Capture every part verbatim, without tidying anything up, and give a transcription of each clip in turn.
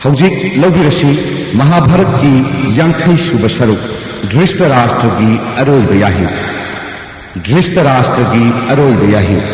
ꯍꯧꯖꯤꯛ ꯂꯧꯕꯤꯔꯁꯤ ꯃꯍꯥꯚꯥꯔꯠꯀꯤ ꯌꯥꯡꯈꯩ ꯁꯨꯕ ꯁꯔꯨꯛ, ꯙ꯭ꯔꯤꯁꯇꯔꯥꯁꯇ꯭ꯔꯒꯤ ꯑꯔꯣꯏꯕ ꯌꯥꯍꯤꯞ꯫ ꯙ꯭ꯔꯤꯁꯇꯔꯥꯁꯇ꯭ꯔꯒꯤ ꯑꯔꯣꯏꯕ ꯌꯥꯍꯤꯞ꯫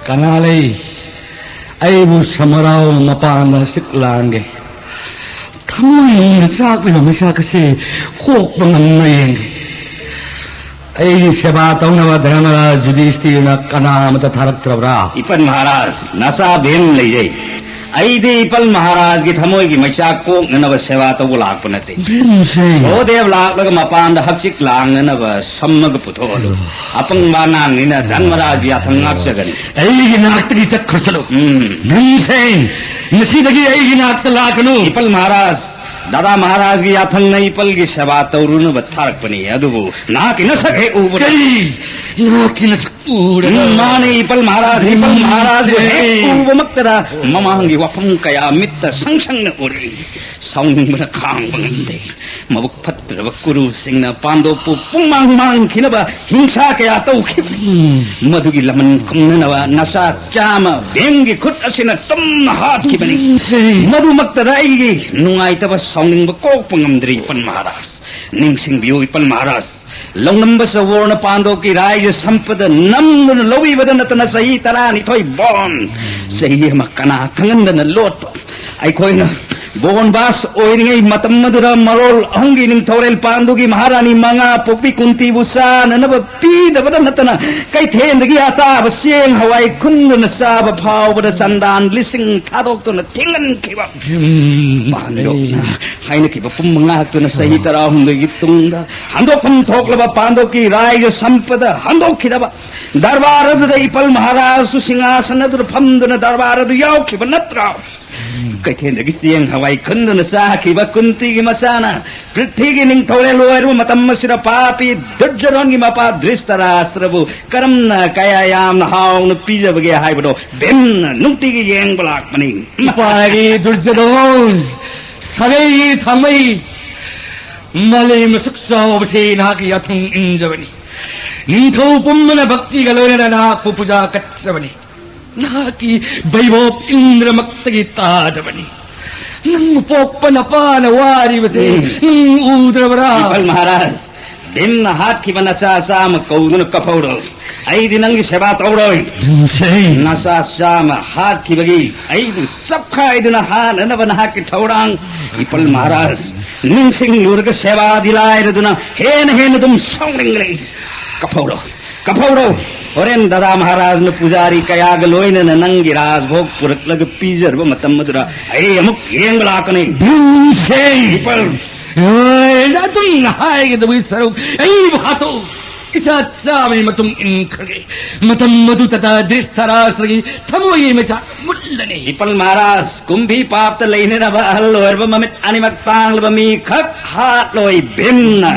ꯀꯅꯥ ꯂꯩ? ꯑꯩꯕꯨ ꯁꯃꯔꯥꯎ ꯃꯄꯥꯟꯗ ꯍꯛꯆꯤꯛ ꯂꯥꯡꯒꯦ꯫ ꯊꯃꯣꯏꯅ ꯆꯥꯛꯂꯤꯕ ꯃꯩꯁꯥꯛ ꯑꯁꯤ ꯀꯣꯛꯄ ꯉꯝꯕ꯭ꯔꯥ ꯌꯦꯡꯒꯦ꯫ ꯑꯩꯒꯤ ꯁꯦꯕꯥ ꯇꯧꯅꯕ ꯙꯔꯃꯔꯥꯖ ꯌꯨꯙꯤꯁꯇꯤꯔꯅ ꯀꯅꯥ ꯑꯃꯠꯇ ꯊꯥꯔꯛꯇ꯭ꯔꯕ꯭ꯔꯥ? ꯏꯄꯟ ꯃꯍꯥꯔꯥꯖ, ꯅꯆꯥ ꯚꯤꯝ ꯂꯩꯖꯩ꯫ ꯑꯩꯗꯤ ꯏꯄꯟ ꯃꯍꯥꯔꯥꯖꯒꯤ ꯊꯃꯣꯏꯒꯤ ꯃꯩꯆꯥꯛ ꯀꯣꯛꯅꯅꯕ ꯁꯦꯕꯥ ꯇꯧꯕ ꯂꯥꯛꯄ ꯅꯠꯇꯦ꯫ ꯚꯤꯝꯁꯦ꯫ ꯁꯣꯗꯦꯕ ꯂꯥꯛꯂꯒ ꯃꯄꯥꯟꯗ ꯍꯛꯆꯤꯛ ꯂꯥꯡꯅꯅꯕ ꯁꯝꯃꯒ ꯄꯨꯊꯣꯛꯍꯜꯂꯨ꯫ ꯑꯄꯪꯕ ꯑꯉꯥꯡꯅꯤꯅ ꯙꯔꯃꯔꯥꯖꯒꯤ ꯌꯥꯊꯪ ꯉꯥꯛꯆꯒꯅꯤ꯫ ꯑꯩꯒꯤ ꯅꯥꯛꯇꯒꯤ ꯆꯠꯈ꯭ꯔꯁꯅꯨ꯫ ꯎꯝ꯫ ꯚꯤꯝꯁꯦꯟ, ꯉꯁꯤꯗꯒꯤ ꯑꯩꯒꯤ ꯅꯥꯛꯇ ꯂꯥꯛꯀꯅꯨ꯫ ꯏꯄꯜ ꯃꯍꯥꯔꯥꯖ, ꯗꯥꯗꯥ ꯃꯍꯥꯔꯥꯖꯒꯤ ꯌꯥꯊꯪꯅ ꯏꯄꯜꯒꯤ ꯁꯦꯕꯥ ꯇꯧꯔꯨꯅꯕ ꯊꯥꯔꯛꯄꯅꯤ, ꯑꯗꯨꯕꯨ ꯅꯍꯥꯛꯀꯤ ꯅꯁꯛ ꯍꯦꯛ ꯎꯕꯗ ꯀꯔꯤ? ꯅꯍꯥꯛꯀꯤ ꯅꯁꯛ ꯎꯔꯒ? ꯎꯝ, ꯃꯥꯅꯦ, ꯏꯄꯜ ꯃꯍꯥꯔꯥꯖ, ꯏꯄꯜ ꯃꯍꯥꯔꯥꯖꯕꯨ ꯍꯦꯛ ꯎꯕꯃꯛꯇꯗ ꯃꯃꯥꯡꯒꯤ ꯋꯥꯐꯝ ꯀꯌꯥ ꯃꯤꯠꯇ ꯁꯪ ꯁꯪꯅ ꯎꯔꯛꯏ꯫ ꯁꯥꯎꯅꯤꯡꯕꯅ ꯈꯥꯡꯕ ꯉꯝꯗꯦ꯫ ꯃꯕꯨꯛ ꯐꯠꯇ꯭ꯔꯕ ꯀꯨꯔꯨꯁꯤꯡꯅ ꯄꯥꯟꯗꯣꯞꯄꯨ ꯄꯨꯡꯃꯥꯡ ꯃꯥꯡꯈꯤꯅꯕ ꯍꯤꯡꯁꯥ ꯀꯌꯥ ꯇꯧꯈꯤꯕꯅꯤ꯫ ꯃꯗꯨꯒꯤ ꯂꯃꯟ ꯈꯨꯝꯅꯅꯕ ꯅꯆꯥ ꯆꯥꯝꯃ ꯚꯤꯝꯒꯤ ꯈꯨꯠ ꯑꯁꯤꯅ ꯇꯨꯝꯅ ꯍꯥꯠꯈꯤꯕꯅꯤ꯫ ꯃꯗꯨꯃꯛꯇꯗ ꯑꯩꯒꯤ ꯅꯨꯡꯉꯥꯏꯇꯕ ꯁꯥꯎꯅꯤꯡꯕ ꯀꯣꯛꯄ ꯉꯝꯗ꯭ꯔꯤ, ꯏꯄꯟ ꯃꯍꯥꯔꯥꯖ꯫ ꯅꯤꯡꯁꯤꯡꯕꯤꯌꯨ, ꯏꯄꯟ ꯃꯍꯥꯔꯥꯖ꯫ ꯂꯧꯅꯝꯕ ꯁꯋꯣꯔꯅ ꯄꯥꯟꯗꯣꯞꯀꯤ ꯔꯥꯏꯖ ꯁꯝꯄꯗ ꯅꯝꯗꯨꯅ ꯂꯧꯕꯤꯕꯗ ꯅꯠꯇꯅ ꯆꯍꯤ ꯇꯔꯥꯅꯤꯊꯣꯏ ꯕꯣꯟ, ꯆꯍꯤ ꯑꯃ ꯀꯅꯥ ꯈꯪꯍꯟꯗꯅ ꯂꯣꯠꯄ꯫ ꯑꯩꯈꯣꯏꯅ ꯕꯣꯟꯕꯥꯁ ꯑꯣꯏꯔꯤꯉꯩ ꯃꯇꯝ ꯑꯗꯨꯗ ꯃꯔꯣꯜ ꯑꯍꯨꯝꯒꯤ ꯅꯤꯡꯊꯧꯔꯦꯜ ꯄꯥꯟꯗꯨꯒꯤ ꯃꯍꯥꯔꯥꯅꯤ ꯃꯉꯥ ꯄꯣꯛꯄꯤ ꯀꯨꯟꯇꯤꯕꯨ ꯆꯥꯅꯅꯕ ꯄꯤꯗꯕꯗ ꯅꯠꯇꯅ ꯀꯩꯊꯦꯜꯗꯒꯤ ꯑꯇꯥꯕ ꯆꯦꯡ ꯍꯋꯥꯏ ꯈꯨꯟꯗꯨꯅ ꯆꯥꯕ ꯐꯥꯎꯕꯗ ꯆꯟꯗꯥꯟ ꯂꯤꯁꯤꯡ ꯊꯥꯗꯣꯛꯇꯨꯅ ꯊꯤꯡꯍꯟꯈꯤꯕ꯫ ꯄꯥꯟꯗꯣꯞꯅ ꯍꯥꯏꯅꯈꯤꯕ ꯄꯨꯝꯕ ꯉꯥꯛꯇꯨꯅ ꯆꯍꯤ ꯇꯔꯥꯍꯨꯝꯗꯣꯏꯒꯤ ꯇꯨꯡꯗ ꯍꯟꯗꯣꯛꯐꯝ ꯊꯣꯛꯂꯕ ꯄꯥꯟꯗꯣꯞꯀꯤ ꯔꯥꯏꯖ ꯁꯝꯄꯗ ꯍꯟꯗꯣꯛꯈꯤꯗꯕ꯫ ꯗꯔꯕꯥꯔ ꯑꯗꯨꯗ ꯏꯄꯜ ꯃꯍꯥꯔꯥꯖꯁꯨ ꯁꯤꯡꯍꯥꯁꯟ ꯑꯗꯨꯗ ꯐꯝꯗꯨꯅ ꯗꯔꯕꯥꯔ ꯑꯗꯨ ꯌꯥꯎꯈꯤꯕ ꯅꯠꯇ꯭ꯔꯥ? ꯀꯩꯊꯦꯜꯗꯒꯤ ꯆꯦꯡ ꯍꯋꯥꯏ ꯈꯨꯟꯗꯨꯅ ꯆꯥꯈꯤꯕ ꯀꯨꯟꯇꯤꯒꯤ ꯃꯆꯥꯅ ꯄ꯭ꯔꯤꯊꯤꯒꯤ ꯅꯤꯡꯊꯧꯔꯦꯜ ꯑꯣꯏꯔꯕ ꯃꯇꯝ ꯑꯁꯤꯗ ꯄꯥꯄꯤ ꯗꯨꯔꯖꯣꯙꯟꯒꯤ ꯃꯄꯥ ꯙ꯭ꯔꯤꯇꯔꯥꯁꯇ꯭ꯔꯕꯨ ꯀꯔꯝꯅ ꯀꯌꯥ ꯌꯥꯝꯅ ꯍꯥꯎꯅ ꯄꯤꯖꯕꯒꯦ ꯍꯥꯏꯕꯗꯣ ꯚꯤꯝꯅ ꯅꯨꯡꯇꯤꯒꯤ ꯌꯦꯡꯕ ꯂꯥꯛꯄꯅꯤ꯫ ꯏꯄꯥꯒꯤ ꯗꯨꯔꯖꯣꯙꯟ, ꯁꯥꯒꯩꯒꯤ ꯊꯥꯡꯃꯩ, ꯃꯥꯂꯦꯝ ꯑꯁꯨꯛ ꯆꯥꯎꯕꯁꯤ ꯅꯍꯥꯛꯀꯤ ꯌꯥꯊꯪ ꯏꯟꯖꯕꯅꯤ꯫ ꯅꯤꯡꯊꯧ ꯄꯨꯝꯕꯅ ꯚꯛꯇꯤꯒ ꯂꯣꯏꯅꯅ ꯅꯍꯥꯛꯄꯨ ꯄꯨꯖꯥ ꯀꯠꯆꯕꯅꯤ꯫ ꯅꯍꯥꯛꯀꯤ ꯕꯩꯕꯣꯞ ꯏꯟꯗ꯭ꯔꯃꯛꯇꯒꯤ ꯇꯥꯗꯕꯅꯤ꯫ ꯅꯪꯕꯨ ꯄꯣꯛꯄ ꯅꯄꯥꯅ ꯋꯥꯔꯤꯕꯁꯦ ꯎꯝ꯫ ꯅꯪ ꯎꯗ꯭ꯔꯕ꯭ꯔꯥ? ꯏꯄꯜ ꯃꯍꯥꯔꯥꯖ, ꯚꯤꯝꯅ ꯍꯥꯠꯈꯤꯕ ꯅꯆꯥ ꯆꯥꯝꯃ ꯀꯧꯗꯨꯅ ꯀꯞꯍꯧꯔꯣ꯫ ꯑꯩꯗꯤ ꯅꯪꯒꯤ ꯁꯦꯕꯥ ꯇꯧꯔꯣꯏ꯫ ꯅꯆꯥ ꯆꯥꯝꯃ ꯍꯥꯠꯈꯤꯕꯒꯤ ꯑꯩꯕꯨ ꯆꯞꯈꯥꯏꯗꯨꯅ ꯍꯥꯠꯅꯅꯕ ꯅꯍꯥꯛꯀꯤ ꯊꯧꯔꯥꯡ, ꯏꯄꯜ ꯃꯍꯥꯔꯥꯖ, ꯅꯤꯡꯁꯤꯡꯂꯨꯔꯒ ꯁꯦꯕꯥꯗꯤ ꯂꯥꯏꯔꯗꯨꯅ ꯍꯦꯟꯅ ꯍꯦꯟꯅ ꯑꯗꯨꯝ ꯁꯥꯎꯅꯤꯡꯂꯛꯏ꯫ ꯀꯞꯍꯧꯔꯣ, ꯀꯞꯍꯧꯔꯣ꯫ ꯍꯣꯔꯦꯟ ꯗꯥꯗꯥ ꯃꯍꯥꯔꯥꯖꯅ ꯄꯨꯖꯥꯔꯤ ꯀꯌꯥꯒ ꯂꯣꯏꯅꯅ ꯅꯪꯒꯤ ꯔꯥꯖꯚꯣꯒ ꯄꯨꯔꯛꯂꯒ ꯄꯤꯖꯔꯕ ꯃꯇꯝ ꯑꯗꯨꯗ ꯑꯩ ꯑꯃꯨꯛ ꯌꯦꯡꯕ ꯂꯥꯛꯀꯅꯤ꯫ ꯚꯤꯝꯁꯦꯟ! ꯏꯄꯜ! ꯑꯦ, ꯑꯗꯨꯝ ꯍꯥꯏꯒꯗꯕꯒꯤ ꯁꯔꯨꯛ ꯑꯩꯕꯨ ꯍꯥꯠꯇꯣꯛꯎ꯫ ꯏꯆꯥ ꯆꯥꯕꯒꯤ ꯃꯇꯨꯡ ꯏꯟꯈ꯭ꯔꯒꯦ꯫ ꯃꯇꯝ ꯑꯗꯨ ꯇꯇꯥ ꯙ꯭ꯔꯤꯇꯔꯥꯁ꯭ꯇ꯭ꯔꯒꯤ ꯊꯃꯣꯏꯒꯤ ꯃꯩꯆꯥꯛ ꯃꯨꯠꯂꯅꯤ꯫ ꯏꯄꯜ ꯃꯍꯥꯔꯥꯖ, ꯀꯨꯝꯕꯤ ꯄꯥꯞꯇ ꯂꯩꯅꯅꯕ ꯑꯍꯜ ꯑꯣꯏꯔꯕ ꯃꯃꯤꯠ ꯑꯅꯤꯃꯛ ꯇꯥꯡꯂꯕ ꯃꯤ ꯈꯛ ꯍꯥꯠꯂꯣꯏ ꯚꯤꯝꯅ꯫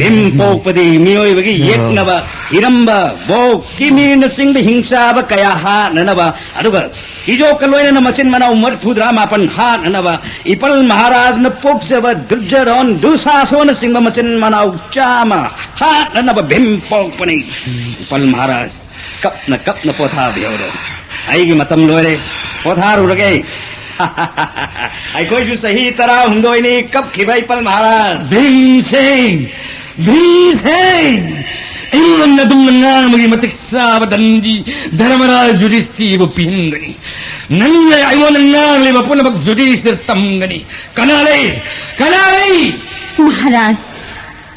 ꯚꯤꯝ ꯄꯣꯛꯄꯗꯤ ꯃꯤꯑꯣꯏꯕꯒꯤ ꯌꯦꯛꯅꯕ, ꯍꯤꯔꯝꯕ, ꯕꯣꯛ, ꯀꯤꯃꯤꯔꯅꯆꯤꯡꯕ ꯍꯤꯡꯆꯥꯕ ꯀꯌꯥ ꯍꯥꯠꯅꯅꯕ, ꯑꯗꯨꯒ ꯀꯤꯖꯣꯛꯀ ꯂꯣꯏꯅꯅ ꯃꯆꯤꯟ ꯃꯅꯥꯎ ꯃꯔꯤꯐꯨꯇꯔꯥ ꯃꯥꯄꯟ ꯍꯥꯠꯅꯅꯕ ꯏꯄꯜ ꯃꯍꯥꯔꯥꯖꯅ ꯄꯣꯛꯆꯕ ꯗꯨꯔꯖꯣꯙꯟ, ꯗꯨꯁꯥꯁꯣꯅꯆꯤꯡꯕ ꯃꯆꯤꯟ ꯃꯅꯥꯎ ꯆꯥꯝꯃ ꯍꯥꯠꯅꯅꯕ ꯚꯤꯝ ꯄꯣꯛꯄꯅꯤ꯫ ꯏꯄꯜ ꯃꯍꯥꯔꯥꯖ, ꯀꯞꯅ ꯀꯞꯅ ꯄꯣꯊꯥꯕꯤꯍꯧꯔꯣ꯫ ꯑꯩꯒꯤ ꯃꯇꯝ ꯂꯣꯏꯔꯦ, ꯄꯣꯊꯥꯔꯨꯔꯒꯦ꯫ ꯑꯩꯈꯣꯏꯁꯨ ꯆꯍꯤ ꯇꯔꯥꯍꯨꯝꯗꯣꯏꯅꯤ ꯀꯞꯈꯤꯕ ꯏꯄꯜ ꯃꯍꯥꯔꯥꯖ꯫ ꯚꯤꯝꯁꯦꯟ! ꯚꯤꯝꯁꯦꯟ! ꯑꯩꯉꯣꯟꯗ ꯑꯗꯨꯝꯅ ꯉꯥꯡꯕꯒꯤ ꯃꯇꯤꯛ ꯆꯥꯕ ꯗꯟꯗꯤ ꯙꯔꯃꯔꯥꯖ ꯌꯨꯙꯤꯁꯇꯤꯕꯨ ꯄꯤꯍꯟꯒꯅꯤ꯫ ꯅꯪꯅ ꯑꯩꯉꯣꯟꯗ ꯉꯥꯡꯂꯤꯕ ꯄꯨꯝꯅꯃꯛ ꯌꯨꯙꯤꯁꯇꯤꯔ ꯇꯝꯒꯅꯤ꯫ ꯀꯅꯥ ꯂꯩ? ꯀꯅꯥ ꯂꯩ? ꯃꯍꯥꯔꯥꯖ,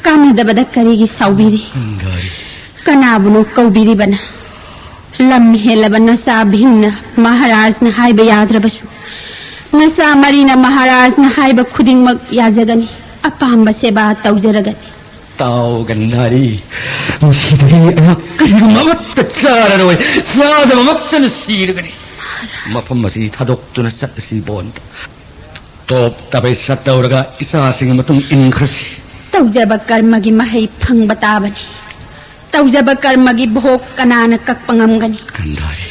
ꯀꯥꯟꯅꯗꯕꯗ ꯀꯔꯤꯒꯤ ꯁꯥꯎꯕꯤꯔꯤ? ꯀꯅꯥꯕꯨꯅꯣ ꯀꯧꯕꯤꯔꯤꯕꯅ? ꯂꯝ ꯍꯦꯜꯂꯕ ꯅꯆꯥ ꯚꯤꯝꯅ ꯃꯍꯥꯔꯥꯖꯅ ꯍꯥꯏꯕ ꯌꯥꯗ꯭ꯔꯕꯁꯨ, ꯅꯆꯥ ꯃꯔꯤꯅ ꯃꯍꯥꯔꯥꯖꯅ ꯍꯥꯏꯕ ꯈꯨꯗꯤꯡꯃꯛ ꯌꯥꯖꯒꯅꯤ꯫ ꯑꯄꯥꯝꯕ ꯁꯦꯕꯥ ꯇꯧꯖꯔꯒꯅꯤ꯫ ꯇꯥꯎ ꯒꯟꯙꯥꯔꯤ, ꯉꯁꯤꯗꯒꯤ ꯑꯩꯍꯥꯛ ꯀꯔꯤꯒꯨꯝꯕ ꯑꯃꯠꯇ ꯆꯥꯔꯔꯣꯏ, ꯆꯥꯗꯕꯃꯛꯇꯅ ꯁꯤꯔꯒꯅꯤ꯫ ꯃꯐꯝ ꯑꯁꯤ ꯊꯥꯗꯣꯛꯇꯨꯅ ꯆꯠꯂꯁꯤ ꯕꯣꯟꯗ꯫ ꯇꯣꯞ ꯇꯥꯕꯩ ꯁꯠ ꯇꯧꯔꯒ ꯏꯆꯥꯁꯤꯡꯒꯤ ꯃꯇꯨꯡ ꯏꯟꯈ꯭ꯔꯁꯤ꯫ ꯇꯧꯖꯕ ꯀꯔꯃꯒꯤ ꯃꯍꯩ ꯐꯪꯕ ꯇꯥꯕꯅꯤ꯫ ꯇꯧꯖꯕ ꯀꯔꯃꯒꯤ ꯚꯣꯛ ꯀꯅꯥꯅ ꯀꯛꯄ ꯉꯝꯒꯅꯤ? ꯒꯟꯙꯥꯔꯤ꯫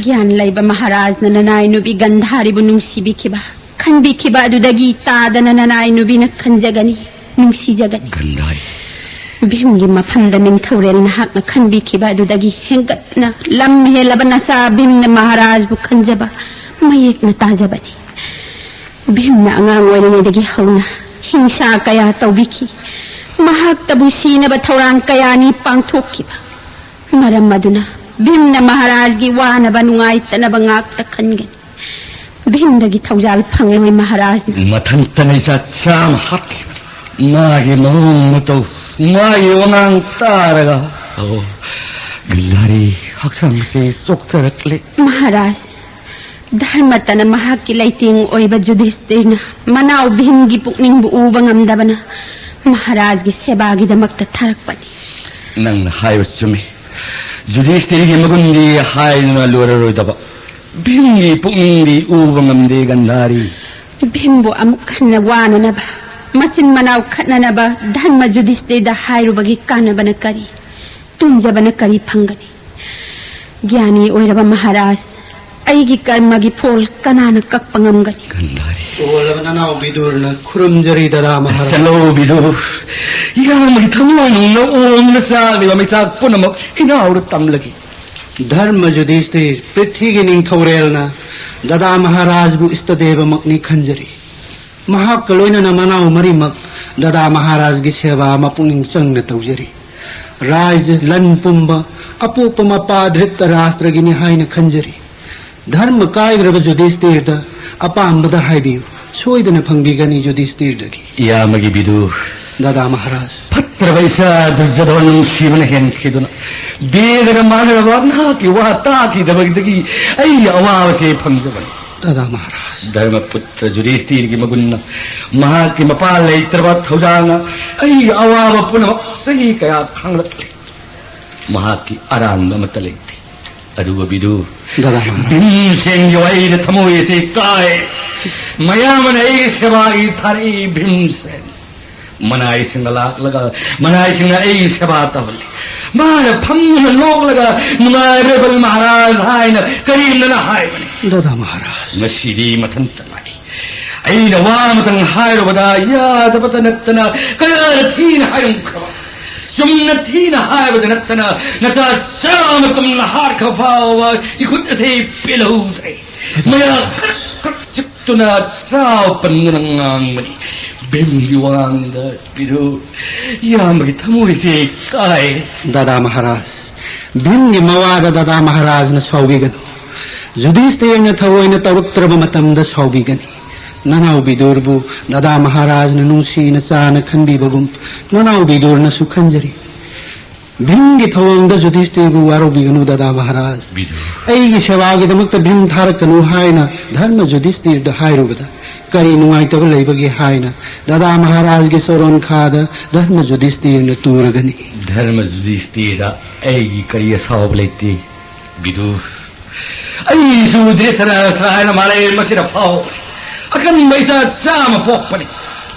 ꯒ꯭ꯌꯥꯟ ꯂꯩꯕ ꯃꯍꯥꯔꯥꯖꯅ ꯅꯅꯥꯏ ꯅꯨꯄꯤ ꯒꯟꯙꯥꯔꯤꯕꯨ ꯅꯨꯡꯁꯤꯕꯤꯈꯤꯕ, ꯈꯟꯕꯤꯈꯤꯕ ꯑꯗꯨꯗꯒꯤ ꯇꯥꯗꯅ ꯅꯅꯥꯏ ꯅꯨꯄꯤꯅ ꯈꯟꯖꯒꯅꯤ, ꯅꯨꯡꯁꯤꯖꯒꯅꯤ꯫ ꯒꯟꯙꯥꯔꯤ꯫ ꯚꯤꯝꯒꯤ ꯃꯐꯝꯗ ꯅꯤꯡꯊꯧꯔꯦꯜ ꯅꯍꯥꯛꯅ ꯈꯟꯕꯤꯈꯤꯕ ꯑꯗꯨꯗꯒꯤ ꯍꯦꯟꯒꯠꯅ ꯂꯝ ꯍꯦꯜꯂꯕ ꯅꯆꯥ ꯚꯤꯝꯅ ꯃꯍꯥꯔꯥꯖꯕꯨ ꯈꯟꯖꯕ ꯃꯌꯦꯛꯅ ꯇꯥꯖꯕꯅꯤ꯫ ꯚꯤꯝꯅ ꯑꯉꯥꯡ ꯑꯣꯏꯔꯤꯉꯩꯗꯒꯤ ꯍꯧꯅ ꯍꯤꯡꯁꯥ ꯀꯌꯥ ꯇꯧꯕꯤꯈꯤ꯫ ꯃꯍꯥꯛꯇꯕꯨ ꯁꯤꯅꯕ ꯊꯧꯔꯥꯡ ꯀꯌꯥꯅꯤ ꯄꯥꯡꯊꯣꯛꯈꯤꯕ꯫ ꯃꯔꯝ ꯑꯗꯨꯅ ꯚꯤꯝꯅ ꯃꯍꯥꯔꯥꯖꯒꯤ ꯋꯥꯅꯕ ꯅꯨꯡꯉꯥꯏꯇꯅꯕ ꯉꯥꯛꯇ ꯈꯟꯒꯅꯤ꯫ ꯚꯤꯝꯗꯒꯤ ꯊꯧꯖꯥꯜ ꯐꯪꯂꯣꯏ ꯃꯍꯥꯔꯥꯖꯅ꯫ ꯃꯊꯟꯇꯅ ꯏꯆꯥ ꯆꯥꯝꯃ ꯍꯥꯠꯈꯤꯕꯅꯤ꯫ ꯃꯥꯒꯤ ꯃꯑꯣꯡ ꯃꯇꯧ, ꯃꯥꯒꯤ ꯋꯥꯉꯥꯡ ꯇꯥꯔꯒ, ꯑꯣ, ꯒꯟꯙꯥꯔꯤ, ꯍꯛꯆꯥꯡꯁꯦ ꯆꯣꯛꯊꯔꯛꯂꯦ꯫ ꯃꯍꯥꯔꯥꯖ, ꯙꯔꯃꯇꯅ ꯃꯍꯥꯛꯀꯤ ꯂꯩꯇꯦꯡ ꯑꯣꯏꯕ ꯖꯨꯙꯤꯁꯇꯤꯔꯅ ꯃꯅꯥꯎ ꯚꯤꯝꯒꯤ ꯄꯨꯛꯅꯤꯡꯕꯨ ꯎꯕ ꯉꯝꯗꯕꯅ ꯃꯍꯥꯔꯥꯖꯒꯤ ꯁꯦꯕꯥꯒꯤꯗꯃꯛꯇ ꯊꯥꯔꯛꯄꯅꯤ꯫ ꯅꯪꯅ ꯍꯥꯏꯕ ꯆꯨꯝꯃꯤ꯫ ꯖꯨꯙꯤꯁꯇꯤꯔꯒꯤ ꯃꯒꯨꯟꯗꯤ ꯍꯥꯏꯗꯨꯅ ꯂꯣꯏꯔꯔꯣꯏꯗꯕ꯫ ꯚꯤꯝꯒꯤ ꯄꯨꯛꯅꯤꯡꯗꯤ ꯎꯕ ꯉꯝꯗꯦ, ꯒꯟꯙꯥꯔꯤ꯫ ꯚꯤꯝꯕꯨ ꯑꯃꯨꯛ ꯍꯟꯅ ꯋꯥꯅꯅꯕ, ꯃꯆꯤꯟ ꯃꯅꯥꯎ ꯈꯠꯅꯅꯕ ꯙꯔꯃ ꯖꯨꯙꯤꯁꯇꯤꯔꯗ ꯍꯥꯏꯔꯨꯕꯒꯤ ꯀꯥꯟꯅꯕꯅ ꯀꯔꯤ? ꯇꯣꯡꯖꯕꯅ ꯀꯔꯤ ꯐꯪꯒꯅꯤ? ꯒ꯭ꯌꯥꯅꯤ ꯑꯣꯏꯔꯕ ꯃꯍꯥꯔꯥꯖ, ꯑꯩꯒꯤ ꯀꯔꯃꯒꯤ ꯐꯣꯜ ꯀꯅꯥꯅ ꯀꯛꯄ ꯉꯝꯒꯅꯤ? ꯒꯟꯙꯥꯔꯤ꯫ ꯑꯣꯜꯂꯕ ꯅꯅꯥꯎ ꯕꯤꯗꯨꯔꯅ ꯈꯨꯔꯨꯝꯖꯔꯤ, ꯗꯗꯥ ꯃꯍꯥꯔꯥꯖ꯫ ꯆꯠꯂꯣ ꯕꯤꯗꯨꯔ, ꯏꯌꯥꯝꯕꯒꯤ ꯊꯃꯣꯏ ꯅꯨꯡꯅ ꯑꯣꯝꯅ ꯆꯥꯛꯂꯤꯕ ꯃꯩꯆꯥꯛ ꯄꯨꯝꯅꯃꯛ ꯏꯅꯥꯎꯗ ꯇꯝꯂꯒꯦ꯫ ꯙꯔꯃ ꯖꯨꯙꯤꯁꯇꯤꯔ, ꯄ꯭ꯔꯤꯊꯤꯒꯤ ꯅꯤꯡꯊꯧꯔꯦꯜꯅ ꯗꯗꯥ ꯃꯍꯥꯔꯥꯖꯕꯨ ꯏꯁꯇꯗꯦꯕꯃꯛꯅꯤ ꯈꯟꯖꯔꯤ꯫ ꯃꯍꯥꯛꯀ ꯂꯣꯏꯅꯅ ꯃꯅꯥꯎ ꯃꯔꯤꯃꯛ ꯗꯗꯥ ꯃꯍꯥꯔꯥꯖꯒꯤ ꯁꯦꯕꯥ ꯃꯄꯨꯛꯅꯤꯡ ꯆꯪꯅ ꯇꯧꯖꯔꯤ꯫ ꯔꯥꯏꯖ ꯂꯟ ꯄꯨꯝꯕ ꯑꯄꯣꯛꯄ ꯃꯄꯥ ꯙ꯭ꯔꯤꯇ ꯔꯥꯁꯇ꯭ꯔꯒꯤꯅꯤ ꯍꯥꯏꯅ ꯈꯟꯖꯔꯤ꯫ ꯙꯔꯃ ꯀꯥꯏꯗ꯭ꯔꯕ ꯖꯨꯙꯤꯁꯇꯤꯔꯗ ꯑꯄꯥꯝꯕꯗ ꯍꯥꯏꯕꯤꯌꯨ, ꯁꯣꯏꯗꯅ ꯐꯪꯕꯤꯒꯅꯤ ꯖꯨꯙꯤꯁꯇꯤꯔꯗꯒꯤ꯫ ꯏꯌꯥꯝꯕꯒꯤ ꯕꯤꯗꯨ꯫ ꯗꯗꯥ ꯃꯍꯥꯔꯥꯖ꯫ ꯐꯠꯇ꯭ꯔꯕ ꯏꯆꯥ ꯗꯨꯔꯖꯣꯙꯟ ꯅꯨꯡꯁꯤꯕꯅ ꯍꯦꯟꯈꯤꯗꯨꯅ ꯕꯦꯗꯒ ꯃꯥꯟꯅꯔꯕ ꯅꯍꯥꯛꯀꯤ ꯋꯥ ꯇꯥꯈꯤꯗꯕꯗꯒꯤ ꯑꯩꯒꯤ ꯑꯋꯥꯕꯁꯦ ꯐꯪꯖꯕꯅꯤ꯫ ꯗꯗꯥ ꯃꯍꯥꯔꯥꯖ꯫ ꯙꯔꯃꯄꯨꯇ꯭ꯔ ꯖꯨꯙꯤꯁꯇꯤꯔꯒꯤ ꯃꯒꯨꯟꯅ ꯃꯍꯥꯛꯀꯤ ꯃꯄꯥ ꯂꯩꯇ꯭ꯔꯕ ꯊꯧꯖꯥꯜꯅ ꯑꯩꯒꯤ ꯑꯋꯥꯕ ꯄꯨꯝꯅꯃꯛ ꯆꯍꯤ ꯀꯌꯥ ꯈꯥꯡꯂꯛꯂꯤ꯫ ꯃꯍꯥꯛꯀꯤ ꯑꯔꯥꯟꯕ ꯑꯃꯠꯇ ꯂꯩꯇꯦ꯫ ꯑꯗꯨꯕꯨ ꯕꯤꯗꯨ, ꯗꯗꯥ ꯃꯍꯥꯔꯥꯖ꯫ ꯚꯤꯝꯁꯦꯟꯒꯤ ꯋꯥꯍꯩꯗ ꯊꯃꯣꯏ ꯑꯁꯤ ꯀꯥꯏ꯫ ꯃꯌꯥꯝ ꯑꯃꯅ ꯑꯩꯒꯤ ꯁꯦꯕꯥꯒꯤ ꯊꯥꯔꯛꯏ ꯚꯤꯝꯁꯦꯟ꯫ ꯃꯅꯥꯏꯁꯤꯡꯅ ꯂꯥꯛꯂꯒ, ꯃꯅꯥꯏꯁꯤꯡꯅ ꯑꯩꯒꯤ ꯁꯦꯕꯥ ꯇꯧꯍꯜꯂꯤ꯫ ꯃꯥꯅ ꯐꯝꯗꯨꯅ ꯅꯣꯛꯂꯒ, "ꯅꯨꯡꯉꯥꯏꯕ꯭ꯔꯥ ꯕꯜ ꯃꯍꯥꯔꯥꯖ?" ꯍꯥꯏꯅ ꯀꯔꯤꯝꯅꯅ ꯍꯥꯏꯕꯅꯤ꯫ ꯗꯗꯥ ꯃꯍꯥꯔꯥꯖ꯫ ꯉꯁꯤꯗꯤ ꯃꯊꯟꯇ ꯂꯥꯛꯏ꯫ ꯑꯩꯅ ꯋꯥ ꯑꯃꯇꯪ ꯍꯥꯏꯔꯨꯕꯗ ꯌꯥꯗꯕꯇ ꯅꯠꯇꯅ ꯀꯌꯥꯗ ꯊꯤꯅ ꯍꯥꯏꯔꯝꯈ꯭ꯔꯕ꯫ ꯆꯨꯝꯅ ꯊꯤꯅ ꯍꯥꯏꯕꯗ ꯅꯠꯇꯅ ꯅꯆꯥ ꯆꯥꯃ ꯇꯨꯝꯅ ꯍꯥꯠꯈ꯭ꯔ ꯐꯥꯎꯕ ꯏꯈꯨꯠ ꯑꯁꯤ ꯄꯦꯜꯍꯧꯗ꯭ꯔꯦ꯫ ꯃꯌꯥ ꯀ꯭ꯔꯛ ꯀ꯭ꯔꯛ ꯆꯤꯛꯇꯨꯅ ꯆꯥꯎ ꯄꯟꯗꯨꯅ ꯉꯥꯡꯕꯅꯤ꯫ ꯚꯤꯝꯒꯤ ꯋꯥꯉꯥꯡꯗ ꯕꯤꯗꯨ ꯏꯌꯥꯝꯕꯒꯤ ꯊꯃꯣꯏꯁꯦ ꯀꯥꯏꯔꯦ꯫ ꯗꯗꯥ ꯃꯍꯥꯔꯥꯖ, ꯚꯤꯝꯒꯤ ꯃꯋꯥꯗ ꯗꯗꯥ ꯃꯍꯥꯔꯥꯖꯅ ꯁꯥꯎꯕꯤꯒꯅꯨ꯫ ꯌꯨꯙꯤꯁꯇꯤꯔꯅ ꯊꯑꯣꯏꯅ ꯇꯧꯔꯛꯇ꯭ꯔꯕ ꯃꯇꯝꯗ ꯁꯥꯎꯕꯤꯒꯅꯤ꯫ ꯅꯅꯥꯎ ꯕꯤꯗꯨꯔꯕꯨ ꯗꯗꯥ ꯃꯍꯥꯔꯥꯖꯅ ꯅꯨꯡꯁꯤꯅ ꯆꯥꯅ ꯈꯟꯕꯤꯕꯒꯨꯝ ꯅꯅꯥꯎ ꯕꯤꯗꯨꯔꯅꯁꯨ ꯈꯟꯖꯔꯤ꯫ ꯚꯤꯝꯒꯤ ꯊꯧꯑꯣꯡꯗ ꯌꯨꯙꯤꯁꯇꯤꯔꯕꯨ ꯋꯥꯔꯧꯕꯤꯒꯅꯨ ꯗꯗꯥ ꯃꯍꯥꯔꯥꯖ꯫ ꯕꯤꯗꯨ꯫ ꯑꯩꯒꯤ ꯁꯦꯕꯥꯒꯤꯗꯃꯛꯇ ꯚꯤꯝ ꯊꯥꯔꯛꯀꯅꯨ ꯍꯥꯏꯅ ꯙꯔꯃ ꯌꯨꯙꯤꯁꯇꯤꯔꯗ ꯍꯥꯏꯔꯨꯕꯗ ꯀꯔꯤ ꯅꯨꯡꯉꯥꯏꯇꯕ ꯂꯩꯕꯒꯦ ꯍꯥꯏꯅ ꯗꯗꯥ ꯃꯍꯥꯔꯥꯖꯒꯤ ꯆꯣꯔꯣꯟꯈꯥꯗ ꯙꯔꯃ ꯌꯨꯙꯤꯁꯇꯤꯔꯅ ꯇꯨꯔꯒꯅꯤ꯫ ꯙꯔꯃ ꯌꯨꯙꯤꯁꯇꯤꯔꯗ ꯑꯩꯒꯤ ꯀꯔꯤ ꯑꯁꯥꯎꯕ ꯂꯩꯇꯦ꯫ ꯕꯤꯗꯨ, ꯑꯩꯁꯨ ꯙ꯭ꯔꯤꯇꯔꯥꯁ꯭ꯇ꯭ꯔ ꯍꯥꯏꯅ ꯃꯥꯂꯦꯝ ꯑꯁꯤꯗ ꯐꯥꯎꯕꯅꯤ꯫ ꯑꯀꯟꯕ ꯏꯆꯥ ꯆꯥꯃ ꯄꯣꯛꯄꯅꯤ꯫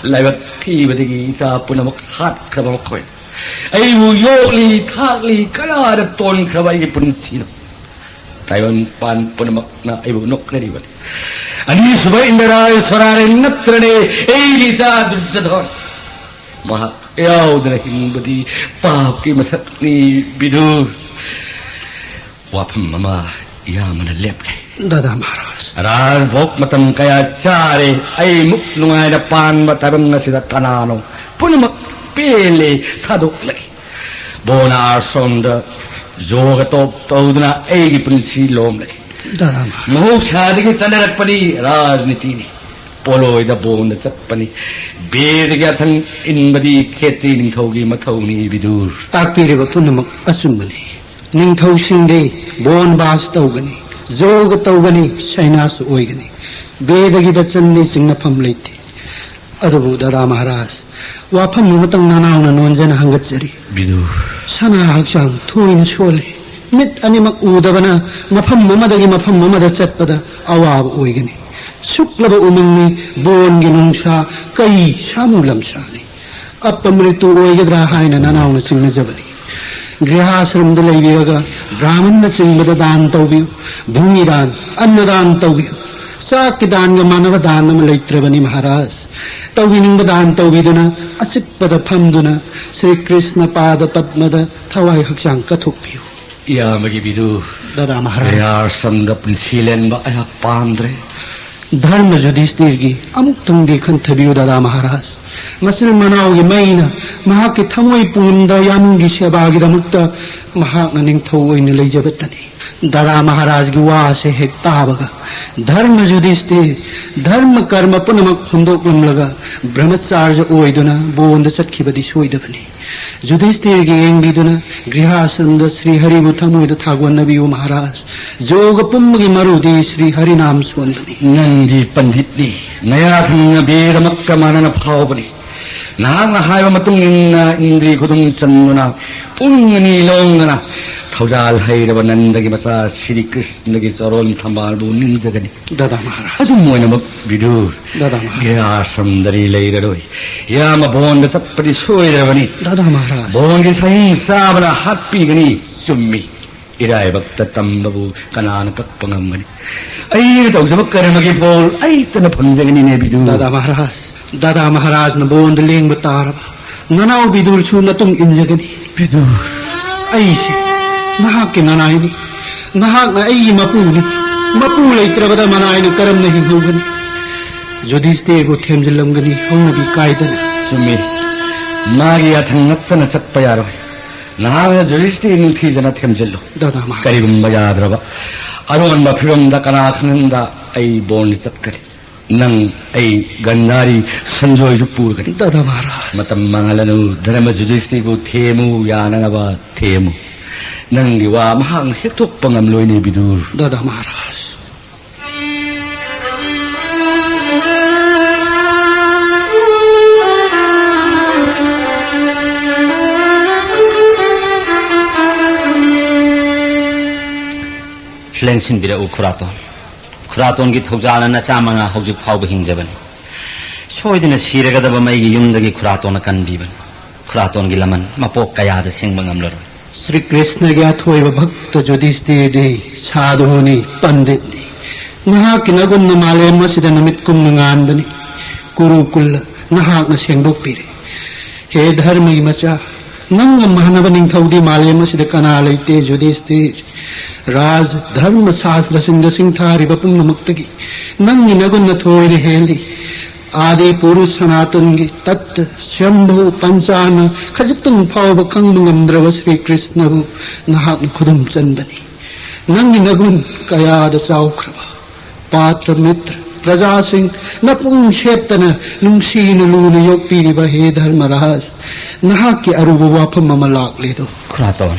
ꯂꯥꯏꯕꯛ ꯊꯤꯕꯗꯒꯤ ꯏꯆꯥ ꯄꯨꯝꯅꯃꯛ ꯍꯥꯠꯈ꯭ꯔꯕ ꯃꯈꯣꯏ꯫ ꯑꯩꯕꯨ ꯌꯣꯛꯂꯤ ꯊꯥꯛꯂꯤ ꯀꯌꯥꯗ ꯇꯣꯟꯈ꯭ꯔꯕ ꯑꯩꯒꯤ ꯄꯨꯟꯁꯤꯅꯣ꯫ ꯇꯥꯏꯕꯪ ꯄꯥꯟ ꯄꯨꯝꯅꯃꯛꯅ ꯑꯩꯕꯨ ꯅꯣꯛꯅꯔꯤꯕꯅꯤ꯫ ꯑꯅꯤꯁꯨꯕ ꯏꯟꯗ꯭ꯔꯥ ꯁꯣꯔꯥꯔꯦ ꯅꯠꯇ꯭ꯔꯅꯦ ꯑꯩꯒꯤ ꯏꯆꯥ ꯗꯨꯔꯖꯣꯙꯟ꯫ ꯃꯍꯥꯛ ꯌꯥꯎꯗꯅ ꯍꯤꯡꯕꯗꯤ ꯄꯥꯞꯀꯤ ꯃꯁꯛꯅꯤ꯫ ꯕꯤꯗꯨ, ꯋꯥꯐꯝ ꯑꯃ ꯏꯌꯥꯝꯕꯅ ꯂꯦꯞꯂꯦ꯫ ꯗꯗꯥ ꯃꯍꯥꯔꯥꯖ꯫ ꯔꯥꯖꯚꯣꯒ ꯃꯇꯝ ꯀꯌꯥ ꯆꯥꯔꯦ꯫ ꯑꯩ ꯃꯨꯛ ꯅꯨꯡꯉꯥꯏꯅ ꯄꯥꯟꯕ ꯇꯥꯏꯕꯪ ꯑꯁꯤꯗ ꯀꯅꯥꯅꯣ? ꯄꯨꯝꯅꯃꯛ ꯄꯦꯜꯂꯦ, ꯊꯥꯗꯣꯛꯂꯒꯦ꯫ ꯕꯣꯅ ꯑꯥꯁ꯭ꯔꯣꯝꯗ ꯌꯣꯒ ꯇꯣꯞ ꯇꯧꯗꯨꯅ ꯑꯩꯒꯤ ꯄꯨꯟꯁꯤ ꯂꯣꯝꯂꯒꯦ꯫ ꯗꯗꯥ ꯃꯍꯥꯔꯥꯖ꯫ ꯃꯍꯧꯁꯥꯗꯒꯤ ꯆꯠꯅꯔꯛꯄꯅꯤ, ꯔꯥꯖꯅꯤꯇꯤꯅꯤ꯫ ꯄꯣꯂꯣꯏꯗ ꯕꯣꯟꯗ ꯆꯠꯄꯅꯤ꯫ ꯕꯦꯗꯒꯤ ꯑꯊꯪ ꯏꯟꯕꯗꯤ ꯈꯦꯇ꯭ꯔꯤ ꯅꯤꯡꯊꯧꯒꯤ ꯃꯊꯧꯅꯤ ꯕꯤꯗꯨꯔ꯫ ꯇꯥꯛꯄꯤꯔꯤꯕ ꯄꯨꯝꯅꯃꯛ ꯑꯆꯨꯝꯕꯅꯤ꯫ ꯅꯤꯡꯊꯧꯁꯤꯡꯗꯤ ꯕꯣꯟ ꯕꯥꯁ ꯇꯧꯒꯅꯤ, ꯌꯣꯒ ꯇꯧꯒꯅꯤ, ꯁꯩꯅꯥꯁꯨ ꯑꯣꯏꯒꯅꯤ꯫ ꯕꯦꯗꯒꯤ ꯕꯆꯟꯗꯤ ꯆꯤꯡꯅꯐꯝ ꯂꯩꯇꯦ꯫ ꯑꯗꯨꯕꯨ ꯗꯗꯥ ꯃꯍꯥꯔꯥꯖ, ꯋꯥꯐꯝ ꯑꯃꯇꯪ ꯅꯅꯥꯎꯅ ꯅꯣꯟꯖꯅ ꯍꯪꯒꯠꯆꯔꯤ꯫ ꯕꯤꯗꯨ꯫ ꯁꯅꯥ ꯍꯛꯆꯥꯡ ꯊꯣꯏꯅ ꯁꯣꯜꯂꯤ꯫ ꯃꯤꯠ ꯑꯅꯤꯃꯛ ꯎꯗꯕꯅ ꯃꯐꯝ ꯑꯃꯗꯒꯤ ꯃꯐꯝ ꯑꯃꯗ ꯆꯠꯄꯗ ꯑꯋꯥꯕ ꯑꯣꯏꯒꯅꯤ꯫ ꯁꯨꯛꯂꯕ ꯎꯃꯪꯅꯤ, ꯕꯣꯟꯒꯤ ꯅꯨꯡꯁꯥ, ꯀꯩ ꯁꯥꯃꯨ ꯂꯝꯁꯥꯅꯤ꯫ ꯑꯄꯃ꯭ꯔꯤꯇꯨ ꯑꯣꯏꯒꯗ꯭ꯔꯥ ꯍꯥꯏꯅ ꯅꯅꯥꯎꯅ ꯆꯤꯡꯅꯖꯕꯅꯤ꯫ ꯒ꯭ꯔꯤꯍꯥꯁ꯭ꯔꯝꯗ ꯂꯩꯕꯤꯔꯒ ꯕ꯭ꯔꯥꯍꯃꯟꯅ ꯆꯤꯡꯕꯗ ꯗꯥꯟ ꯇꯧꯕꯤꯌꯨ, ꯚꯨꯃꯤ ꯗꯥꯟ, ꯑꯟꯅ ꯗꯥꯟ ꯇꯧꯕꯤꯌꯨ, ꯆꯥꯛꯀꯤ ꯗꯥꯟꯒ ꯃꯥꯟꯅꯕ ꯗꯥꯟ ꯑꯃ ꯂꯩꯇ꯭ꯔꯕꯅꯤ ꯃꯍꯥꯔꯥꯖ꯫ ꯇꯧꯕꯤꯅꯤꯡꯕ ꯗꯥꯟ ꯇꯧꯕꯤꯗꯨꯅ ꯑꯆꯤꯛꯄꯗ ꯐꯝꯗꯨꯅ ꯁ꯭ꯔꯤ ꯀ꯭ꯔꯤꯁꯅ ꯄꯥꯗ ꯄꯗꯃꯗ ꯊꯋꯥꯏ ꯍꯛꯆꯥꯡ ꯀꯠꯊꯣꯛꯄꯤꯌꯨ꯫ ꯏꯌꯥꯝꯕꯒꯤ ꯕꯤꯗꯨ, ꯗꯥꯗꯥ ꯃꯍꯥꯔꯥꯖ꯫ ꯒ꯭ꯔꯤꯍꯥꯁ꯭ꯔꯝꯗ ꯄꯨꯟꯁꯤ ꯂꯦꯟꯕ ꯑꯩꯍꯥꯛ ꯄꯥꯝꯗ꯭ꯔꯦ꯫ ꯙꯔꯃ ꯌꯨꯙꯤꯁꯇꯤꯔꯒꯤ ꯑꯃꯨꯛꯇꯪꯗꯤ ꯈꯟꯊꯕꯤꯌꯨ ꯗꯥꯗꯥ ꯃꯍꯥꯔꯥꯖ꯫ ꯃꯆꯤꯟ ꯃꯅꯥꯎꯒꯤ ꯃꯩꯅ ꯃꯍꯥꯛꯀꯤ ꯊꯃꯣꯏ ꯄꯨꯝꯗ ꯌꯥꯝꯒꯤ ꯁꯦꯕꯥꯒꯤꯗꯃꯛꯇ ꯃꯍꯥꯛꯅ ꯅꯤꯡꯊꯧ ꯑꯣꯏꯅ ꯂꯩꯖꯕꯇꯅꯤ꯫ ꯗꯥꯗꯥ ꯃꯍꯥꯔꯥꯖꯒꯤ ꯋꯥꯁꯦ ꯍꯦꯛ ꯇꯥꯕꯒ ꯙꯔꯃ ꯌꯨꯙꯤꯁꯇꯤꯔ ꯙꯔꯃ ꯀꯔꯃ ꯄꯨꯝꯅꯃꯛ ꯍꯨꯟꯗꯣꯛꯂꯝꯂꯒ ꯕ꯭ꯔꯍꯃꯆꯥꯔꯖ ꯑꯣꯏꯗꯨꯅ ꯕꯣꯟꯗ ꯆꯠꯈꯤꯕꯗꯤ ꯁꯣꯏꯗꯕꯅꯤ꯫ ꯌꯨꯙꯤꯁꯇꯤꯔꯒꯤ ꯌꯦꯡꯕꯤꯗꯨꯅ ꯒ꯭ꯔꯤꯍꯥꯁ꯭ꯔꯝꯗ ꯁ꯭ꯔꯤ ꯍꯔꯤꯕꯨ ꯊꯃꯣꯏꯗ ꯊꯥꯒꯣꯟꯅꯕꯤꯌꯨ ꯃꯍꯥꯔꯥꯖ꯫ ꯌꯣꯒ ꯄꯨꯝꯕꯒꯤ ꯃꯔꯨꯗꯤ ꯁ꯭ꯔꯤ ꯍꯔꯤꯅꯥꯝ ꯁꯣꯟꯕꯅꯤ꯫ ꯅꯪꯗꯤ ꯄꯟꯗꯤꯠꯅꯤ, ꯅꯌꯥꯊꯪꯅ ꯕꯦꯗꯃꯛꯇ ꯃꯥꯟꯅꯅ ꯐꯥꯎꯕꯅꯤ꯫ ꯅꯍꯥꯛꯅ ꯍꯥꯏꯕ ꯃꯇꯨꯡ ꯏꯟꯅ ꯏꯟꯗ꯭ꯔꯤ ꯈꯨꯗꯨꯝ ꯆꯟꯗꯨꯅ ꯄꯨꯡ ꯑꯅꯤ ꯂꯣꯡꯗꯅ ꯊꯧꯖꯥꯜ ꯍꯩꯔꯕ ꯅꯟꯗꯒꯤ ꯃꯆꯥ ꯁ꯭ꯔꯤ ꯀ꯭ꯔꯤꯁꯅꯒꯤ ꯆꯔꯣꯟ ꯊꯝꯕꯥꯜꯕꯨ ꯅꯤꯡꯖꯒꯅꯤ꯫ ꯗꯥꯗꯥ ꯃꯍꯥꯔꯥꯖ꯫ ꯑꯗꯨꯝ ꯑꯣꯏꯅꯃꯛ ꯕꯤꯗꯨꯔ, ꯗꯥꯗꯥ ꯃꯍꯥꯔꯥꯖ꯫ ꯒ꯭ꯔꯤꯍꯥꯁ꯭ꯔꯝꯗꯗꯤ ꯂꯩꯔꯔꯣꯏ꯫ ꯏꯌꯥꯝꯕ ꯕꯣꯟꯗ ꯆꯠꯄꯗꯤ ꯁꯣꯏꯗ꯭ꯔꯕꯅꯤ꯫ ꯗꯥꯗꯥ ꯃꯍꯥꯔꯥꯖ꯫ ꯕꯣꯟꯒꯤ ꯁꯍꯤꯡ ꯆꯥꯕꯅ ꯍꯥꯠꯄꯤꯒꯅꯤ꯫ ꯆꯨꯝꯃꯤ꯫ ꯏꯔꯥꯏꯕꯛꯇ ꯇꯝꯕꯕꯨ ꯀꯅꯥꯅ ꯀꯛꯄ ꯉꯝꯒꯅꯤ? ꯑꯩꯅ ꯇꯧꯖꯕ ꯀꯔꯃꯒꯤ ꯐꯣꯜ ꯑꯩꯇꯅ ꯐꯪꯖꯒꯅꯤꯅꯦ ꯕꯤꯗꯨ꯫ ꯗꯥꯗꯥ ꯃꯍꯥꯔꯥꯖ, ꯗꯥꯗꯥ ꯃꯍꯥꯔꯥꯖꯅ ꯕꯣꯟꯗ ꯂꯦꯡꯕ ꯇꯥꯔꯕ ꯅꯅꯥꯎ ꯕꯤꯗꯨꯔꯁꯨ ꯅꯇꯨꯡ ꯏꯟꯖꯒꯅꯤ꯫ ꯕꯤꯗꯨ꯫ ꯑꯩꯁꯦ ꯅꯍꯥꯛꯀꯤ ꯅꯅꯥꯏꯅꯤ꯫ ꯅꯍꯥꯛꯅ ꯑꯩꯒꯤ ꯃꯄꯨꯅꯤ꯫ ꯃꯄꯨ ꯂꯩꯇ꯭ꯔꯕꯗ ꯃꯅꯥꯏꯅ ꯀꯔꯝꯅ ꯍꯤꯡꯍꯧꯒꯅꯤ? ꯌꯨꯙꯤꯁꯇꯤꯔꯕꯨ ꯊꯦꯝꯖꯤꯜꯂꯝꯒꯅꯤ ꯍꯧꯅꯕꯤ ꯀꯥꯏꯗꯅ꯫ ꯆꯨꯝꯃꯤ꯫ ꯃꯥꯒꯤ ꯌꯥꯊꯪ ꯅꯠꯇꯅ ꯆꯠꯄ ꯌꯥꯔꯣꯏ꯫ ꯅꯍꯥꯛꯅ ꯌꯨꯙꯤꯁꯇꯤꯔ ꯅꯤꯡꯊꯤꯖꯅ ꯊꯦꯝꯖꯤꯜꯂꯨ꯫ ꯗꯥꯗꯥ ꯃꯍꯥꯔꯥꯖ꯫ ꯀꯔꯤꯒꯨꯝꯕ ꯌꯥꯗ꯭ꯔꯕ ꯑꯔꯣꯟꯕ ꯐꯤꯕꯝꯗ ꯀꯅꯥ ꯈꯪꯍꯟꯗ ꯑꯩ ꯕꯣꯟꯗ ꯆꯠꯀꯅꯤ꯫ ꯅꯪ, ꯑꯩ, ꯒꯟꯙꯥꯔꯤ ꯁꯟꯖꯣꯏꯁꯨ ꯄꯨꯔꯒꯅꯤ꯫ ꯗꯥꯗꯥ ꯃꯍꯥꯔꯥꯖ꯫ ꯃꯇꯝ ꯃꯥꯡꯍꯜꯂꯅꯨ꯫ ꯙꯔꯃ ꯌꯨꯙꯤꯁꯇꯤꯔꯕꯨ ꯊꯦꯝꯃꯨ, ꯌꯥꯅꯅꯕ ꯊꯦꯝꯃꯨ꯫ ꯅꯪꯒꯤ ꯋꯥ ꯃꯍꯥꯛꯅ ꯍꯦꯛꯇꯣꯛꯄ ꯉꯝꯂꯣꯏꯅꯦ ꯕꯤꯗꯨꯔ꯫ ꯗꯥꯗꯥ ꯃꯍꯥꯔꯥꯖ꯫ ꯂꯦꯡꯁꯤꯟꯕꯤꯔꯛꯎ ꯈꯨꯔꯥꯇꯣꯟ꯫ ꯈꯨꯔꯥꯇꯣꯟꯒꯤ ꯊꯧꯖꯥꯜꯅ ꯅꯆꯥ ꯃꯉꯥ ꯍꯧꯖꯤꯛ ꯐꯥꯎꯕ ꯍꯤꯡꯖꯕꯅꯤ꯫ ꯁꯣꯏꯗꯅ ꯁꯤꯔꯒꯗꯕ ꯃꯩꯒꯤ ꯌꯨꯝꯗꯒꯤ ꯈꯨꯔꯥꯇꯣꯟꯅ ꯀꯟꯕꯤꯕꯅꯤ꯫ ꯈꯨꯔꯥꯇꯣꯟꯒꯤ ꯂꯃꯟ ꯃꯄꯣꯛ ꯀꯌꯥꯗ ꯁꯤꯡꯕ ꯉꯝꯂꯔꯣꯏ꯫ ꯁ꯭ꯔꯤ ꯀ꯭ꯔꯤꯁꯅꯒꯤ ꯑꯊꯣꯏꯕ ꯚꯛꯇ ꯌꯨꯙꯤꯁꯇꯤꯔꯗꯤ ꯁꯥꯙꯨꯅꯤ, ꯄꯟꯗꯤꯠꯅꯤ꯫ ꯅꯍꯥꯛꯀꯤ ꯅꯒꯨꯟꯅ ꯃꯥꯂꯦꯝ ꯑꯁꯤꯗ ꯅꯨꯃꯤꯠ ꯀꯨꯝꯅ ꯉꯥꯟꯕꯅꯤ꯫ ꯀꯨꯔꯨ ꯀꯨꯜꯂ ꯅꯍꯥꯛꯅ ꯁꯦꯡꯗꯣꯛꯄꯤꯔꯦ꯫ ꯍꯦ ꯙꯔꯃꯒꯤ ꯃꯆꯥ, ꯅꯪꯒ ꯃꯥꯟꯅꯕ ꯅꯤꯡꯊꯧꯗꯤ ꯃꯥꯂꯦꯝ ꯑꯁꯤꯗ ꯀꯅꯥ ꯂꯩꯇꯦ ꯌꯨꯙꯤꯁꯇꯤꯔ꯫ ꯔꯥꯖ ꯙꯔꯃ ꯁꯥꯁꯇ꯭ꯔꯁꯤꯡꯗ ꯁꯤꯡꯊꯥꯔꯤꯕ ꯄꯨꯝꯅꯃꯛꯇꯒꯤ ꯅꯪꯒꯤ ꯅꯒꯨꯟꯅ ꯊꯣꯏꯅ ꯍꯦꯜꯂꯤ꯫ ꯑꯥꯗꯤ ꯄꯨꯔꯨꯁ ꯁꯅꯥꯇꯟꯒꯤ ꯇꯠꯇ ꯁ꯭ꯌꯝꯚꯨ ꯄꯟꯆꯥꯅ ꯈꯖꯤꯛꯇꯪ ꯐꯥꯎꯕ ꯈꯪꯕ ꯉꯝꯗ꯭ꯔꯕ ꯁ꯭ꯔꯤ ꯀ꯭ꯔꯤꯁꯅꯕꯨ ꯅꯍꯥꯛꯅ ꯈꯨꯗꯨꯝ ꯆꯟꯕꯅꯤ꯫ ꯅꯪꯒꯤ ꯅꯒꯨꯟ ꯀꯌꯥꯗ ꯆꯥꯎꯈ꯭ꯔꯕ꯫ ꯄꯥꯇ꯭ꯔ ꯃꯤꯇ꯭ꯔ ꯄ꯭ꯔꯖꯥꯁꯤꯡ ꯅꯄꯨꯡ ꯁꯦꯠꯇꯅ ꯅꯨꯡꯁꯤꯅ ꯂꯨꯅ ꯌꯣꯛꯄꯤꯔꯤꯕ ꯍꯦ ꯙꯔꯃꯔꯥꯖ, ꯅꯍꯥꯛꯀꯤ ꯑꯔꯨꯕ ꯋꯥꯐꯝ ꯑꯃ ꯂꯥꯛꯂꯦꯗꯣ꯫ ꯈꯨꯔꯥꯇꯣꯟ,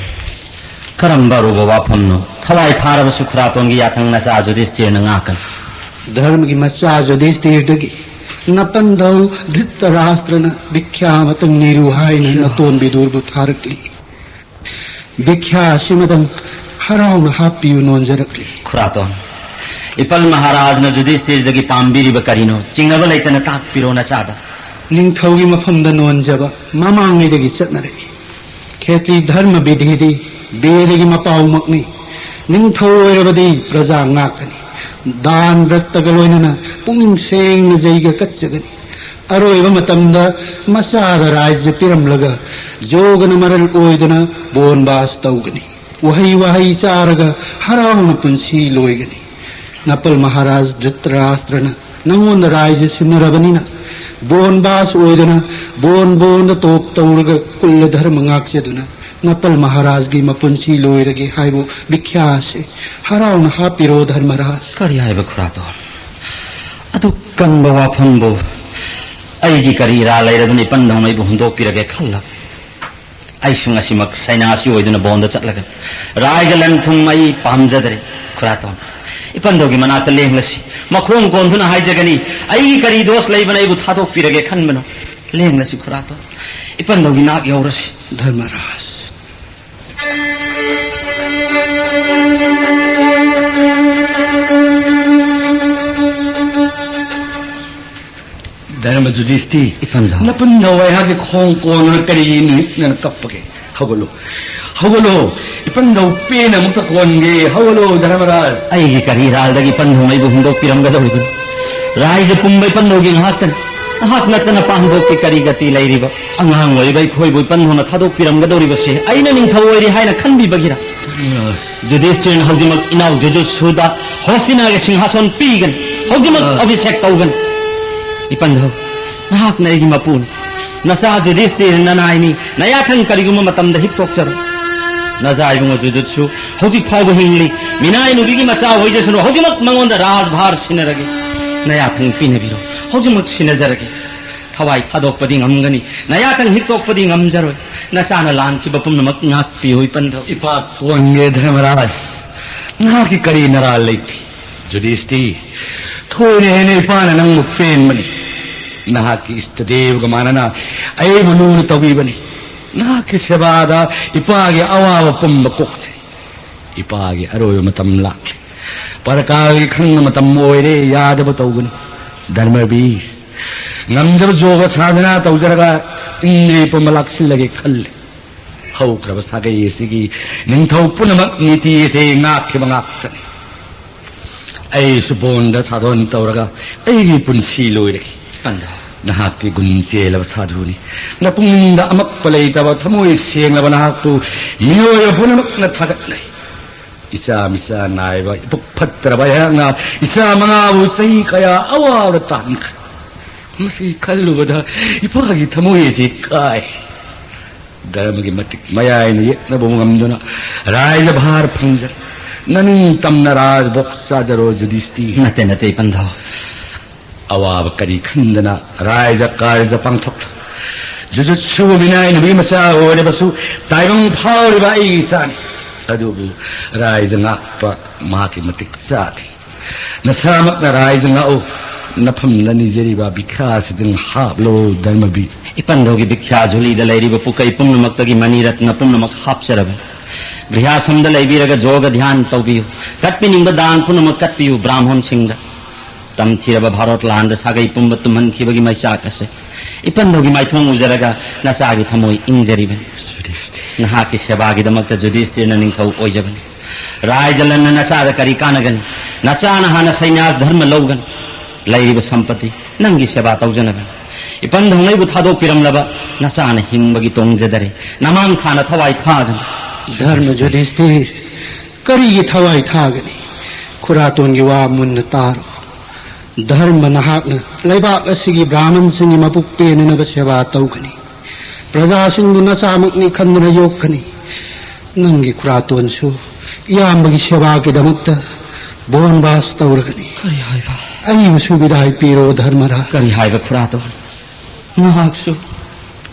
ꯀꯔꯝꯕ ꯑꯔꯨꯕ ꯋꯥꯐꯝꯅꯣ? ꯊꯋꯥꯏ ꯊꯥꯔꯕꯁꯨ ꯈꯨꯔꯥꯇꯣꯟꯒꯤ ꯌꯥꯊꯪ ꯅꯆꯥ ꯌꯨꯙꯤꯁꯇꯤꯔꯅ ꯉꯥꯛꯀꯅꯤ꯫ ꯙꯔꯃꯒꯤ ꯃꯆꯥ ꯌꯨꯙꯤꯁꯇꯤꯔꯗꯒꯤ ꯅꯄꯟꯗꯧ ꯙ꯭ꯔꯤꯇꯔꯥꯁꯇ꯭ꯔꯅ ꯚꯤꯈ꯭ꯌꯥ ꯑꯃꯇꯪ ꯅꯤꯔꯨ ꯍꯥꯏꯅ ꯅꯇꯣꯟ ꯕꯤꯗꯨꯔꯕꯨ ꯊꯥꯔꯛꯂꯤ꯫ ꯚꯤꯈ꯭ꯌꯥ ꯑꯁꯤꯃꯇꯪ ꯍꯔꯥꯎꯅ ꯍꯥꯞꯄꯤꯌꯨ ꯅꯣꯟꯖꯔꯛꯂꯤ꯫ ꯈꯨꯔꯥꯇꯣꯟ, ꯏꯄꯜ ꯃꯍꯥꯔꯥꯖꯅ ꯌꯨꯙꯤꯁꯇꯤꯔꯗꯒꯤ ꯄꯥꯝꯕꯤꯔꯤꯕ ꯀꯔꯤꯅꯣ? ꯆꯤꯡꯅꯕ ꯂꯩꯇꯅ ꯇꯥꯛꯄꯤꯔꯣ ꯅꯆꯥꯗ꯫ ꯅꯤꯡꯊꯧꯒꯤ ꯃꯐꯝꯗ ꯅꯣꯟꯖꯕ ꯃꯃꯥꯡꯉꯩꯗꯒꯤ ꯆꯠꯅꯔꯛꯏ꯫ ꯈꯦꯇ꯭ꯔꯤ ꯙꯔꯃ ꯕꯤꯙꯤꯗꯤ ꯕꯦꯗꯒꯤ ꯃꯄꯥꯎꯃꯛꯅꯤ꯫ ꯅꯤꯡꯊꯧ ꯑꯣꯏꯔꯕꯗꯤ ꯄ꯭ꯔꯖꯥ ꯉꯥꯛꯀꯅꯤ꯫ ꯗꯥꯟ ꯚ꯭ꯔꯠꯇꯒ ꯂꯣꯏꯅꯅ ꯄꯨꯛꯅꯤꯡ ꯁꯦꯡꯅ ꯖꯩꯒ ꯀꯠꯆꯒꯅꯤ꯫ ꯑꯔꯣꯏꯕ ꯃꯇꯝꯗ ꯃꯆꯥꯗ ꯔꯥꯏꯖ꯭ꯌ ꯄꯤꯔꯝꯂꯒ ꯖꯣꯒꯅ ꯃꯔꯜ ꯑꯣꯏꯗꯨꯅ ꯕꯣꯟꯕꯥꯁ ꯇꯧꯒꯅꯤ꯫ ꯎꯍꯩ ꯋꯥꯍꯩ ꯆꯥꯔꯒ ꯍꯔꯥꯎꯅ ꯄꯨꯟꯁꯤ ꯂꯣꯏꯒꯅꯤ꯫ ꯅꯄꯜ ꯃꯍꯥꯔꯥꯖ ꯙ꯭ꯔꯤꯇꯔꯥꯁꯇ꯭ꯔꯅ ꯅꯉꯣꯟꯗ ꯔꯥꯏꯖ꯭ꯌ ꯁꯤꯟꯅꯔꯕꯅꯤꯅ ꯕꯣꯟꯕꯥꯁ ꯑꯣꯏꯗꯨꯅ ꯕꯣꯟ ꯕꯣꯟꯗ ꯇꯣꯞ ꯇꯧꯔꯒ ꯀꯨꯜꯂ ꯙꯔꯃ ꯉꯥꯛꯆꯗꯨꯅ ꯅꯄꯜ ꯃꯍꯥꯔꯥꯖꯒꯤ ꯃꯄꯨꯟꯁꯤ ꯂꯣꯏꯔꯒꯦ ꯍꯥꯏꯕꯨ ꯚꯤꯈ꯭ꯌꯥ ꯑꯁꯤ ꯍꯔꯥꯎꯅ ꯍꯥꯞꯄꯤꯔꯣ ꯙꯔꯃꯔꯥꯖ꯫ ꯀꯔꯤ ꯍꯥꯏꯕ ꯈꯨꯔꯥꯇꯣꯟ? ꯑꯗꯨꯛ ꯀꯟꯕ ꯋꯥꯐꯝꯕꯨ ꯑꯩꯒꯤ ꯀꯔꯤ ꯏꯔꯥ ꯂꯩꯔꯗꯨꯅ ꯏꯄꯟꯗꯧꯅ ꯑꯩꯕꯨ ꯍꯨꯟꯗꯣꯛꯄꯤꯔꯒꯦ ꯈꯜꯂꯕ? ꯑꯩꯁꯨ ꯉꯁꯤꯃꯛ ꯁꯩꯅꯥꯁꯤ ꯑꯣꯏꯗꯨꯅ ꯕꯣꯟꯗ ꯆꯠꯂꯒ ꯔꯥꯏꯒ ꯂꯟ ꯊꯨꯝ ꯑꯩ ꯄꯥꯝꯖꯗ꯭ꯔꯦ꯫ ꯈꯨꯔꯥꯇꯣꯟ, ꯏꯄꯟꯗꯧꯒꯤ ꯃꯅꯥꯛꯇ ꯂꯦꯡꯂꯁꯤ꯫ ꯃꯈꯣꯡ ꯀꯣꯟꯗꯨꯅ ꯍꯥꯏꯖꯒꯅꯤ, ꯑꯩꯒꯤ ꯀꯔꯤ ꯗꯣꯁ ꯂꯩꯕꯅ ꯑꯩꯕꯨ ꯊꯥꯗꯣꯛꯄꯤꯔꯒꯦ ꯈꯟꯕꯅꯣ? ꯂꯦꯡꯂꯁꯤ ꯈꯨꯔꯥꯇꯣꯟ, ꯏꯄꯟꯗꯧꯒꯤ ꯅꯥꯛ ꯌꯧꯔꯁꯤ꯫ ꯙꯔꯃꯔꯥꯖ꯫ ꯌꯨꯗꯤꯁꯇꯤ, ꯏꯄꯟꯗꯧ꯫ ꯅꯄꯨꯟꯗꯧ ꯑꯩꯍꯥꯛꯀꯤ ꯈꯣꯡ ꯀꯣꯟꯗꯨꯅ ꯀꯔꯤꯒꯤ ꯅꯨꯃꯤꯠꯅꯅ ꯀꯞꯄꯒꯦ? ꯍꯧꯒꯠꯂꯨ, ꯍꯧꯒꯠꯂꯨ, ꯏꯄꯟꯗꯧ ꯄꯦꯟꯅ ꯑꯃꯨꯛꯇ ꯀꯣꯟꯒꯦ꯫ ꯍꯧꯒꯠꯂꯨ, ꯙꯔꯃꯔꯥꯖ꯫ ꯑꯩꯒꯤ ꯀꯔꯤ ꯏꯔꯥꯜꯗꯒꯤ ꯏꯄꯟꯗꯧꯅ ꯑꯩꯕꯨ ꯍꯨꯟꯗꯣꯛꯄꯤꯔꯝꯒꯗꯧꯔꯤꯕꯅꯣ? ꯔꯥꯏꯖ ꯄꯨꯝꯕ ꯏꯄꯟꯗꯧꯒꯤ ꯉꯥꯛꯇꯅꯤ꯫ ꯅꯍꯥꯛ ꯅꯠꯇꯅ ꯄꯥꯡꯊꯣꯛꯀꯤ ꯀꯔꯤ ꯒꯇꯤ ꯂꯩꯔꯤꯕ? ꯑꯉꯥꯡ ꯑꯣꯏꯔꯤꯕ ꯑꯩꯈꯣꯏꯕꯨ ꯏꯄꯟꯗꯧꯅ ꯊꯥꯗꯣꯛꯄꯤꯔꯝꯒꯗꯧꯔꯤꯕꯁꯦ ꯑꯩꯅ ꯅꯤꯡꯊꯧ ꯑꯣꯏꯔꯤ ꯍꯥꯏꯅ ꯈꯟꯕꯤꯕꯒꯤꯔ? ꯌꯨꯗꯤꯁꯇꯤꯔꯅ ꯍꯧꯖꯤꯛꯃꯛ ꯏꯅꯥꯎ ꯖꯨꯖꯨꯠꯁꯨꯗ ꯍꯣꯁꯇꯤꯅꯥꯒꯤ ꯁꯤꯡꯍꯥꯁꯣꯟ ꯄꯤꯒꯅꯤ꯫ ꯍꯧꯖꯤꯛꯃꯛ ꯑ꯫ ꯑꯚꯤꯁꯦꯛ ꯇꯧꯒꯅꯤ꯫ ꯏꯄꯟꯗꯧ, ꯅꯍꯥꯛꯅ ꯑꯩꯒꯤ ꯃꯄꯨꯅꯤ꯫ ꯅꯆꯥ ꯖꯨꯗꯤꯁꯇꯤꯔ ꯅꯅꯥꯏꯅꯤ꯫ ꯅꯌꯥꯊꯪ ꯀꯔꯤꯒꯨꯝꯕ ꯃꯇꯝꯗ ꯍꯤꯛꯇꯣꯛꯆꯔꯣ꯫ ꯅꯆꯥ ꯏꯕꯨꯡꯉꯣ ꯖꯨꯖꯨꯠꯁꯨ ꯍꯧꯖꯤꯛ ꯐꯥꯎꯕ ꯍꯤꯡꯂꯤ꯫ ꯃꯤꯅꯥꯏ ꯅꯨꯄꯤꯒꯤ ꯃꯆꯥ ꯑꯣꯏꯖꯁꯅꯨ꯫ ꯍꯧꯖꯤꯛꯃꯛ ꯃꯉꯣꯟꯗ ꯔꯥꯖꯚꯥꯔ ꯁꯤꯟꯅꯔꯒꯦ꯫ ꯅꯌꯥꯊꯪ ꯄꯤꯅꯕꯤꯔꯣ꯫ ꯍꯧꯖꯤꯛꯃꯛ ꯁꯤꯟꯅꯖꯔꯒꯦ꯫ ꯊꯋꯥꯏ ꯊꯥꯗꯣꯛꯄꯗꯤ ꯉꯝꯒꯅꯤ, ꯅꯌꯥꯊꯪ ꯍꯤꯛꯇꯣꯛꯄꯗꯤ ꯉꯝꯖꯔꯣꯏ꯫ ꯅꯆꯥꯅ ꯂꯥꯟꯈꯤꯕ ꯄꯨꯝꯅꯃꯛ ꯉꯥꯛꯄꯤꯌꯨ, ꯏꯄꯟꯗꯧ꯫ ꯏꯄꯥ ꯀꯣꯟꯒꯦ, ꯙꯔꯃꯔꯥꯖ, ꯅꯍꯥꯛꯀꯤ ꯀꯔꯤ ꯅꯔꯥꯜ ꯂꯩꯇꯦ? ꯖꯨꯗꯤꯁꯇꯤ, ꯊꯣꯏꯅ ꯍꯦꯟꯅ ꯏꯄꯥꯅ ꯅꯪꯕꯨ ꯄꯦꯟꯕꯅꯤ꯫ ꯅꯍꯥꯛꯀꯤ ꯏꯁꯇꯗꯦꯕꯒ ꯃꯥꯟꯅꯅ ꯑꯩꯕꯨ ꯂꯨꯅ ꯇꯧꯕꯤꯕꯅꯤ꯫ ꯅꯍꯥꯛꯀꯤ ꯁꯦꯕꯥꯗ ꯏꯄꯥꯒꯤ ꯑꯋꯥꯕ ꯄꯨꯝꯕ ꯀꯣꯛꯆꯩ꯫ ꯏꯄꯥꯒꯤ ꯑꯔꯣꯏꯕ ꯃꯇꯝ ꯂꯥꯛꯂꯦ꯫ ꯄꯔꯀꯥꯜꯒꯤ ꯈꯪꯕ ꯃꯇꯝ ꯑꯣꯏꯔꯦ, ꯌꯥꯗꯕ ꯇꯧꯒꯅꯨ꯫ ꯙꯔꯃꯕꯤꯔ, ꯉꯝꯖꯕ ꯖꯣꯒ ꯁꯥꯙꯅꯥ ꯇꯧꯖꯔꯒ ꯏꯟꯗ꯭ꯔꯤ ꯄꯨꯝꯕ ꯂꯥꯛꯁꯤꯜꯂꯒꯦ ꯈꯜꯂꯦ꯫ ꯍꯧꯈ꯭ꯔꯕ ꯁꯥꯒꯩ ꯑꯁꯤꯒꯤ ꯅꯤꯡꯊꯧ ꯄꯨꯝꯅꯃꯛ ꯅꯤꯇꯤ ꯑꯁꯤ ꯉꯥꯛꯈꯤꯕ ꯉꯥꯛꯇꯅꯤ꯫ ꯑꯩꯁꯨ ꯕꯣꯟꯗ ꯁꯥꯗꯣꯟ ꯇꯧꯔꯒ ꯑꯩꯒꯤ ꯄꯨꯟꯁꯤ ꯂꯣꯏꯔꯦ꯫ ꯄꯟꯗꯥ꯫ ꯅꯍꯥꯛꯇꯤ ꯒꯨꯟ ꯆꯦꯜꯂꯕ ꯁꯥꯙꯨꯅꯤ꯫ ꯅꯄꯨꯛꯅꯤꯡꯗ ꯑꯃꯛꯄ ꯂꯩꯇꯕ, ꯊꯃꯣꯏ ꯁꯦꯡꯂꯕ ꯅꯍꯥꯛꯄꯨ ꯃꯤꯑꯣꯏꯕ ꯄꯨꯝꯅꯃꯛꯅ ꯊꯥꯒꯠꯅꯩ꯫ ꯏꯆꯥ ꯃꯤꯆꯥ ꯅꯥꯏꯕ, ꯏꯄꯨꯛ ꯐꯠꯇ꯭ꯔꯕ ꯑꯩꯍꯥꯛꯅ ꯏꯆꯥ ꯃꯉꯥꯕꯨ ꯆꯍꯤ ꯀꯌꯥ ꯑꯋꯥꯕꯗ ꯇꯥꯟꯈ꯭ꯔꯦ꯫ ꯃꯁꯤ ꯈꯜꯂꯨꯕꯗ ꯏꯄꯥꯒꯤ ꯊꯃꯣꯏ ꯑꯁꯤ ꯀꯥꯏ꯫ ꯙꯔꯃꯒꯤ ꯃꯇꯤꯛ ꯃꯌꯥꯏꯅ ꯌꯦꯛꯅꯕ ꯉꯝꯗꯨꯅ ꯔꯥꯏꯖ ꯚꯥꯔ ꯐꯪꯖꯔꯦ꯫ ꯅꯅꯤꯡ ꯇꯝꯅ ꯔꯥꯖꯚꯣꯛ ꯆꯥꯖꯔꯣ, ꯖꯨꯗꯤꯁꯇꯤ꯫ ꯅꯠꯇꯦ, ꯅꯠꯇꯦ, ꯏꯄꯟꯗꯧ꯫ ꯑꯋꯥꯕ ꯀꯔꯤ ꯈꯟꯗꯅ ꯔꯥꯏꯖ ꯀꯥꯔꯖ ꯄꯥꯡꯊꯣꯛꯂꯣ꯫ ꯖꯨꯖꯨꯠꯁꯨ ꯃꯤꯅꯥꯏ ꯅꯨꯄꯤ ꯃꯆꯥ ꯑꯣꯏꯔꯕꯁꯨ ꯇꯥꯏꯕꯪ ꯐꯥꯎꯔꯤꯕ ꯑꯩꯒꯤ ꯏꯆꯥꯅꯤ꯫ ꯑꯗꯨꯕꯨ ꯔꯥꯏꯖ ꯉꯥꯛꯄ ꯃꯍꯥꯛꯀꯤ ꯃꯇꯤꯛ ꯆꯥꯗꯦ꯫ ꯅꯁꯥꯃꯛꯅ ꯔꯥꯏꯖ ꯉꯥꯛꯎ꯫ ꯅꯐꯝꯗ ꯅꯤꯖꯔꯤꯕ ꯚꯤꯈ꯭ꯌꯥꯁꯤꯗꯪ ꯍꯥꯞꯂꯣ, ꯙꯔꯃꯕꯤꯔ꯫ ꯏꯄꯟꯗꯧꯒꯤ ꯚꯤꯈ꯭ꯌꯥ ꯖꯨꯂꯤꯗ ꯂꯩꯔꯤꯕ ꯄꯨꯀꯩ ꯄꯨꯝꯅꯃꯛꯇꯒꯤ ꯃꯅꯤ ꯔꯠꯅ ꯄꯨꯝꯅꯃꯛ ꯍꯥꯞꯆꯔꯕꯅꯤ꯫ ꯒ꯭ꯔꯤꯍꯥꯁꯝꯗ ꯂꯩꯕꯤꯔꯒ ꯖꯣꯒ ꯙ꯭ꯌꯥꯟ ꯇꯧꯕꯤꯌꯨ꯫ ꯀꯠꯄꯤꯅꯤꯡꯕ ꯗꯥꯟ ꯄꯨꯝꯅꯃꯛ ꯀꯠꯄꯤꯌꯨ ꯕ꯭ꯔꯥꯍꯃꯣꯟꯁꯤꯡꯗ꯫ ꯇꯝꯊꯤꯔꯕ ꯚꯥꯔꯣꯠ ꯂꯥꯟꯗ ꯁꯥꯒꯩ ꯄꯨꯝꯕ ꯇꯨꯝꯍꯟꯈꯤꯕꯒꯤ ꯃꯩꯆꯥꯛ ꯑꯁꯦ ꯏꯄꯟꯗꯧꯒꯤ ꯃꯥꯏꯊꯣꯡ ꯎꯖꯔꯒ ꯅꯆꯥꯒꯤ ꯊꯃꯣꯏ ꯏꯪꯖꯔꯤꯕꯅꯤ꯫ ꯅꯍꯥꯛꯀꯤ ꯁꯦꯕꯥꯒꯤꯗꯃꯛꯇ ꯌꯨꯙꯤꯁꯇꯤꯔꯅ ꯅꯤꯡꯊꯧ ꯑꯣꯏꯖꯕꯅꯤ꯫ ꯔꯥꯏꯖ ꯂꯟꯅ ꯅꯆꯥꯗ ꯀꯔꯤ ꯀꯥꯟꯅꯒꯅꯤ? ꯅꯆꯥꯅ ꯍꯥꯟꯅ ꯁꯩꯅ꯭ꯌꯥꯁ ꯙꯔꯃ ꯂꯧꯒꯅꯤ꯫ ꯂꯩꯔꯤꯕ ꯁꯝꯄꯇꯤ ꯅꯪꯒꯤ ꯁꯦꯕꯥ ꯇꯧꯖꯅꯕꯅꯤ꯫ ꯏꯄꯟꯗꯧꯅ ꯑꯩꯕꯨ ꯊꯥꯗꯣꯛꯄꯤꯔꯝꯂꯕ ꯅꯆꯥꯅ ꯍꯤꯡꯕꯒꯤ ꯇꯣꯡꯖꯗꯔꯦ꯫ ꯅꯃꯥꯡ ꯊꯥꯅ ꯊꯋꯥꯏ ꯊꯥꯒꯅꯤ꯫ ꯙꯔꯃ ꯌꯨꯙꯤꯁꯇꯤꯔ, ꯀꯔꯤꯒꯤ ꯊꯋꯥꯏ ꯊꯥꯒꯅꯤ? ꯈꯨꯔꯥꯇꯣꯟꯒꯤ ꯋꯥ ꯃꯨꯟꯅ ꯇꯥꯔꯣ꯫ ꯙꯔꯃ ꯅꯍꯥꯛꯅ ꯂꯩꯕꯥꯛ ꯑꯁꯤꯒꯤ ꯕ꯭ꯔꯥꯍꯃꯟꯁꯤꯡꯒꯤ ꯃꯄꯨꯛ ꯄꯦꯟꯅꯅꯕ ꯁꯦꯕꯥ ꯇꯧꯒꯅꯤ꯫ ꯄ꯭ꯔꯖꯥꯁꯤꯡꯕꯨ ꯅꯆꯥꯃꯛꯅꯤ ꯈꯟꯗꯨꯅ ꯌꯣꯛꯀꯅꯤ꯫ ꯅꯪꯒꯤ ꯈꯨꯔꯥꯇꯣꯟꯁꯨ ꯏꯌꯥꯝꯕꯒꯤ ꯁꯦꯕꯥꯒꯤꯗꯃꯛꯇ ꯕꯣꯟꯕꯥꯁ ꯇꯧꯔꯒꯅꯤ꯫ ꯀꯔꯤ ꯍꯥꯏꯕ? ꯑꯩꯕꯨꯁꯨ ꯕꯤꯗꯥꯏ ꯄꯤꯔꯣ, ꯙꯔꯃꯔꯥꯖ꯫ ꯀꯔꯤ ꯍꯥꯏꯕ ꯈꯨꯔꯥꯇꯣꯟ? ꯅꯍꯥꯛꯁꯨ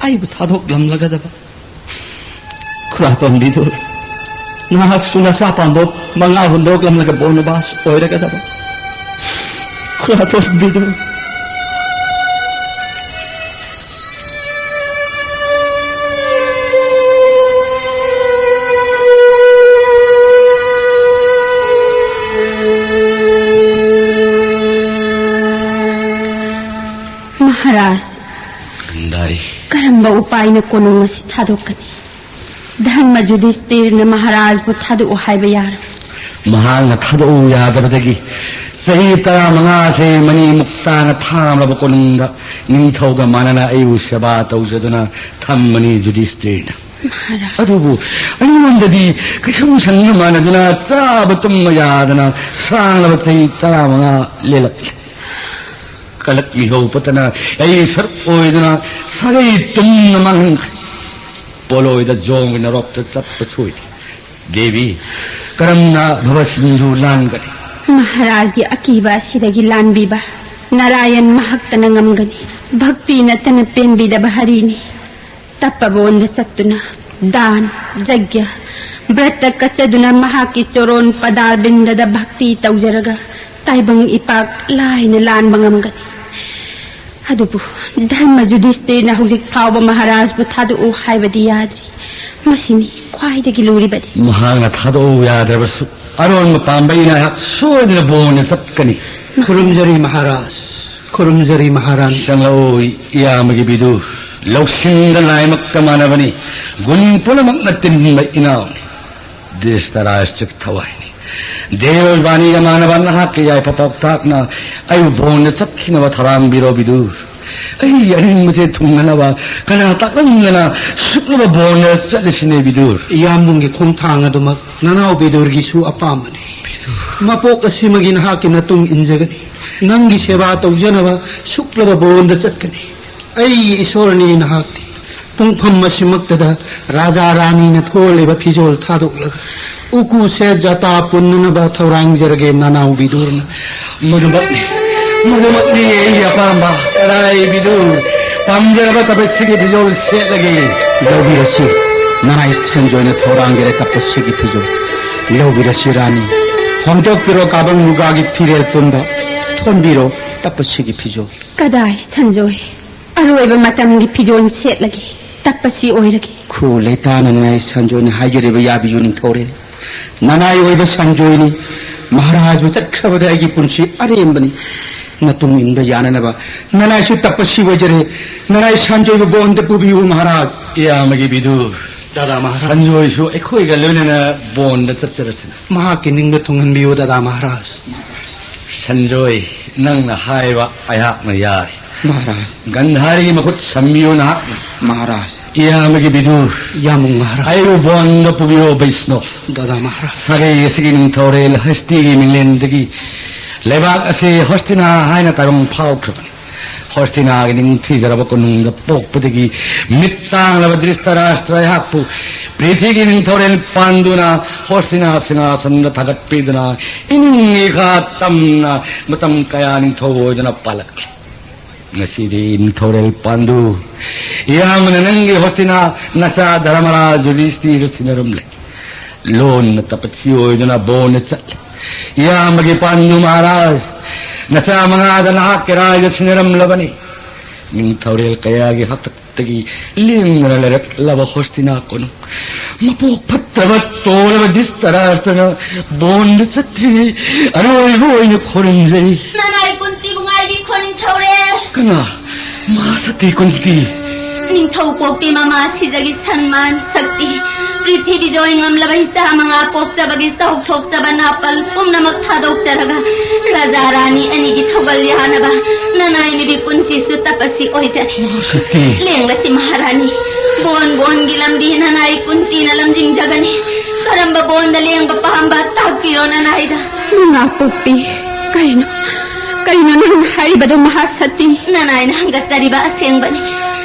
ꯑꯩꯕꯨ ꯊꯥꯗꯣꯛꯂꯝꯂꯒꯗꯕ? ꯈꯨꯔꯥꯇꯣꯟ ꯕꯤꯗꯨꯔ, ꯅꯍꯥꯛꯁꯨ ꯅꯆꯥ ꯄꯥꯟꯗꯣꯛ ꯃꯉꯥ ꯍꯨꯟꯗꯣꯛꯂꯝꯂꯒ ꯕꯣꯔꯅꯕꯥꯁ ꯑꯣꯏꯔꯒꯗꯕ? ꯈꯨꯔꯥꯇꯣꯟ ꯕꯤꯗꯨꯔ꯫ ꯃꯍꯥꯔꯥꯖ, ꯒꯟꯙꯥꯔꯤ꯫ ꯀꯔꯝꯕ ꯎꯄꯥꯏꯅ ꯀꯣꯅꯨꯡ ꯑꯁꯤ ꯊꯥꯗꯣꯛꯀꯅꯤ? ꯙꯔꯃ ꯌꯨꯙꯤꯁꯇꯤꯔꯅ ꯃꯍꯥꯔꯥꯖꯕꯨ ꯊꯥꯗꯣꯛꯎ ꯍꯥꯏꯕ ꯌꯥꯔꯣꯏ꯫ ꯃꯍꯥꯛꯅ ꯊꯥꯗꯣꯛꯎ ꯌꯥꯗꯕꯗꯒꯤ ꯆꯍꯤ ꯇꯔꯥꯃꯉꯥꯁꯦ ꯃꯅꯤ ꯃꯨꯛꯇꯥꯅ ꯊꯥꯝꯂꯕ ꯀꯣꯅꯨꯡꯗ ꯅꯤꯡꯊꯧꯒ ꯃꯥꯟꯅꯅ ꯑꯩꯕꯨ ꯁꯦꯕꯥ ꯇꯧꯖꯗꯨꯅ ꯊꯝꯕꯅꯤ ꯌꯨꯙꯤꯁꯇꯤꯔꯅ꯫ ꯃꯍꯥꯔꯥꯖ꯫ ꯑꯗꯨꯕꯨ ꯑꯩꯉꯣꯟꯗꯗꯤ ꯀꯩꯁꯨꯝꯁꯪꯒ ꯃꯥꯟꯅꯗꯨꯅ ꯆꯥꯕ ꯇꯨꯝꯕ ꯌꯥꯗꯅ ꯁꯥꯡꯂꯕ ꯆꯍꯤ ꯇꯔꯥꯃꯉꯥ ꯂꯦꯜꯂꯛꯂꯦ꯫ ꯀꯂꯛ ꯃꯤꯍꯧ ꯄꯠꯇꯅ ꯑꯩ ꯁꯔꯨꯛ ꯑꯣꯏꯗꯨꯅ ꯁꯥꯒꯩ ꯇꯨꯝꯅ ꯃꯥꯡꯍꯟꯈ꯭ꯔꯦ꯫ ꯄꯣꯂꯣꯏꯗ ꯖꯣꯝꯒꯤ ꯅꯔꯣꯛꯇ ꯆꯠꯄ ꯁꯣꯏꯗꯦ꯫ ꯗꯦꯕꯤ, ꯀꯔꯝꯅ ꯚꯕ ꯁꯤꯟꯙꯨ ꯂꯥꯟꯒꯅꯤ? ꯃꯍꯥꯔꯥꯖꯒꯤ ꯑꯀꯤꯕ ꯑꯁꯤꯗꯒꯤ ꯂꯥꯟꯕꯤꯕ ꯅꯥꯔꯥꯌꯟ ꯃꯍꯥꯛꯇꯅ ꯉꯝꯒꯅꯤ꯫ ꯚꯛꯇꯤ ꯅꯠꯇꯅ ꯄꯦꯟꯕꯤꯗꯕ ꯍꯔꯤꯅꯤ꯫ ꯇꯄꯕꯣꯟꯗ ꯆꯠꯇꯨꯅ ꯗꯥꯟ, ꯖꯒ꯭ꯌ, ꯕ꯭ꯔꯠꯇ ꯀꯠꯆꯗꯨꯅ ꯃꯍꯥꯛꯀꯤ ꯆꯣꯔꯣꯟ ꯄꯗꯥꯔꯕꯤꯟꯗꯗ ꯚꯛꯇꯤ ꯇꯧꯖꯔꯒ ꯇꯥꯏꯕꯪ ꯏꯄꯥꯛ ꯂꯥꯏꯅ ꯂꯥꯟꯕ ꯉꯝꯒꯅꯤ꯫ ꯑꯗꯨꯕꯨ ꯙꯔꯃ ꯌꯨꯙꯤꯁꯇꯤꯔꯅ ꯍꯧꯖꯤꯛ ꯐꯥꯎꯕ ꯃꯍꯥꯔꯥꯖꯕꯨ ꯊꯥꯗꯣꯛꯎ ꯍꯥꯏꯕꯗꯤ ꯌꯥꯗ꯭ꯔꯤ꯫ ꯃꯁꯤꯅꯤ ꯈ꯭ꯋꯥꯏꯗꯒꯤ ꯂꯨꯔꯤꯕꯗꯤ꯫ ꯃꯍꯥꯛꯅ ꯊꯥꯗꯣꯛꯎ ꯌꯥꯗ꯭ꯔꯕꯁꯨ ꯑꯔꯣꯟꯕ ꯄꯥꯝꯕꯩꯅ ꯑꯩꯍꯥꯛ ꯁꯣꯏꯗꯅ ꯕꯣꯟꯗ ꯆꯠꯀꯅꯤ꯫ ꯈꯨꯔꯨꯝꯖꯔꯤ ꯃꯍꯥꯔꯥꯖ, ꯈꯨꯔꯨꯝꯖꯔꯤ ꯃꯍꯥꯔꯥꯅꯤ꯫ ꯆꯪꯂꯛꯎ, ꯏꯌꯥꯝꯕꯒꯤ ꯕꯤꯗꯨ꯫ ꯂꯧꯁꯤꯡꯗ ꯂꯥꯏꯃꯛꯀ ꯃꯥꯟꯅꯕꯅꯤ꯫ ꯒꯨꯟ ꯄꯨꯝꯅꯃꯛꯅ ꯇꯤꯟꯕ ꯏꯅꯥꯎꯅꯤ꯫ ꯙ꯭ꯔꯤꯇꯔꯥꯁ꯭ꯇ꯭ꯔꯒꯤ ꯊꯋꯥꯏꯅꯤ꯫ ꯗꯦꯕ ꯏꯕꯥꯅꯤꯒ ꯃꯥꯟꯅꯕ ꯅꯍꯥꯛꯀꯤ ꯌꯥꯏꯐ ꯄꯥꯎꯇꯥꯛꯅ ꯑꯩꯕꯨ ꯕꯣꯟꯗ ꯆꯠꯈꯤꯅꯕ ꯊꯧꯔꯥꯡꯕꯤꯔꯣ ꯕꯤꯗꯨ꯫ ꯑꯩ ꯑꯅꯤꯡꯕꯁꯦ ꯊꯨꯡꯅꯅꯕ ꯀꯅꯥ ꯇꯥꯛꯂꯝꯗꯅ ꯁꯨꯛꯂꯕ ꯕꯣꯟꯗ ꯆꯠꯂꯤꯁꯤꯅꯦ ꯕꯤꯗꯨ꯫ ꯏꯌꯥꯝꯕꯨꯡꯒꯤ ꯈꯣꯡꯊꯥꯡ ꯑꯗꯨꯃꯛ ꯅꯅꯥꯎ ꯕꯤꯗꯨꯔꯒꯤꯁꯨ ꯑꯄꯥꯝꯕꯅꯤ꯫ ꯃꯄꯣꯛ ꯑꯁꯤꯃꯒꯤ ꯅꯍꯥꯛꯀꯤ ꯅꯇꯨꯡ ꯏꯟꯖꯒꯅꯤ꯫ ꯅꯪꯒꯤ ꯁꯦꯕꯥ ꯇꯧꯖꯅꯕ ꯁꯨꯛꯂꯕ ꯕꯣꯟꯗ ꯆꯠꯀꯅꯤ꯫ ꯑꯩꯒꯤ ꯏꯁꯣꯔꯅꯤ ꯅꯍꯥꯛꯇꯤ꯫ ꯄꯨꯡꯐꯝ ꯑꯁꯤꯃꯛꯇꯗ ꯔꯥꯖꯥ ꯔꯥꯅꯤꯅ ꯊꯣꯜꯂꯤꯕ ꯐꯤꯖꯣꯜ ꯊꯥꯗꯣꯛꯂꯒ ꯎꯀꯨ ꯁꯦꯠ ꯖꯇꯥ ꯄꯨꯟꯅꯅꯕ ꯊꯧꯔꯥꯡꯖꯔꯒꯦ ꯅꯅꯥꯎ ꯕꯤꯗꯨꯔꯅ꯫ ꯃꯗꯨꯃꯛꯅꯤ, ꯃꯗꯨꯃꯛꯅꯤ ꯑꯩꯒꯤ ꯑꯄꯥꯝꯕ꯫ ꯀꯗꯥꯏ ꯕꯤꯗꯨ, ꯄꯥꯝꯖꯔꯕ ꯇꯄꯁꯤꯒꯤ ꯐꯤꯖꯣꯜ ꯁꯦꯠꯂꯒꯦ꯫ ꯂꯧꯕꯤꯔꯁꯤ, ꯅꯅꯥꯏ ꯁꯟꯖꯣꯏꯅ ꯊꯧꯔꯥꯡꯖꯔꯦ ꯇꯄꯁꯤꯒꯤ ꯐꯤꯖꯣꯜ꯫ ꯂꯧꯕꯤꯔꯁꯤ ꯔꯥꯅꯤ, ꯍꯣꯡꯗꯣꯛꯄꯤꯔꯣ ꯀꯥꯕꯪ ꯃꯨꯒꯥꯒꯤ ꯐꯤꯔꯦꯜ ꯄꯨꯝꯕ꯫ ꯊꯣꯟꯕꯤꯔꯣ ꯇꯄꯁꯤꯒꯤ ꯐꯤꯖꯣꯜ꯫ ꯀꯗꯥꯏ ꯁꯟꯖꯣꯏ? ꯑꯔꯣꯏꯕ ꯃꯇꯝꯒꯤ ꯐꯤꯖꯣꯜ ꯁꯦꯠꯂꯒꯦ, ꯇꯞꯄꯁꯤ ꯑꯣꯏꯔꯒꯦ꯫ ꯈꯨ ꯂꯩꯇꯥꯅ ꯅꯅꯥꯏ ꯁꯟꯖꯣꯏꯅ ꯍꯥꯏꯖꯔꯤꯕ ꯌꯥꯕꯤꯌꯨ ꯅꯤꯡꯊꯧꯔꯦꯜ꯫ ꯅꯅꯥꯏ ꯑꯣꯏꯕ ꯁꯟꯖꯣꯏꯅꯤ꯫ ꯃꯍꯥꯔꯥꯖꯕꯨ ꯆꯠꯈ꯭ꯔꯕꯗ ꯑꯩꯒꯤ ꯄꯨꯟꯁꯤ ꯑꯔꯦꯝꯕꯅꯤ꯫ ꯅꯇꯨꯡ ꯏꯟꯕ ꯌꯥꯅꯅꯕ ꯅꯅꯥꯏꯁꯨ ꯇꯞꯄꯁꯤ ꯑꯣꯏꯖꯔꯦ꯫ ꯅꯅꯥꯏ ꯁꯟꯖꯣꯏꯕꯨ ꯕꯣꯟꯗ ꯄꯨꯕꯤꯌꯨ ꯃꯍꯥꯔꯥꯖ꯫ ꯏꯌꯥꯝꯕꯒꯤ ꯕꯤꯗꯨ, ꯗꯥꯗꯥ ꯃꯍꯥꯔꯥꯖ꯫ ꯁꯟꯖꯣꯏꯁꯨ ꯑꯩꯈꯣꯏꯒ ꯂꯣꯏꯅꯅ ꯕꯣꯟꯗ ꯆꯠꯆꯔꯁꯤꯅ꯫ ꯃꯍꯥꯛꯀꯤ ꯅꯤꯡꯗ ꯊꯨꯡꯍꯟꯕꯤꯌꯨ ꯗꯥꯗꯥ ꯃꯍꯥꯔꯥꯖ꯫ ꯁꯟꯖꯣꯏ, ꯅꯪꯅ ꯍꯥꯏꯕ ꯑꯩꯍꯥꯛꯅ ꯌꯥꯔꯤ꯫ ꯃꯍꯥꯔꯥꯖ꯫ ꯒꯟꯙꯥꯔꯤꯒꯤ ꯃꯈꯨꯠ ꯁꯝꯕꯤꯌꯨ ꯅꯍꯥꯛꯅ꯫ ꯃꯍꯥꯔꯥꯖ꯫ ꯏꯌꯥꯝꯕꯒꯤ ꯕꯤꯗꯨ, ꯌꯥꯝꯕꯨꯡ ꯃꯍꯥꯔꯥꯖ꯫ ꯑꯩꯕꯨ ꯕꯣꯟꯗ ꯄꯨꯕꯤꯌꯨ ꯕꯩꯁꯅꯣ꯫ ꯗꯥꯗꯥ ꯃꯍꯥꯔꯥꯖ꯫ ꯁꯥꯒꯩ ꯑꯁꯤꯒꯤ ꯅꯤꯡꯊꯧꯔꯦꯜ ꯍꯁꯇꯤꯒꯤ ꯃꯤꯡꯂꯦꯟꯗꯒꯤ ꯂꯩꯕꯥꯛ ꯑꯁꯤ ꯍꯣꯁꯇꯤꯅꯥ ꯍꯥꯏꯅ ꯇꯥꯏꯕꯪ ꯐꯥꯎꯈ꯭ꯔꯕꯅꯤ꯫ ꯍꯣꯁꯇꯤꯅꯥꯒꯤ ꯅꯤꯡꯊꯤꯖꯔꯕ ꯀꯣꯅꯨꯡꯗ ꯄꯣꯛꯄꯗꯒꯤ ꯃꯤꯠ ꯇꯥꯡꯂꯕ ꯙ꯭ꯔꯤꯁꯇꯔꯥꯁꯇ꯭ꯔ ꯑꯩꯍꯥꯛꯄꯨ ꯄ꯭ꯔꯤꯊꯤꯒꯤ ꯅꯤꯡꯊꯧꯔꯦꯜ ꯄꯥꯟꯗꯨꯅ ꯍꯣꯁꯇꯤꯅꯥ ꯁꯤꯡꯍꯥꯁꯟꯗ ꯊꯥꯒꯠꯄꯤꯗꯨꯅ ꯏꯅꯤꯡ ꯏꯈꯥ ꯇꯝꯅ ꯃꯇꯝ ꯀꯌꯥ ꯅꯤꯡꯊꯧ ꯑꯣꯏꯗꯨꯅ ꯄꯥꯜꯂꯛꯂꯤ꯫ ꯉꯁꯤꯗꯤ ꯅꯤꯡꯊꯧꯔꯦꯜ ꯄꯥꯟꯗꯨ, ꯏꯌꯥꯝꯕꯅ ꯅꯪꯒꯤ ꯍꯣꯁꯇꯤꯅꯥ ꯅꯆꯥ ꯙꯔꯃꯔꯥꯖ ꯌꯨꯙꯤꯁꯇꯤꯔ ꯁꯤꯟꯅꯔꯝꯂꯦ꯫ ꯂꯣꯟꯅ ꯇꯄꯠꯁꯤ ꯑꯣꯏꯗꯨꯅ ꯕꯣꯟꯅ ꯆꯠꯂꯤ꯫ ꯏꯌꯥꯝꯕꯒꯤ ꯄꯥꯟꯗꯨ ꯃꯍꯥꯔꯥꯖ, ꯅꯆꯥ ꯃꯉꯥꯗ ꯅꯍꯥꯛꯀꯤ ꯔꯥꯏꯗ ꯁꯤꯟꯅꯔꯝꯂꯕꯅꯤ꯫ ꯅꯤꯡꯊꯧꯔꯦꯜ ꯀꯌꯥꯒꯤ ꯍꯥꯛꯇꯛꯇꯒꯤ ꯂꯦꯡꯗꯅ ꯂꯩꯔꯛꯂꯕ ꯍꯣꯁꯇꯤꯅꯥ ꯀꯣꯅꯨꯡ, ꯃꯄꯣꯛ ꯐꯠꯇ꯭ꯔꯕ ꯇꯣꯜꯂꯕ ꯙ꯭ꯔꯤꯇꯔꯥꯁ꯭ꯇ꯭ꯔꯅ ꯕꯣꯟꯗ ꯆꯠꯇ꯭ꯔꯤꯉꯩ ꯑꯔꯣꯏꯕ ꯑꯣꯏꯅ ꯈꯨꯔꯨꯝꯖꯔꯤ꯫ ꯅꯅꯥꯏ ꯀꯨꯟꯇꯤꯕꯨ ꯉꯥꯏꯕꯤꯈꯣ ꯅꯤꯡꯊꯧꯔꯦꯜ꯫ ꯀꯅꯥ? ꯃꯍꯥꯁꯇꯤ ꯀꯨꯟꯇꯤ꯫ ꯅꯤꯡꯊꯧ ꯄꯣꯛꯄꯤ ꯃꯃꯥ ꯁꯤꯖꯒꯤ ꯁꯟꯃꯥꯟ ꯁꯛꯇꯤ, ꯄ꯭ꯔꯤꯊꯤꯕꯤ ꯖꯣꯏ ꯉꯝꯂꯕ ꯏꯆꯥ ꯃꯉꯥ ꯄꯣꯛꯆꯕꯒꯤ ꯆꯥꯎꯊꯣꯛꯆꯕ ꯅꯥꯄꯜ ꯄꯨꯝꯅꯃꯛ ꯊꯥꯗꯣꯛꯆꯔꯒ ꯔꯥꯖꯥ ꯔꯥꯅꯤ ꯑꯅꯤꯒꯤ ꯊꯧꯒꯜ ꯌꯥꯅꯕ ꯅꯅꯥꯏ ꯅꯨꯕꯤ ꯀꯨꯟꯇꯤꯁꯨ ꯇꯄꯁꯤ ꯑꯣꯏꯖꯔꯦ꯫ ꯁꯇꯤ꯫ ꯂꯦꯡꯂꯁꯤ ꯃꯍꯥꯔꯥꯅꯤ, ꯕꯣꯟ ꯕꯣꯟꯒꯤ ꯂꯝꯕꯤ ꯅꯅꯥꯏ ꯀꯨꯟꯇꯤꯅ ꯂꯝꯖꯤꯡꯖꯒꯅꯤ꯫ ꯀꯔꯝꯕ ꯕꯣꯟꯗ ꯂꯦꯡꯕ ꯄꯥꯝꯕ ꯇꯥꯛꯄꯤꯔꯣ ꯅꯅꯥꯏꯗ꯫ ꯃꯉꯥ ꯄꯣꯛꯄꯤ, ꯀꯩꯅꯣ, ꯀꯩꯅꯣ ꯅꯪ ꯍꯥꯏꯔꯤꯕꯗꯣ ꯃꯍꯥꯁꯇꯤ? ꯅꯅꯥꯏꯅ ꯍꯪꯒꯠꯆꯔꯤꯕ ꯑꯁꯦꯡꯕꯅꯤ꯫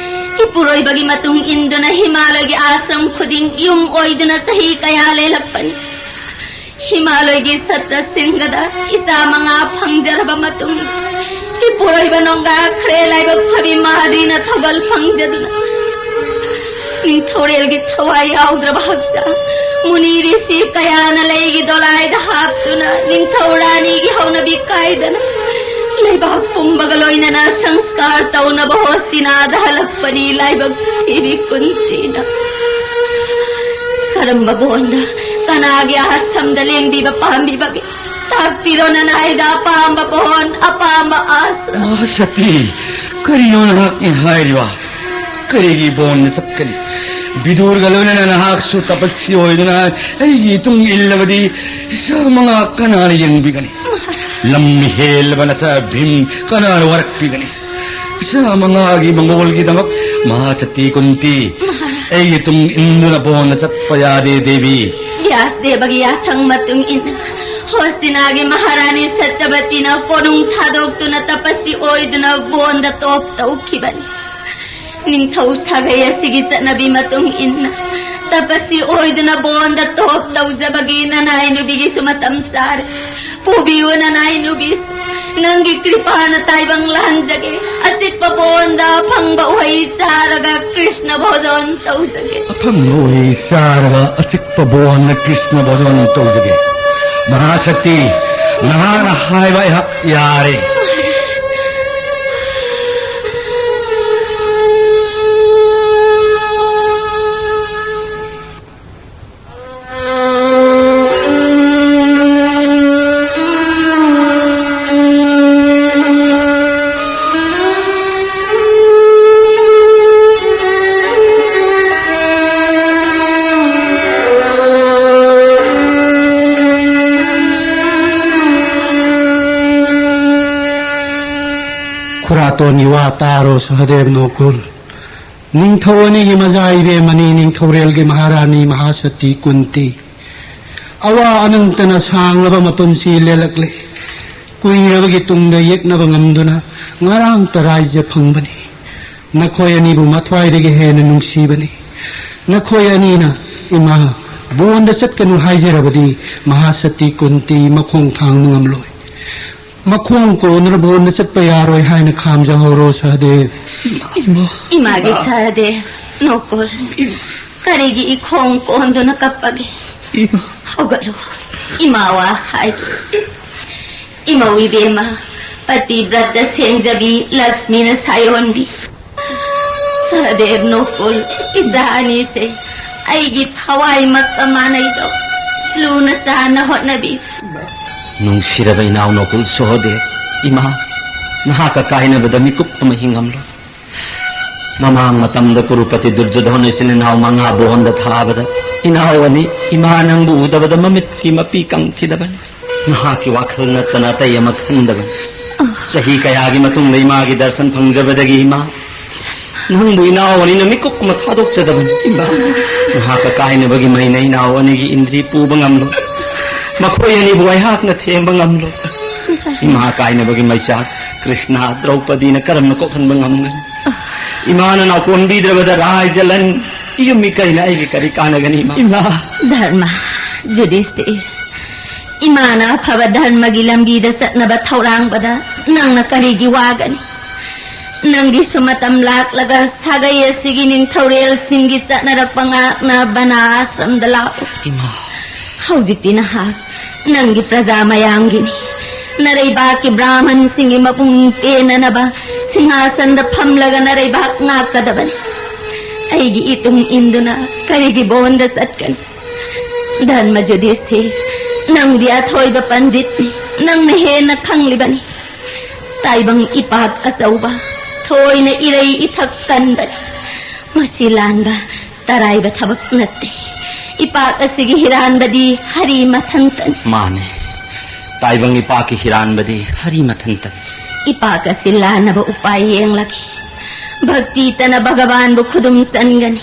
ꯏꯄꯨꯔꯣꯏꯕꯒꯤ ꯃꯇꯨꯡ ꯏꯟꯗꯨꯅ ꯍꯤꯃꯥꯂꯣꯏꯒꯤ ꯑꯥꯁ꯭ꯔꯝ ꯈꯨꯗꯤꯡ ꯌꯨꯝ ꯑꯣꯏꯗꯨꯅ ꯆꯍꯤ ꯀꯌꯥ ꯂꯦꯜꯂꯛꯄꯅꯤ꯫ ꯍꯤꯃꯥꯂꯣꯏꯒꯤ ꯁꯠꯇ꯭ꯔꯁꯤꯡꯒꯗ ꯏꯆꯥ ꯃꯉꯥ ꯐꯪꯖꯔꯕ ꯃꯇꯨꯡꯗ, ꯏꯄꯨꯔꯣꯏꯕ ꯅꯣꯡꯒꯥꯈ꯭ꯔꯦ ꯂꯥꯏꯕꯛ ꯐꯕꯤ ꯃꯍꯥꯔꯤꯅ ꯊꯧꯒꯜ ꯐꯪꯖꯗꯨꯅ, ꯅꯤꯡꯊꯧꯔꯦꯜꯒꯤ ꯊꯋꯥꯏ ꯌꯥꯎꯗ꯭ꯔꯕ ꯍꯛꯆꯥꯡ ꯃꯨꯅꯤ ꯔꯤꯁꯤ ꯀꯌꯥꯅ ꯂꯩꯒꯤ ꯗꯣꯂꯥꯏꯗ ꯍꯥꯞꯇꯨꯅ, ꯅꯤꯡꯊꯧ ꯔꯥꯅꯤꯒꯤ ꯍꯧꯅꯕꯤ ꯀꯥꯏꯗꯅ, ꯂꯩꯕꯥꯛ ꯄꯨꯝꯕꯒ ꯂꯣꯏꯅꯅ ꯁꯪꯁꯀꯥꯔ ꯇꯧꯅꯕ ꯍꯣꯁꯇꯤꯅꯥꯗ ꯍꯜꯂꯛꯄꯅꯤ ꯂꯥꯏꯕꯛ ꯊꯤꯕꯤ ꯀꯨꯟꯇꯤꯅ꯫ ꯀꯔꯝꯕ ꯕꯣꯟꯗ, ꯀꯅꯥꯒꯤ ꯑꯥꯁ꯭ꯔꯝꯗ ꯂꯦꯡꯕꯤꯕ ꯄꯥꯝꯕꯤꯕꯒꯦ? ꯇꯥꯛꯄꯤꯔꯣ ꯅꯅꯥꯏꯗ ꯑꯄꯥꯝꯕ ꯕꯣꯟ, ꯑꯄꯥꯝꯕ ꯑꯥꯁ꯭ꯔꯝ꯫ ꯃꯍꯥꯁꯇꯤ, ꯀꯔꯤꯅꯣ ꯅꯍꯥꯛꯅ ꯍꯥꯏꯔꯤꯕ? ꯀꯔꯤꯒꯤ ꯕꯣꯟꯗ ꯆꯠꯀꯅꯤ? ꯕꯤꯗꯨꯔꯒ ꯂꯣꯏꯅꯅ ꯅꯍꯥꯛꯁꯨ ꯇꯄꯁꯤ ꯑꯣꯏꯗꯨꯅ ꯑꯩꯒꯤ ꯏꯇꯨꯡ ꯏꯜꯂꯕꯗꯤ ꯏꯆꯥ ꯃꯉꯥ ꯀꯅꯥꯅ ꯌꯦꯡꯕꯤꯒꯅꯤ? ꯂꯝ ꯍꯦꯜꯂꯕ ꯅꯆꯥ ꯚꯤꯝ ꯀꯅꯥꯅ ꯋꯥꯔꯛꯄꯤꯒꯅꯤ? ꯏꯆꯥ ꯃꯉꯥꯒꯤ ꯃꯪꯒꯣꯜꯒꯤꯗꯃꯛ ꯃꯍꯥꯁꯇꯤ ꯀꯨꯟꯇꯤ, ꯃꯍꯥꯔꯥꯖ꯫ ꯑꯩꯒꯤ ꯇꯨꯡ ꯏꯟꯗꯨꯅ ꯕꯣꯟꯗ ꯆꯠꯄ ꯌꯥꯗꯦ ꯗꯦꯕꯤ꯫ ꯕ꯭ꯌꯥꯁ ꯗꯦꯕꯒꯤ ꯌꯥꯊꯪ ꯃꯇꯨꯡ ꯏꯟꯅ ꯍꯣꯁꯇꯤꯅꯥꯒꯤ ꯃꯍꯥꯔꯥꯅꯤ ꯁꯠꯇꯕꯇꯤꯅ ꯀꯣꯅꯨꯡ ꯊꯥꯗꯣꯛꯇꯨꯅ ꯇꯄꯁꯤ ꯑꯣꯏꯗꯨꯅ ꯕꯣꯟꯗ ꯇꯣꯞ ꯇꯧꯈꯤꯕꯅꯤ꯫ ꯅꯤꯡꯊꯧ ꯁꯥꯒꯩ ꯑꯁꯤꯒꯤ ꯆꯠꯅꯕꯤ ꯃꯇꯨꯡ ꯏꯟꯅ ꯇꯄꯁꯤ ꯑꯣꯏꯗꯨꯅ ꯕꯣꯟꯗ ꯇꯣꯞ ꯇꯧꯖꯕꯒꯤ ꯅꯅꯥꯏ ꯅꯨꯕꯤꯒꯤꯁꯨ ꯃꯇꯝ ꯆꯥꯔꯦ꯫ ꯄꯨꯕꯤꯌꯨ ꯅꯅꯥꯏ ꯅꯨꯕꯤꯁꯨ꯫ ꯅꯪꯒꯤ ꯀ꯭ꯔꯤꯄꯥꯅ ꯇꯥꯏꯕꯪ ꯂꯥꯟꯖꯒꯦ꯫ ꯑꯆꯤꯛꯄ ꯕꯣꯟꯗ ꯑꯐꯪꯕ ꯎꯍꯩ ꯆꯥꯔꯒ ꯀ꯭ꯔꯤꯁꯅ ꯚꯣꯖꯣꯟ ꯇꯧꯖꯒꯦ꯫ ꯑꯐꯪꯕ ꯎꯍꯩ ꯆꯥꯔꯒ ꯑꯆꯤꯛꯄ ꯕꯣꯟꯗ ꯀ꯭ꯔꯤꯁꯅ ꯚꯣꯖꯣꯟ ꯇꯧꯖꯒꯦ꯫ ꯃꯍꯥꯁꯛꯇꯤ, ꯅꯍꯥꯛꯅ ꯍꯥꯏꯕ ꯑꯩꯍꯥꯛ ꯌꯥꯔꯦ꯫ ꯈꯨꯔꯥꯇꯣꯟꯒꯤ ꯋꯥ ꯇꯥꯔꯣ ꯁꯍꯗꯦꯕ ꯅꯣꯀꯨꯜ꯫ ꯅꯤꯡꯊꯧ ꯑꯅꯤꯒꯤ ꯃꯖꯥ ꯏꯕꯦꯝꯃꯅꯤ, ꯅꯤꯡꯊꯧꯔꯦꯜꯒꯤ ꯃꯍꯥꯔꯥꯅꯤ ꯃꯍꯥꯁꯇꯤ ꯀꯨꯟꯇꯤ꯫ ꯑꯋꯥ ꯑꯅꯟꯇꯅ ꯁꯥꯡꯂꯕ ꯃꯄꯨꯟꯁꯤ ꯂꯦꯜꯂꯛꯂꯦ꯫ ꯀꯨꯏꯔꯕꯒꯤ ꯇꯨꯡꯗ ꯌꯦꯛꯅꯕ ꯉꯝꯗꯨꯅ ꯉꯔꯥꯡꯇ ꯔꯥꯏꯖ꯭ꯌ ꯐꯪꯕꯅꯤ꯫ ꯅꯈꯣꯏ ꯑꯅꯤꯕꯨ ꯃꯊ꯭ꯋꯥꯏꯗꯒꯤ ꯍꯦꯟꯅ ꯅꯨꯡꯁꯤꯕꯅꯤ꯫ ꯅꯈꯣꯏ ꯑꯅꯤꯅ ꯏꯃꯥ ꯕꯣꯟꯗ ꯆꯠꯀꯅꯨ ꯍꯥꯏꯖꯔꯕꯗꯤ ꯃꯍꯥꯁꯇꯤ ꯀꯨꯟꯇꯤ ꯃꯈꯣꯡ ꯊꯥꯡꯕ ꯉꯝꯂꯣꯏ꯫ ꯃꯈꯣꯡ ꯀꯣꯟꯗꯨꯅ ꯕꯣꯟꯗ ꯆꯠꯄ ꯌꯥꯔꯣꯏ ꯍꯥꯏꯅ ꯈꯥꯝꯖꯍꯧꯔꯣ ꯁꯍꯗꯦꯕ꯫ ꯏꯃꯥ꯫ ꯏꯃꯥꯒꯤ ꯁꯍꯗꯦꯕ ꯅꯣꯀꯨꯜ꯫ ꯏꯃꯥ꯫ ꯀꯔꯤꯒꯤ ꯏꯈꯣꯡ ꯀꯣꯟꯗꯨꯅ ꯀꯞꯄꯒꯦ? ꯏꯃꯥ꯫ ꯍꯧꯒꯠꯂꯨ꯫ ꯏꯃꯥ ꯋꯥ ꯍꯥꯏꯒꯦ꯫ ꯏꯃꯧ ꯏꯕꯦꯝꯃ, ꯄꯇꯤꯕ꯭ꯔꯠꯇ ꯁꯦꯡꯖꯕꯤ ꯂꯛꯁꯃꯤꯅ ꯁꯥꯌꯣꯟꯕꯤ꯫ ꯁꯍꯗꯦꯕ ꯅꯣꯀꯨꯜ, ꯏꯆꯥ ꯑꯅꯤꯁꯦ ꯑꯩꯒꯤ ꯊꯋꯥꯏꯃꯛꯀ ꯃꯥꯟꯅꯩꯗꯣ꯫ ꯂꯨꯅ ꯆꯥꯟꯅ ꯍꯣꯠꯅꯕꯤꯌꯨ꯫ ꯅꯨꯡꯁꯤꯔꯕ ꯏꯅꯥꯎ ꯅꯣꯀꯨꯜ ꯁꯣꯍꯗꯦꯕ, ꯏꯃꯥ, ꯅꯍꯥꯛꯀ ꯀꯥꯏꯅꯕꯗ ꯃꯤꯀꯨꯞ ꯑꯃ ꯍꯤꯡꯉꯝꯂꯣꯏ꯫ ꯃꯃꯥꯡ ꯃꯇꯝꯗ ꯀꯨꯔꯨꯄꯇꯤ ꯗꯨꯔꯖꯣꯙꯟ ꯏꯆꯤꯟ ꯏꯅꯥꯎ ꯃꯉꯥ ꯕꯣꯟꯗ ꯊꯥꯕꯗ ꯏꯅꯥꯎ ꯑꯅꯤ ꯏꯃꯥ ꯅꯪꯕꯨ ꯎꯗꯕꯗ ꯃꯃꯤꯠꯀꯤ ꯃꯄꯤ ꯀꯪꯈꯤꯗꯕꯅꯤ꯫ ꯅꯍꯥꯛꯀꯤ ꯋꯥꯈꯜ ꯅꯠꯇꯅ ꯑꯇꯩ ꯑꯃ ꯈꯟꯗꯕꯅꯤ꯫ ꯆꯍꯤ ꯀꯌꯥꯒꯤ ꯃꯇꯨꯡꯗ ꯏꯃꯥꯒꯤ ꯗꯔꯁꯟ ꯐꯪꯖꯕꯗꯒꯤ ꯏꯃꯥ ꯅꯪꯕꯨ ꯏꯅꯥꯎ ꯑꯅꯤꯅ ꯃꯤꯀꯨꯞ ꯑꯃ ꯊꯥꯗꯣꯛꯆꯗꯕꯅꯤ꯫ ꯏꯃꯥ, ꯅꯍꯥꯛꯀ ꯀꯥꯏꯅꯕꯒꯤ ꯃꯩꯅ ꯏꯅꯥꯎ ꯑꯅꯤꯒꯤ ꯏꯟꯗ꯭ꯔꯤ ꯄꯨꯕ ꯉꯝꯂꯣꯏ꯫ ꯃꯈꯣꯏ ꯑꯅꯤꯕꯨ ꯑꯩꯍꯥꯛꯅ ꯊꯦꯝꯕ ꯉꯝꯂꯣꯏ꯫ ꯏꯃꯥ ꯀꯥꯏꯅꯕꯒꯤ ꯃꯩꯆꯥꯛ ꯀ꯭ꯔꯤꯁꯅ ꯗ꯭ꯔꯧꯄꯗꯤꯅ ꯀꯔꯝꯅ ꯀꯣꯛꯍꯟꯕ ꯉꯝꯒꯅꯤ? ꯏꯃꯥꯅ ꯅꯥꯎꯀꯣꯟꯕꯤꯗ꯭ꯔꯕꯗ ꯔꯥꯏꯖ ꯂꯟ ꯌꯨꯝ ꯏꯀꯩꯅ ꯑꯩꯒꯤ ꯀꯔꯤ ꯀꯥꯟꯅꯒꯅꯤ ꯏꯃꯥ? ꯏꯃꯥ꯫ ꯙꯔꯃ, ꯖꯨꯗꯤꯁꯇꯤꯔ, ꯏꯃꯥꯅ ꯑꯐꯕ ꯙꯔꯃꯒꯤ ꯂꯝꯕꯤꯗ ꯆꯠꯅꯕ ꯊꯧꯔꯥꯡꯕꯗ ꯅꯪꯅ ꯀꯔꯤꯒꯤ ꯋꯥꯒꯅꯤ? ꯅꯪꯒꯤꯁꯨ ꯃꯇꯝ ꯂꯥꯛꯂꯒ ꯁꯥꯒꯩ ꯑꯁꯤꯒꯤ ꯅꯤꯡꯊꯧꯔꯦꯜꯁꯤꯡꯒꯤ ꯆꯠꯅꯔꯛꯄ ꯉꯥꯛꯅ ꯕꯅꯥ ꯑꯥꯁ꯭ꯔꯝꯗ ꯂꯥꯛꯎ꯫ ꯏꯃꯥ꯫ ꯍꯧꯖꯤꯛꯇꯤ ꯅꯍꯥꯛ ꯅꯪꯒꯤ ꯄ꯭ꯔꯖꯥ ꯃꯌꯥꯝꯒꯤꯅꯤ꯫ ꯅꯔꯩꯕꯥꯛꯀꯤ ꯕ꯭ꯔꯥꯍꯃꯟꯁꯤꯡꯒꯤ ꯃꯄꯨꯡ ꯄꯦꯟꯅꯅꯕ ꯁꯤꯡꯍꯥꯁꯟꯗ ꯐꯝꯂꯒ ꯅꯔꯩꯕꯥꯛ ꯉꯥꯛꯀꯗꯕꯅꯤ꯫ ꯑꯩꯒꯤ ꯏꯇꯨꯡ ꯏꯟꯗꯨꯅ ꯀꯔꯤꯒꯤ ꯕꯣꯟꯗ ꯆꯠꯀꯅꯤ? ꯙꯔꯃ ꯖꯨꯗꯤꯁꯊꯤꯔ, ꯅꯪꯗꯤ ꯑꯊꯣꯏꯕ ꯄꯟꯗꯤꯠꯅꯤ꯫ ꯅꯪꯅ ꯍꯦꯟꯅ ꯈꯪꯂꯤꯕꯅꯤ꯫ ꯇꯥꯏꯕꯪ ꯏꯄꯥꯛ ꯑꯆꯧꯕ ꯊꯣꯏꯅ ꯏꯔꯩ ꯏꯊꯛ ꯀꯟꯕꯅꯤ꯫ ꯃꯁꯤ ꯂꯥꯟꯕ ꯇꯔꯥꯏꯕ ꯊꯕꯛ ꯅꯠꯇꯦ꯫ ꯏꯄꯥꯛ ꯑꯁꯤꯒꯤ ꯍꯤꯔꯥꯟꯕꯗꯤ ꯍꯔꯤ ꯃꯊꯟꯇꯅꯤ꯫ ꯃꯥꯅꯦ, ꯇꯥꯏꯕꯪ ꯏꯄꯥꯛꯀꯤ ꯍꯤꯔꯥꯟꯕꯗꯤ ꯍꯔꯤ ꯃꯊꯟꯇꯅꯤ꯫ ꯏꯄꯥꯛ ꯑꯁꯤ ꯂꯥꯟꯅꯕ ꯎꯄꯥꯏ ꯌꯦꯡꯂꯒꯦ꯫ ꯚꯛꯇꯤꯇꯅ ꯚꯒꯋꯥꯟꯕꯨ ꯈꯨꯗꯨꯝ ꯆꯟꯒꯅꯤ꯫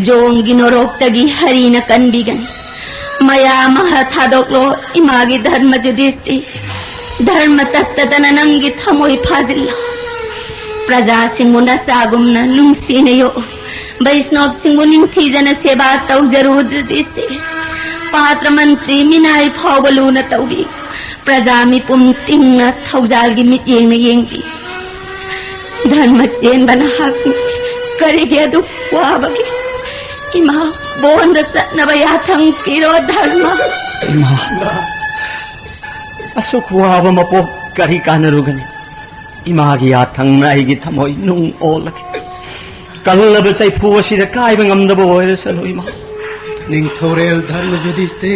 ꯖꯣꯡꯒꯤ ꯅꯣꯔꯣꯛꯇꯒꯤ ꯍꯔꯤꯅ ꯀꯟꯕꯤꯒꯅꯤ꯫ ꯃꯌꯥ ꯃꯍꯥ ꯊꯥꯗꯣꯛꯂꯣ, ꯏꯃꯥꯒꯤ ꯙꯔꯃ ꯖꯨꯗꯤꯁꯇꯤ꯫ ꯙꯔꯃ ꯇꯠꯇꯗꯅ ꯅꯪꯒꯤ ꯊꯃꯣꯏ ꯐꯥꯖꯤꯜꯂꯣ꯫ ꯄ꯭ꯔꯖꯥꯁꯤꯡꯕꯨ ꯅꯆꯥꯒꯨꯝꯅ ꯅꯨꯡꯁꯤꯅ ꯌꯣꯛꯎ꯫ ꯕꯩꯁꯅꯣꯞꯁꯤꯡꯕꯨ ꯅꯤꯡꯊꯤꯖꯅ ꯁꯦꯕꯥ ꯇꯧꯖꯔꯨ, ꯖꯨꯗꯤꯁꯇꯤ꯫ ꯄꯥꯇ꯭ꯔ ꯃꯟꯇ꯭ꯔꯤ ꯃꯤꯅꯥꯏ ꯐꯥꯎꯕ ꯂꯨꯅ ꯇꯧꯕꯤꯌꯨ꯫ ꯄ꯭ꯔꯖꯥ ꯃꯤꯄꯨꯝ ꯇꯤꯡꯅ ꯊꯧꯖꯥꯜꯒꯤ ꯃꯤꯠꯌꯦꯡꯅ ꯌꯦꯡꯕꯤꯌꯨ꯫ ꯙꯔꯃ ꯆꯦꯟꯕ ꯅꯍꯥꯛꯅꯤ꯫ ꯀꯔꯤꯒꯤ ꯑꯗꯨꯛ ꯋꯥꯕꯒꯦ? ꯏꯃꯥ, ꯕꯣꯟꯗ ꯆꯠꯅꯕ ꯌꯥꯊꯪ ꯄꯤꯔꯣ, ꯙꯔꯃ꯫ ꯏꯃꯥ, ꯑꯁꯨꯛ ꯋꯥꯕ ꯃꯄꯣꯛ ꯀꯔꯤ ꯀꯥꯟꯅꯔꯨꯒꯅꯤ? ꯏꯃꯥꯒꯤ ꯌꯥꯊꯪꯅ ꯑꯩꯒꯤ ꯊꯃꯣꯏ ꯅꯨꯡ ꯑꯣꯜꯂꯒꯦ꯫ ꯀꯜꯂꯕ ꯆꯩꯐꯨ ꯑꯁꯤꯗ ꯀꯥꯏꯕ ꯉꯝꯗꯕ ꯑꯣꯏꯔꯁꯅꯨ, ꯏꯃꯥ꯫ ꯅꯤꯡꯊꯧꯔꯦꯜ ꯙꯔꯃ ꯖꯨꯗꯤꯁꯇꯤ,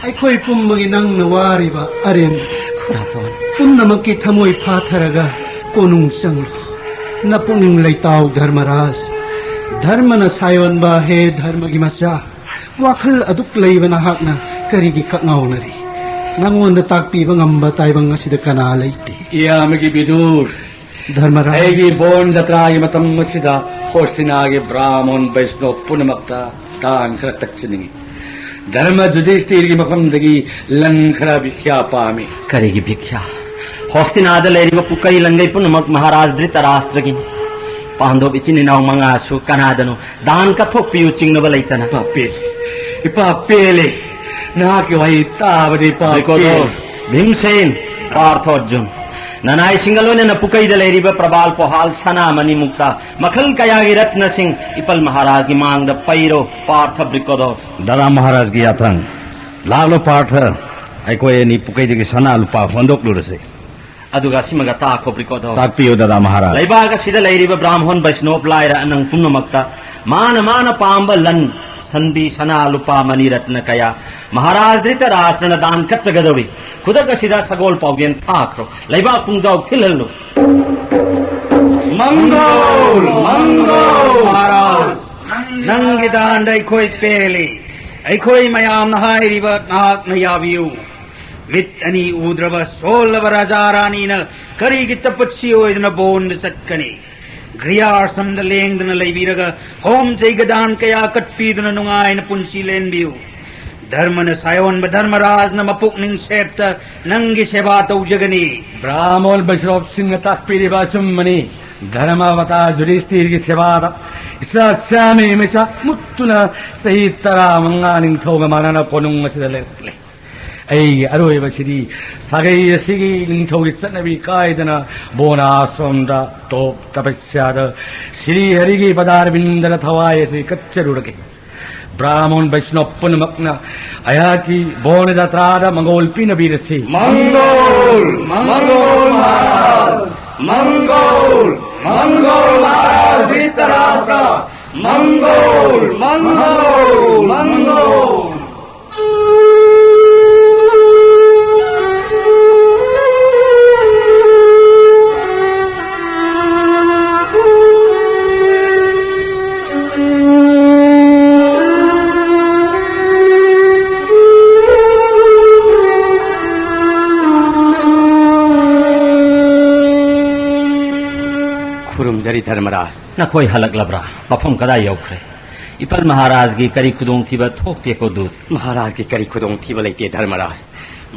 ꯑꯩꯈꯣꯏ ꯄꯨꯝꯕꯒꯤ ꯅꯪꯅ ꯋꯥꯔꯤꯕ ꯑꯔꯦꯝꯕ ꯈꯨꯔꯥꯄꯣꯟ꯫ ꯄꯨꯝꯅꯃꯛꯀꯤ ꯊꯃꯣꯏ ꯐꯥꯊꯔꯒ ꯀꯣꯅꯨꯡ ꯆꯪꯂꯨ꯫ ꯅꯄꯨꯛꯅꯤꯡ ꯂꯩꯇꯥꯎ, ꯙꯔꯃꯔꯥꯖ꯫ ꯙꯔꯃꯅ ꯁꯥꯌꯣꯟꯕ, ꯍꯦ ꯙꯔꯃꯒꯤ ꯃꯆꯥ꯫ ꯋꯥꯈꯜ ꯑꯗꯨꯛ ꯂꯩꯕ ꯅꯍꯥꯛꯅ ꯀꯔꯤꯒꯤ ꯀꯛꯉꯥꯎꯅꯔꯤ? ꯅꯉꯣꯟꯗ ꯇꯥꯛꯄꯤꯕ ꯉꯝꯕ ꯇꯥꯏꯕꯪ ꯑꯁꯤꯗ ꯀꯅꯥ ꯂꯩꯇꯦ? ꯏꯌꯥꯝꯕꯒꯤ ꯕꯤꯗꯨꯔ, ꯙꯔꯃꯔꯥꯖ꯫ ꯑꯩꯒꯤ ꯕꯣꯟ ꯖꯇ꯭ꯔꯥꯒꯤ ꯃꯇꯝ ꯑꯁꯤꯗ ꯍꯣꯁꯇꯤꯅꯥꯒꯤ ꯕ꯭ꯔꯥꯍꯃꯣꯟ ꯕꯩꯁꯅꯣꯞ ꯄꯨꯝꯅꯃꯛꯇ ꯗꯥꯟ ꯈꯔ ꯇꯛꯆꯅꯤꯡꯏ꯫ ꯙꯔꯃ ꯖꯨꯗꯤꯁꯇꯤꯔꯒꯤ ꯃꯐꯝꯗꯒꯤ ꯂꯟ ꯈꯔ ꯚꯤꯈ꯭ꯌꯥ ꯄꯥꯝꯃꯤ꯫ ꯀꯔꯤꯒꯤ ꯚꯤꯈ꯭ꯌꯥ? ꯍꯣꯁꯇꯤꯅꯥꯗ ꯂꯩꯔꯤꯕ ꯄꯨꯀꯩ ꯂꯪꯒꯩ ꯄꯨꯝꯅꯃꯛ ꯃꯍꯥꯔꯥꯖ ꯙ꯭ꯔꯤꯇꯔꯥꯁꯇ꯭ꯔꯒꯤꯅꯤ꯫ ꯄꯥꯟꯗꯣꯞ ꯏꯆꯤꯟ ꯏꯅꯥꯎ ꯃꯉꯥꯁꯨ ꯀꯅꯥꯗꯅꯣ ꯗꯥꯟ ꯀꯠꯊꯣꯛꯄꯤꯌꯨ ꯆꯤꯡꯅꯕ ꯂꯩꯇꯅ꯫ ꯏꯄꯥ ꯄꯦꯜꯂꯦ, ꯏꯄꯥ ꯄꯦꯜꯂꯦ꯫ ꯅꯍꯥꯛꯀꯤ ꯋꯥꯍꯩ ꯇꯥꯕꯗ ꯏꯄꯥ ꯕ꯭ꯔꯤꯀꯣꯗꯣꯔ, ꯄꯦꯜꯂꯦ꯫ ꯚꯤꯝꯁꯦꯟ, ꯄꯥꯔꯊ ꯑꯔꯖꯨꯟ, ꯅꯅꯥꯏꯁꯤꯡꯒ ꯂꯣꯏꯅꯅ ꯄꯨꯀꯩꯗ ꯂꯩꯔꯤꯕ ꯄ꯭ꯔꯕꯥꯜ ꯄꯣꯍꯥꯜ ꯁꯅꯥ ꯃꯅꯤ ꯃꯨꯛꯇ ꯃꯈꯜ ꯀꯌꯥꯒꯤ ꯔꯠꯅꯁꯤꯡ ꯏꯄꯜ ꯃꯍꯥꯔꯥꯖꯒꯤ ꯃꯥꯡꯗ ꯄꯩꯔꯣ, ꯄꯥꯔꯊ ꯕ꯭ꯔꯤꯀꯣꯗꯣꯔ꯫ ꯗꯗꯥ ꯃꯍꯥꯔꯥꯖꯒꯤ ꯌꯥꯊꯪ꯫ ꯂꯥꯛꯂꯣ ꯄꯥꯔꯊ, ꯑꯩꯈꯣꯏ ꯑꯅꯤ ꯄꯨꯀꯩꯗꯒꯤ ꯁꯅꯥ ꯂꯨꯄꯥ ꯍꯣꯟꯗꯣꯛꯂꯨꯔꯁꯤ꯫ ꯑꯗꯨꯒ ꯑꯁꯤꯃꯒ ꯇꯥꯈꯣ, ꯕ꯭ꯔꯤꯀꯣꯗꯣ꯫ ꯇꯥꯛꯄꯤꯌꯨ, ꯗꯗꯥ ꯃꯍꯥꯔꯥꯖ꯫ ꯂꯩꯕꯥꯛ ꯑꯁꯤꯗ ꯂꯩꯔꯤꯕ ꯕ꯭ꯔꯥꯍꯃꯣꯟ ꯕꯩꯁꯅꯣꯞ ꯂꯥꯏꯔ ꯑꯅꯪ ꯄꯨꯝꯅꯃꯛꯇ ꯃꯥꯅ ꯃꯥꯅ ꯄꯥꯝꯕ ꯂꯟ, ꯁꯟꯗꯤ, ꯁꯅꯥ, ꯂꯨꯄꯥ, ꯃꯅꯤ ꯔꯠꯅ ꯀꯌꯥ ꯃꯍꯥꯔꯥꯖ ꯙ꯭ꯔꯤꯇꯔꯥꯁ꯭ꯇ꯭ꯔꯅ ꯗꯥꯟ ꯀꯠꯆꯒꯗꯧꯔꯤ꯫ ꯈꯨꯗꯛ ꯑꯁꯤꯗ ꯁꯒꯣꯜ ꯄꯥꯎꯖꯦꯜ ꯊꯥꯈ꯭ꯔꯣ꯫ ꯂꯩꯕꯥꯛ ꯄꯨꯡꯖꯥꯎ ꯊꯤꯜꯍꯜꯂꯨ꯫ ꯃꯪꯒꯣꯜ, ꯃꯪꯒꯣꯜ꯫ ꯃꯍꯥꯔꯥꯖ, ꯅꯪꯒꯤ ꯗꯥꯟꯗ ꯑꯩꯈꯣꯏ ꯄꯦꯜꯂꯤ꯫ ꯑꯩꯈꯣꯏ ꯃꯌꯥꯝꯅ ꯍꯥꯏꯔꯤꯕ ꯅꯍꯥꯛꯅ ꯌꯥꯕꯤꯌꯨ꯫ ꯃꯤꯠ ꯑꯅꯤ ꯎꯗ꯭ꯔꯕ ꯁꯣꯜꯂꯕ ꯔꯥꯖꯥ ꯔꯥꯅꯤꯅ ꯀꯔꯤꯒꯤ ꯇꯄꯠꯁꯤ ꯑꯣꯏꯗꯨꯅ ꯕꯣꯟꯗ ꯆꯠꯀꯅꯤ? ꯒ꯭ꯔꯤꯌꯥꯁ꯭ꯔꯝꯗ ꯂꯦꯡꯗꯅ ꯂꯩꯕꯤꯔꯒ ꯍꯣꯝ ꯆꯩꯒꯗꯥꯟ ꯀꯌꯥ ꯀꯠꯄꯤꯗꯨꯅ ꯅꯨꯡꯉꯥꯏꯅ ꯄꯨꯟꯁꯤ ꯂꯦꯟꯕꯤꯌꯨ꯫ ꯙꯔꯃꯅ ꯁꯥꯌꯣꯟꯕ ꯙꯔꯃꯔꯥꯖꯅ ꯃꯄꯨꯛꯅꯤꯡ ꯁꯦꯞꯇ ꯅꯪꯒꯤ ꯁꯦꯕꯥ ꯇꯧꯖꯒꯅꯤ꯫ ꯕ꯭ꯔꯥꯍꯃꯣꯟ ꯕꯩꯁꯅꯣꯞꯁꯤꯡꯅ ꯇꯥꯛꯄꯤꯔꯤꯕ ꯑꯆꯨꯝꯕꯅꯤ꯫ ꯙꯔꯃ ꯑꯕꯇꯥꯔ ꯖꯨꯗꯤꯁꯇꯤꯔꯒꯤ ꯁꯦꯕꯥꯗ ꯏꯆꯥ ꯁ꯭ꯌꯥꯃꯤ ꯃꯩꯆꯥꯛ ꯃꯨꯠꯇꯨꯅ ꯆꯍꯤ ꯇꯔꯥꯃꯉꯥ ꯅꯤꯡꯊꯧꯒ ꯃꯥꯟꯅꯅ ꯀꯣꯅꯨꯡ ꯑꯁꯤꯗ ꯂꯩꯔꯛꯂꯦ꯫ ꯑꯩꯒꯤ ꯑꯔꯣꯏꯕꯁꯤꯗꯤ ꯁꯥꯒꯩ ꯑꯁꯤꯒꯤ ꯅꯤꯡꯊꯧꯒꯤ ꯆꯠꯅꯕꯤ ꯀꯥꯏꯗꯅ ꯕꯣꯅ ꯑꯥꯁ꯭ꯔꯝꯗ ꯇꯣꯞ ꯇꯄꯁ꯭ꯌꯥꯗ ꯁ꯭ꯔꯤ ꯍꯔꯤꯒꯤ ꯄꯗꯥꯔꯕꯤꯟꯗꯗ ꯊꯋꯥꯏ ꯑꯁꯤ ꯀꯠꯆꯔꯨꯔꯒꯦ꯫ ꯕ꯭ꯔꯥꯍꯃꯣꯟ ꯕꯩꯁꯅꯣꯞ ꯄꯨꯝꯅꯃꯛꯅ ꯑꯩꯍꯥꯛꯀꯤ ꯕꯣꯅ ꯖꯇ꯭ꯔꯥꯗ ꯃꯪꯒꯣꯜ ꯄꯤꯅꯕꯤꯔꯁꯤ꯫ ꯃꯪꯒꯣꯜ! ꯃꯪꯒꯣꯜ ꯃꯍꯥꯔꯥꯖ! ꯃꯪꯒꯣꯜ! ꯃꯪꯒꯣꯜ ꯃꯍꯥꯔꯥꯖ ꯙ꯭ꯔꯤꯇꯔꯥꯁ꯭ꯇ꯭ꯔ! ꯃꯪꯒꯣꯜ! ꯃꯪꯒꯣꯜ! ꯃꯪꯒꯣꯜ! ꯈꯨꯔꯨꯝꯖꯔꯤ ꯙꯔꯃꯔꯥꯖ꯫ ꯅꯈꯣꯏ ꯍꯜꯂꯛꯂꯕ꯭ꯔꯥ? ꯃꯐꯝ ꯀꯗꯥꯏ ꯌꯧꯈ꯭ꯔꯦ? ꯏꯄꯜ ꯃꯍꯥꯔꯥꯖꯒꯤ ꯀꯔꯤ ꯈꯨꯗꯣꯡꯊꯤꯕ ꯊꯣꯛꯇꯦꯀꯣ ꯗꯨꯠ? ꯃꯍꯥꯔꯥꯖꯒꯤ ꯀꯔꯤ ꯈꯨꯗꯣꯡꯊꯤꯕ ꯂꯩꯇꯦ ꯙꯔꯃꯔꯥꯖ꯫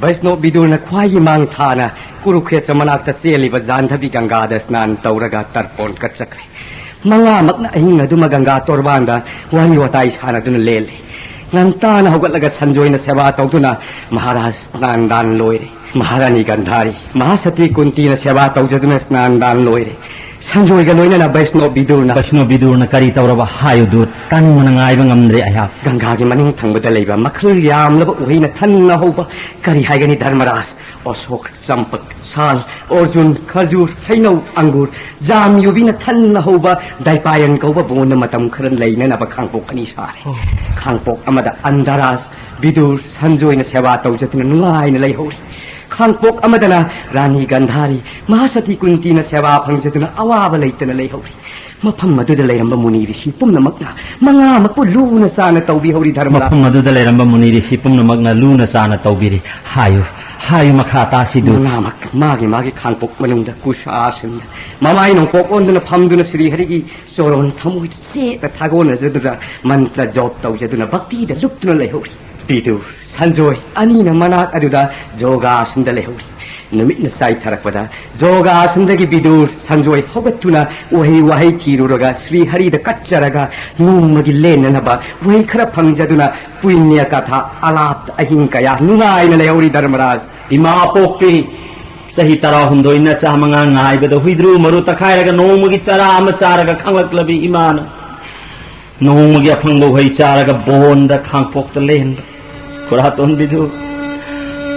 ꯕꯩꯁꯅꯣꯞ ꯕꯤꯗꯨꯔꯅ ꯈ꯭ꯋꯥꯏꯒꯤ ꯃꯥꯡ ꯊꯥꯅ ꯀꯨꯔꯨꯈꯦꯇ꯭ꯔ ꯃꯅꯥꯛꯇ ꯆꯦꯜꯂꯤꯕ ꯖꯥꯟꯙꯕꯤ ꯒꯪꯒꯥꯗ ꯁ꯭ꯅꯥꯟ ꯇꯧꯔꯒ ꯇꯔꯄꯣꯟ ꯀꯠꯆꯈ꯭ꯔꯦ꯫ ꯃꯉꯥꯃꯛꯅ ꯑꯍꯤꯡ ꯑꯗꯨꯃ ꯒꯪꯒꯥ ꯇꯣꯔꯕꯥꯟꯗ ꯋꯥꯔꯤ ꯋꯥꯇꯥꯏ ꯁꯥꯟꯅꯗꯨꯅ ꯂꯦꯜꯂꯦ꯫ ꯉꯟꯇꯥꯅ ꯍꯧꯒꯠꯂꯒ ꯁꯟꯖꯣꯏꯅ ꯁꯦꯕꯥ ꯇꯧꯗꯨꯅ ꯃꯍꯥꯔꯥꯖ ꯁ꯭ꯅꯥꯟ ꯗꯥꯟ ꯂꯣꯏꯔꯦ꯫ ꯃꯍꯥꯔꯥꯅꯤ ꯒꯟꯙꯥꯔꯤ, ꯃꯍꯥꯁꯇꯤ ꯀꯨꯟꯇꯤꯅ ꯁꯦꯕꯥ ꯇꯧꯖꯗꯨꯅ ꯁ꯭ꯅꯥꯟ ꯗꯥꯟ ꯂꯣꯏꯔꯦ꯫ ꯁꯟꯖꯣꯏꯒ ꯂꯣꯏꯅꯅ ꯕꯩꯁꯅꯣꯞ ꯕꯤꯗꯨꯔꯅ ꯕꯩꯁꯅꯣꯞ ꯕꯤꯗꯨꯔꯅ ꯀꯔꯤ ꯇꯧꯔꯕ? ꯍꯥꯏꯌꯨ ꯗꯨꯠ, ꯇꯥꯅꯤꯡꯕꯅ ꯉꯥꯏꯕ ꯉꯝꯗ꯭ꯔꯦ ꯑꯩꯍꯥꯛ꯫ ꯒꯪꯒꯥꯒꯤ ꯃꯅꯤꯡ ꯊꯪꯕꯗ ꯂꯩꯕ ꯃꯈꯜ ꯌꯥꯝꯂꯕ ꯎꯍꯩꯅ ꯊꯟꯅ ꯍꯧꯕ, ꯀꯔꯤ ꯍꯥꯏꯒꯅꯤ ꯙꯔꯃꯔꯥꯖ, ꯑꯣꯁꯣꯛ, ꯆꯝꯄꯛ, ꯁꯥꯜ, ꯑꯣꯔꯖꯨꯟ, ꯈꯖꯨꯔ, ꯍꯩꯅꯧ, ꯑꯪꯒꯨꯔ, ꯖꯥꯝ ꯌꯨꯕꯤꯅ ꯊꯟꯅ ꯍꯧꯕ ꯗꯥꯏꯄꯥꯌꯟ ꯀꯧꯕ ꯕꯣꯟꯗ ꯃꯇꯝ ꯈꯔ ꯂꯩꯅꯅꯕ ꯈꯥꯡꯄꯣꯛ ꯑꯅꯤ ꯁꯥꯔꯦ꯫ ꯑꯣ꯫ ꯈꯥꯡꯄꯣꯛ ꯑꯃꯗ ꯑꯟꯙꯔꯥꯖ, ꯕꯤꯗꯨꯔ, ꯁꯟꯖꯣꯏꯅ ꯁꯦꯕꯥ ꯇꯧꯖꯗꯨꯅ ꯅꯨꯡꯉꯥꯏꯅ ꯂꯩꯍꯧꯔꯤ꯫ ꯈꯥꯡꯄꯣꯛ ꯑꯃꯗꯅ ꯔꯥꯅꯤ ꯒꯟꯙꯥꯔꯤ, ꯃꯍꯥꯁꯇꯤ ꯀꯨꯟꯇꯤꯅ ꯁꯦꯕꯥ ꯐꯪꯖꯗꯨꯅ ꯑꯋꯥꯕ ꯂꯩꯇꯅ ꯂꯩꯍꯧꯔꯤ꯫ ꯃꯐꯝ ꯑꯗꯨꯗ ꯂꯩꯔꯝꯕ ꯃꯨꯅꯤ ꯔꯤꯁꯤ ꯄꯨꯝꯅꯃꯛꯅ ꯃꯉꯥꯃꯛꯄꯨ ꯂꯨꯅ ꯆꯥꯅ ꯇꯧꯕꯤꯍꯧꯔꯤ, ꯙꯔꯃꯔꯥꯖ꯫ ꯃꯐꯝ ꯑꯗꯨꯗ ꯂꯩꯔꯝꯕ ꯃꯨꯅꯤ ꯔꯤꯁꯤ ꯄꯨꯝꯅꯃꯛꯅ ꯂꯨꯅ ꯆꯥꯅ ꯇꯧꯕꯤꯔꯤ꯫ ꯍꯥꯏꯌꯨ, ꯍꯥꯏꯌꯨ, ꯃꯈꯥ ꯇꯥꯁꯤꯗꯨ꯫ ꯃꯉꯥꯃꯛ ꯃꯥꯒꯤ ꯃꯥꯒꯤ ꯈꯥꯡꯄꯣꯛ ꯃꯅꯨꯡꯗ ꯀꯨꯁꯥ ꯑꯁꯨꯝꯅ ꯃꯃꯥꯏ ꯅꯣꯡꯄꯣꯛ ꯑꯣꯟꯗꯨꯅ ꯐꯝꯗꯨꯅ ꯁ꯭ꯔꯤ ꯍꯔꯤꯒꯤ ꯆꯣꯔꯣꯟ ꯊꯃꯣꯏꯗ ꯆꯦꯠꯅ ꯊꯥꯒꯣꯟꯅꯖꯗꯨꯅ, ꯃꯟꯇ꯭ꯔ ꯖꯣꯞ ꯇꯧꯖꯗꯨꯅ, ꯚꯛꯇꯤꯗ ꯂꯨꯞꯇꯨꯅ ꯂꯩꯍꯧꯔꯤ꯫ ꯕꯤꯗꯨꯔ, ꯁꯟꯖꯣꯏ ꯑꯅꯤꯅ ꯃꯅꯥꯛ ꯑꯗꯨꯗ ꯖꯣꯒꯥꯁꯟꯗ ꯂꯩꯍꯧꯔꯤ꯫ ꯅꯨꯃꯤꯠꯅ ꯆꯥꯏꯊꯔꯛꯄꯗ ꯖꯣꯒꯥꯁꯟꯗꯒꯤ ꯕꯤꯗꯨꯔ, ꯁꯟꯖꯣꯏ ꯍꯧꯒꯠꯇꯨꯅ ꯎꯍꯩ ꯋꯥꯍꯩ ꯊꯤꯔꯨꯔꯒ ꯁ꯭ꯔꯤ ꯍꯔꯤꯗ ꯀꯠꯆꯔꯒ ꯅꯣꯡꯃꯒꯤ ꯂꯦꯟꯅꯅꯕ ꯎꯍꯩ ꯈꯔ ꯐꯪꯖꯗꯨꯅ ꯄꯨꯏꯅ꯭ꯌ ꯀꯊꯥ ꯑꯂꯥꯞꯇ ꯑꯍꯤꯡ ꯀꯌꯥ ꯅꯨꯡꯉꯥꯏꯅ ꯂꯩꯍꯧꯔꯤ, ꯙꯔꯃꯔꯥꯖ꯫ ꯏꯃꯥ ꯄꯣꯛꯄꯤ, ꯆꯍꯤ ꯇꯔꯥꯍꯨꯝꯗꯣꯏ ꯅꯆꯥ ꯃꯉꯥ ꯉꯥꯏꯕꯗ ꯍꯨꯏꯗ꯭ꯔꯨ ꯃꯔꯨ ꯇꯛꯈꯥꯏꯔꯒ ꯅꯣꯡꯃꯒꯤ ꯆꯔꯥ ꯑꯃ ꯆꯥꯔꯒ ꯈꯪꯂꯛꯂꯕꯤ ꯏꯃꯥꯅ ꯅꯣꯡꯃꯒꯤ ꯑꯐꯪꯕ ꯎꯍꯩ ꯆꯥꯔꯒ ꯕꯣꯟꯗ ꯈꯥꯡꯄꯣꯛꯇ ꯂꯦꯟꯕ꯫ ꯈꯨꯔꯥꯇꯣꯟ ꯕꯤꯗꯨ,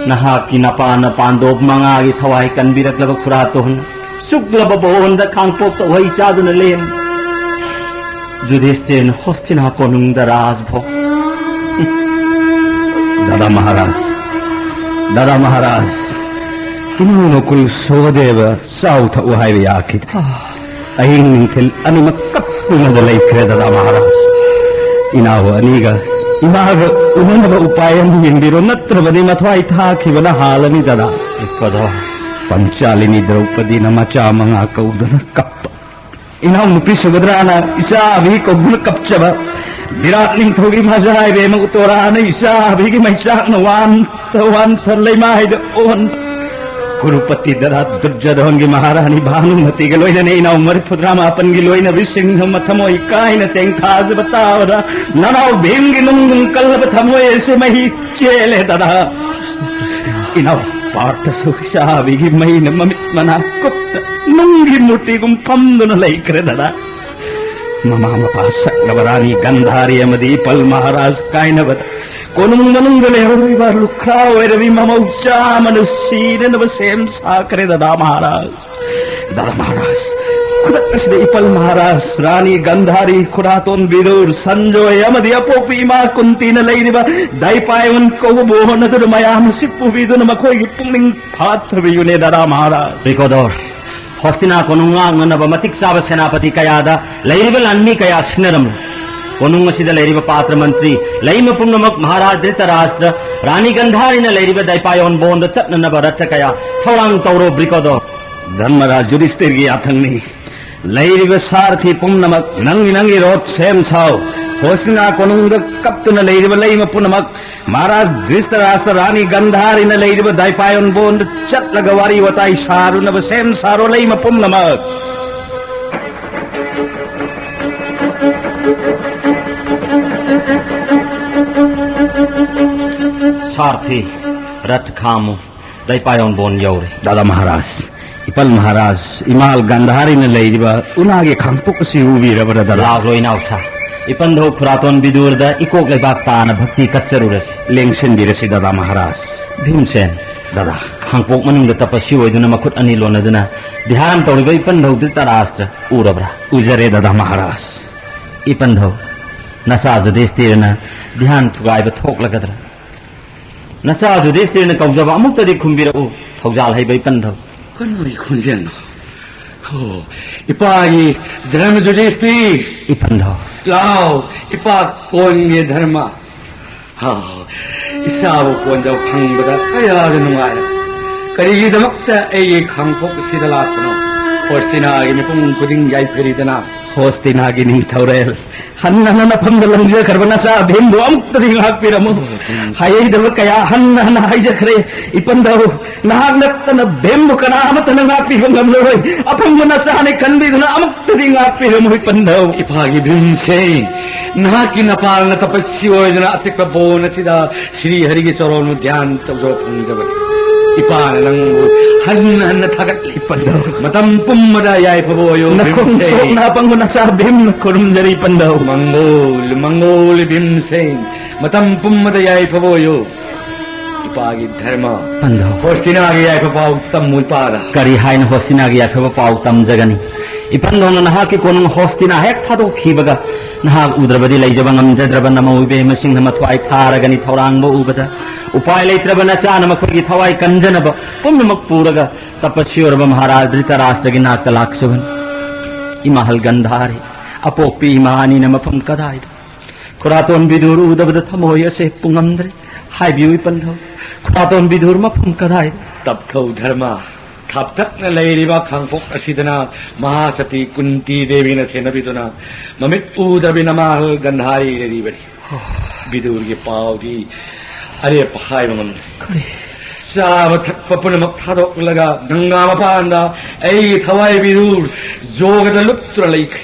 ꯅꯍꯥꯛꯀꯤ ꯅꯄꯥꯅ ꯄꯥꯟꯗꯣꯞ ꯃꯉꯥꯒꯤ ꯊꯋꯥꯏ ꯀꯟꯕꯤꯔꯛꯂꯕ ꯈꯨꯔꯥꯇꯣꯟ, ꯆꯨꯞꯂꯕ ꯕꯣꯟꯗ ꯈꯥꯡꯄꯣꯛꯇ ꯎꯍꯩ ꯆꯥꯗꯨꯅ ꯂꯦꯟꯕ꯫ ꯖꯨꯙꯤꯁꯇꯤꯔꯅ ꯍꯣꯁꯇꯤꯅꯥ ꯀꯣꯅꯨꯡꯗ ꯔꯥꯖꯚꯣꯒ꯫ ꯗꯥꯗꯥ ꯃꯍꯥꯔꯥꯖ, ꯗꯥꯗꯥ ꯃꯍꯥꯔꯥꯖ, ꯏꯅꯥꯎ ꯅꯀꯨꯜ ꯁꯣꯚꯥꯗꯦꯕ ꯆꯥꯎ ꯊꯛꯎ ꯍꯥꯏꯕ ꯌꯥꯈꯤꯗꯦ꯫ ꯑꯍꯤꯡ ꯅꯨꯡꯊꯤꯜ ꯑꯅꯤꯃꯛ ꯀꯞꯇꯨꯅꯗ ꯂꯩꯈ꯭ꯔꯦ, ꯗꯥꯗꯥ ꯃꯍꯥꯔꯥꯖ꯫ ꯏꯅꯥꯎ ꯑꯅꯤꯒ ꯏꯃꯥꯒ ꯎꯅꯅꯕ ꯎꯄꯥꯏ ꯑꯃ ꯌꯦꯡꯕꯤꯔꯣ, ꯅꯠꯇ꯭ꯔꯕꯗꯤ ꯃꯊ꯭ꯋꯥꯏ ꯊꯥꯈꯤꯕꯅ ꯍꯥꯜꯂꯅꯤ, ꯗꯥꯗꯥ꯫ ꯄꯥꯟꯆꯥꯂꯤꯅꯤ ꯗ꯭ꯔꯧꯄꯗꯤꯅ ꯃꯆꯥ ꯃꯉꯥ ꯀꯧꯗꯨꯅ ꯀꯞꯄ꯫ ꯏꯅꯥꯎꯅꯨꯄꯤ ꯁꯨꯚꯗ꯭ꯔꯥꯅ ꯏꯆꯥ ꯑꯕꯤ ꯀꯧꯗꯨꯅ ꯀꯞꯆꯕ꯫ ꯕꯤꯔꯥꯠ ꯅꯤꯡꯊꯧꯒꯤ ꯃꯆꯥ ꯏꯕꯦꯝꯃ ꯎꯠꯇꯣꯔꯥꯅ ꯏꯆꯥ ꯑꯕꯤꯒꯤ ꯃꯩꯆꯥꯛꯅ ꯋꯥꯟ ꯋꯥꯟꯊ ꯂꯩꯃꯥꯏꯗ ꯑꯣꯟ꯫ ꯀꯨꯔꯨꯄꯇꯤ ꯗꯔꯥ ꯗꯨꯔꯖꯣꯙꯟꯒꯤ ꯃꯍꯥꯔꯥꯅꯤ ꯚꯥꯅꯨꯃꯇꯤꯒ ꯂꯣꯏꯅꯅ ꯏꯅꯥꯎ ꯃꯔꯤꯐꯨꯇꯔꯥ ꯃꯥꯄꯟꯒꯤ ꯂꯣꯏꯅꯕꯤꯁꯤꯡꯅ ꯃꯊꯃꯣꯏ ꯀꯥꯏꯅ ꯇꯦꯡꯊꯥꯖꯕ ꯇꯥꯕꯗ ꯅꯅꯥꯎ ꯚꯤꯝꯒꯤ ꯅꯨꯡ ꯅꯨꯡ ꯀꯜꯂꯕ ꯊꯃꯣꯏ ꯑꯁꯤ ꯃꯍꯤ ꯆꯦꯜꯂꯦ ꯗꯗꯥ꯫ ꯏꯅꯥꯎ ꯄꯥꯔꯊ ꯁꯨꯈ ꯆꯥꯕꯤꯒꯤ ꯃꯩꯅ ꯃꯃꯤꯠ ꯃꯅꯥ ꯀꯨꯞꯇ ꯅꯨꯡꯒꯤ ꯃꯨꯔꯇꯤꯒꯨꯝ ꯐꯝꯗꯨꯅ ꯂꯩꯈ꯭ꯔꯦ ꯗꯗꯥ꯫ ꯃꯃꯥ ꯃꯄꯥ ꯁꯛꯂꯕ ꯔꯥꯅꯤ ꯒꯟꯙꯥꯔꯤ ꯑꯃꯗꯤ ꯏꯄꯜ ꯃꯍꯥꯔꯥꯖ ꯀꯥꯏꯅꯕꯗ ꯀꯣꯅꯨꯡ ꯃꯅꯨꯡꯗ ꯂꯩꯍꯧꯔꯤꯕ ꯂꯨꯈ꯭ꯔꯥ ꯑꯣꯏꯔꯕꯤ ꯃꯃꯧ ꯆꯥꯃꯅ ꯁꯤꯅꯅꯕ ꯁꯦꯝ ꯁꯥꯈ꯭ꯔꯦ ꯗꯗꯥ ꯃꯍꯥꯔꯥꯖ꯫ ꯗꯗꯥ ꯃꯍꯥꯔꯥꯖ, ꯈꯨꯗꯛ ꯑꯁꯤꯗ ꯏꯄꯜ ꯃꯍꯥꯔꯥꯖ, ꯔꯥꯅꯤ ꯒꯟꯙꯥꯔꯤ, ꯈꯨꯔꯥꯇꯣꯟ ꯕꯤꯗꯨꯔ, ꯁꯟꯖꯣꯏ ꯑꯃꯗꯤ ꯑꯄꯣꯛꯄꯤ ꯏꯃꯥ ꯀꯨꯟꯇꯤꯅ ꯂꯩꯔꯤꯕ ꯗꯥꯏꯄꯥꯌꯣꯟ ꯀꯧꯕꯕꯨ ꯍꯣꯠꯅꯗꯨꯅ ꯃꯌꯥꯝ ꯑꯁꯤ ꯄꯨꯕꯤꯗꯨꯅ ꯃꯈꯣꯏꯒꯤ ꯄꯨꯛꯅꯤꯡ ꯐꯥꯊꯕꯤꯌꯨꯅꯦ ꯗꯗꯥ ꯃꯍꯥꯔꯥꯖ꯫ ꯄꯤꯀꯣꯗꯣꯔ, ꯍꯣꯁꯇꯤꯅꯥ ꯀꯣꯅꯨꯡ ꯉꯥꯛꯅꯅꯕ ꯃꯇꯤꯛ ꯆꯥꯕ ꯁꯦꯅꯥꯄꯇꯤ ꯀꯌꯥꯗ ꯂꯩꯔꯤꯕ ꯂꯥꯟꯃꯤ ꯀꯌꯥ ꯁꯤꯟꯅꯔꯝꯂꯦ꯫ ꯀꯣꯅꯨꯡ ꯑꯁꯤꯗ ꯂꯩꯔꯤꯕ ꯄꯥꯇ꯭ꯔ ꯃꯟꯇ꯭ꯔꯤ, ꯂꯩꯃ ꯄꯨꯝꯅꯃꯛ ꯃꯍꯥꯔꯥꯖ ꯙ꯭ꯔꯤꯇꯔꯥꯁꯇ꯭ꯔ, ꯔꯥꯅꯤ ꯒꯟꯙꯥꯔꯤꯅ ꯂꯩꯔꯤꯕ ꯗꯥꯏꯄꯥꯌꯣꯟ ꯕꯣꯟꯗ ꯆꯠꯅꯅꯕ ꯔꯊ ꯀꯌꯥ ꯊꯧꯔꯥꯡ ꯇꯧꯔꯣ, ꯕ꯭ꯔꯤꯀꯣꯗꯣ꯫ ꯙꯔꯃꯔꯥꯖ ꯌꯨꯙꯤꯁꯇꯤꯔꯒꯤ ꯌꯥꯊꯪꯅꯤ꯫ ꯂꯩꯔꯤꯕ ꯁꯥꯔꯊꯤ ꯄꯨꯝꯅꯃꯛ ꯅꯪꯒꯤ ꯅꯪꯒꯤ ꯔꯣꯠ ꯁꯦꯝ ꯁꯥꯎ꯫ ꯍꯣꯁꯇꯤꯅꯥ ꯀꯣꯅꯨꯡꯗ ꯀꯞꯇꯨꯅ ꯂꯩꯔꯤꯕ ꯂꯩꯃ ꯄꯨꯝꯅꯃꯛ ꯃꯍꯥꯔꯥꯖ ꯙ꯭ꯔꯤꯁꯇꯔꯥꯁꯇ꯭ꯔ, ꯔꯥꯅꯤ ꯒꯟꯙꯥꯔꯤꯅ ꯂꯩꯔꯤꯕ ꯗꯥꯏꯄꯥꯌꯣꯟ ꯕꯣꯟꯗ ꯆꯠꯂꯒ ꯋꯥꯔꯤ ꯋꯥꯇꯥꯏ ꯁꯥꯔꯨꯅꯕ ꯁꯦꯝ ꯁꯥꯔꯣ ꯂꯩꯃ ꯄꯨꯝꯅꯃꯛ꯫ ꯁꯥꯔꯊꯤ, ꯔꯊ ꯈꯥꯝꯃꯨ꯫ ꯗꯥꯏꯄꯥꯌꯣꯟ ꯕꯣꯟ ꯌꯧꯔꯦ꯫ ꯗꯥꯗꯥ ꯃꯍꯥꯔꯥꯖ, ꯏꯄꯜ ꯃꯍꯥꯔꯥꯖ, ꯏꯃꯥꯜ ꯒꯥꯟꯙꯥꯔꯤꯅ ꯂꯩꯔꯤꯕ ꯎꯅꯥꯒꯤ ꯈꯥꯡꯄꯣꯛ ꯑꯁꯤ ꯎꯕꯤꯔꯕ꯭ꯔꯥ, ꯗꯥꯗꯥ? ꯂꯥꯛꯂꯣ, ꯏꯅꯥꯎꯁꯥ꯫ ꯏꯄꯟꯙꯧ ꯈꯨꯔꯥꯇꯣꯟ ꯕꯤꯗꯨꯔꯗ ꯏꯀꯣꯛ ꯂꯩꯕꯥꯛ ꯇꯥꯅ ꯚꯛꯇꯤ ꯀꯠꯆꯔꯨꯔꯁꯤ꯫ ꯂꯦꯡꯁꯤꯟꯕꯤꯔꯁꯤ, ꯗꯥꯗꯥ ꯃꯍꯥꯔꯥꯖ꯫ ꯚꯤꯝꯁꯦꯟ, ꯗꯥꯗꯥ꯫ ꯈꯥꯡꯄꯣꯛ ꯃꯅꯨꯡꯗ ꯇꯄꯁꯤ ꯑꯣꯏꯗꯨꯅ ꯃꯈꯨꯠ ꯑꯅꯤ ꯂꯣꯟꯅꯗꯨꯅ ꯙ꯭ꯌꯥꯟ ꯇꯧꯔꯤꯕ ꯏꯄꯟꯙꯧ ꯙ꯭ꯔꯤꯇꯔꯥꯁꯇ꯭ꯔ ꯎꯔꯕ꯭ꯔꯥ? ꯎꯖꯔꯦ, ꯗꯥꯗꯥ ꯃꯍꯥꯔꯥꯖ꯫ ꯏꯄꯟꯙꯧ, ꯅꯆꯥ ꯖꯨꯙꯤꯁꯇꯤꯔꯅ ꯙ꯭ꯌꯥꯟ ꯊꯨꯒꯥꯏꯕ ꯊꯣꯛꯂꯒꯗ꯭ꯔꯥ? ꯅꯆꯥ ꯖꯨꯙꯤꯁꯇꯤꯔꯅ ꯀꯧꯖꯕ ꯑꯃꯨꯛꯇꯗꯤ ꯈꯨꯝꯕꯤꯔꯛꯎ, ꯊꯧꯖꯥꯜ ꯍꯩꯕ ꯏꯄꯟꯙꯧ꯫ ꯀꯅꯥꯒꯤ ꯈꯣꯟꯖꯦꯜꯅꯣ? ꯍꯣ, ꯏꯄꯥꯒꯤ ꯙꯔꯃ ꯖꯨꯙꯤꯁꯇꯤꯔ꯫ ꯏꯄꯟꯙꯧ꯫ ꯂꯥꯎ, ꯏꯄꯥ ꯀꯣꯟꯒꯤ ꯙꯔꯃ꯫ ꯍꯥ, ꯏꯆꯥꯕꯨ ꯀꯣꯟꯖꯕ ꯐꯪꯕꯗ ꯀꯌꯥꯗ ꯅꯨꯡꯉꯥꯏꯔꯦ꯫ ꯀꯔꯤꯒꯤꯗꯃꯛꯇ ꯑꯩꯒꯤ ꯈꯥꯡꯄꯣꯛ ꯑꯁꯤꯗ ꯂꯥꯛꯄꯅꯣ? ꯍꯣꯁꯇꯤꯅꯥꯒꯤ ꯃꯤꯄꯨꯝ ꯈꯨꯗꯤꯡ ꯌꯥꯏꯐꯔꯤꯗꯅ꯫ ꯍꯣꯁꯇꯤꯅꯥꯒꯤ ꯅꯤꯡꯊꯧꯔꯦꯜ, ꯍꯟꯅ ꯍꯟꯅ ꯅꯐꯝꯗ ꯂꯪꯖꯈ꯭ꯔꯕ ꯅꯆꯥ ꯚꯤꯝꯕꯨ ꯑꯃꯨꯛꯇꯗꯤ ꯉꯥꯛꯄꯤꯔꯝꯃꯨ꯫ ꯍꯥꯏꯍꯩꯗꯕ ꯀꯌꯥ ꯍꯟꯅ ꯍꯟꯅ ꯍꯥꯏꯖꯈ꯭ꯔꯦ꯫ ꯏꯄꯟꯗꯧ, ꯅꯍꯥꯛ ꯅꯠꯇꯅ ꯚꯤꯝꯕꯨ ꯀꯅꯥ ꯑꯃꯠꯇꯅ ꯉꯥꯛꯄꯤꯕ ꯉꯝꯂꯔꯣꯏ꯫ ꯑꯄꯪꯕ ꯅꯆꯥꯅꯤ ꯈꯟꯕꯤꯗꯨꯅ ꯑꯃꯨꯛꯇꯗꯤ ꯉꯥꯛꯄꯤꯔꯝꯃꯨ, ꯏꯄꯟꯗꯧ꯫ ꯏꯄꯥꯒꯤ ꯚꯤꯝꯁꯦꯟ, ꯅꯍꯥꯛꯀꯤ ꯅꯄꯥꯜꯅ ꯇꯄꯁꯤ ꯑꯣꯏꯗꯨꯅ ꯑꯆꯤꯛꯄ ꯕꯣꯟ ꯑꯁꯤꯗ ꯁ꯭ꯔꯤ ꯍꯔꯤꯒꯤ ꯆꯔꯣꯟꯕꯨ ꯙ꯭ꯌꯥꯟ ꯇꯧꯖꯕ ꯐꯪꯖꯕꯅꯤ꯫ ꯏꯄꯥꯅ ꯅꯪꯕꯨ ꯍꯟꯅ ꯍꯟꯅ ꯊꯥꯒꯠꯂꯤ꯫ ꯏꯄꯟꯗꯧ꯫ ꯃꯇꯝ ꯄꯨꯝꯕꯗ ꯌꯥꯏꯐꯕ ꯑꯣꯏꯌꯨ, ꯅꯈꯣꯡ ꯚꯤꯝꯁꯦꯟ꯫ ꯁꯣꯛꯅ ꯑꯄꯪꯕ ꯅꯆꯥ ꯚꯤꯝꯅ ꯈꯨꯔꯨꯝꯖꯔꯤ, ꯏꯄꯟꯗꯧ꯫ ꯃꯪꯒꯣꯜ, ꯃꯪꯒꯣꯜ ꯚꯤꯝꯁꯦꯟ꯫ ꯃꯇꯝ ꯄꯨꯝꯕꯗ ꯌꯥꯏꯐꯕ ꯑꯣꯏꯌꯨ꯫ ꯏꯄꯥꯒꯤ ꯙꯔꯃ꯫ ꯏꯄꯟꯗꯧ꯫ ꯍꯣꯁꯇꯤꯅꯥꯒꯤ ꯌꯥꯏꯐ ꯄꯥꯎ ꯇꯝꯃꯨ ꯏꯄꯥꯗ꯫ ꯀꯔꯤ ꯍꯥꯏꯅ ꯍꯣꯁꯇꯤꯅꯥꯒꯤ ꯌꯥꯏꯐꯕ ꯄꯥꯎ ꯇꯝꯖꯒꯅꯤ? ꯏꯄꯟꯗꯧꯅ ꯅꯍꯥꯛꯀꯤ ꯀꯣꯅꯨꯡ ꯍꯣꯁꯇꯤꯅꯥ ꯍꯦꯛ ꯊꯥꯗꯣꯛꯈꯤꯕꯒ ꯅꯍꯥꯛ ꯎꯗ꯭ꯔꯕꯗꯤ ꯂꯩꯖꯕ ꯉꯝꯖꯗ꯭ꯔꯕ ꯅꯃꯧ ꯏꯕꯦꯝꯃꯁꯤꯡꯅ ꯃꯊ꯭ꯋꯥꯏ ꯊꯥꯔꯒꯅꯤ ꯊꯧꯔꯥꯡꯕ ꯎꯕꯗ꯫ ꯎꯄꯥꯏ ꯂꯩꯇ꯭ꯔꯕ ꯅꯆꯥꯅ ꯃꯈꯣꯏꯒꯤ ꯊꯋꯥꯏ ꯀꯟꯖꯅꯕ ꯄꯨꯝꯅꯃꯛ ꯄꯨꯔꯒ ꯇꯄꯁꯤ ꯑꯣꯏꯔꯕ ꯃꯍꯥꯔꯥꯖ ꯙ꯭ꯔꯤꯇꯔꯥꯁꯇ꯭ꯔꯒꯤ ꯅꯥꯛꯇ ꯂꯥꯛꯆꯕꯅꯤ꯫ ꯏꯃꯥꯍꯜ ꯒꯟꯙꯥꯔꯤ, ꯑꯄꯣꯛꯄꯤ ꯏꯃꯥ ꯑꯅꯤꯅ ꯃꯐꯝ ꯀꯗꯥꯏꯗ? ꯈꯨꯔꯥꯇꯣꯟ ꯕꯤꯗꯨꯔ ꯎꯗꯕꯗ ꯊꯃꯣꯏ ꯑꯁꯦ ꯄꯨꯡꯉꯝꯗ꯭ꯔꯦ꯫ ꯍꯥꯏꯕꯤꯌꯨ ꯏꯄꯟꯊꯧ, ꯈꯨꯔꯥꯇꯣꯟ ꯕꯤꯗꯨꯔ ꯃꯐꯝ ꯀꯗꯥꯏꯗ? ꯇꯞꯊꯧ ꯙꯔꯃ, ꯊꯥꯞꯇꯛꯅ ꯂꯩꯔꯤꯕ ꯈꯥꯡꯄꯣꯛ ꯑꯁꯤꯗꯅ ꯃꯍꯥꯁꯇꯤ ꯀꯨꯟꯇꯤ ꯗꯦꯕꯤꯅ ꯁꯦꯟꯅꯕꯤꯗꯨꯅ ꯃꯃꯤꯠ ꯎꯗꯕꯤ ꯅꯃꯥꯍꯜ ꯒꯟꯙꯥꯔꯤ ꯂꯩꯔꯤꯕꯅꯤ꯫ ꯕꯤꯗꯨꯔꯒꯤ ꯄꯥꯎꯗꯤ ꯑꯔꯦꯞꯄ ꯍꯥꯏꯕ ꯉꯝꯗꯦ꯫ ꯀꯔꯤ? ꯆꯥꯕ ꯊꯛꯄ ꯄꯨꯝꯅꯃꯛ ꯊꯥꯗꯣꯛꯂꯒ ꯒꯪꯒꯥ ꯃꯄꯥꯟꯗ ꯑꯩꯒꯤ ꯊꯋꯥꯏ ꯕꯤꯗꯨꯔ ꯖꯣꯒꯗ ꯂꯨꯞꯇꯨꯅ ꯂꯩꯈ꯭ꯔꯦ꯫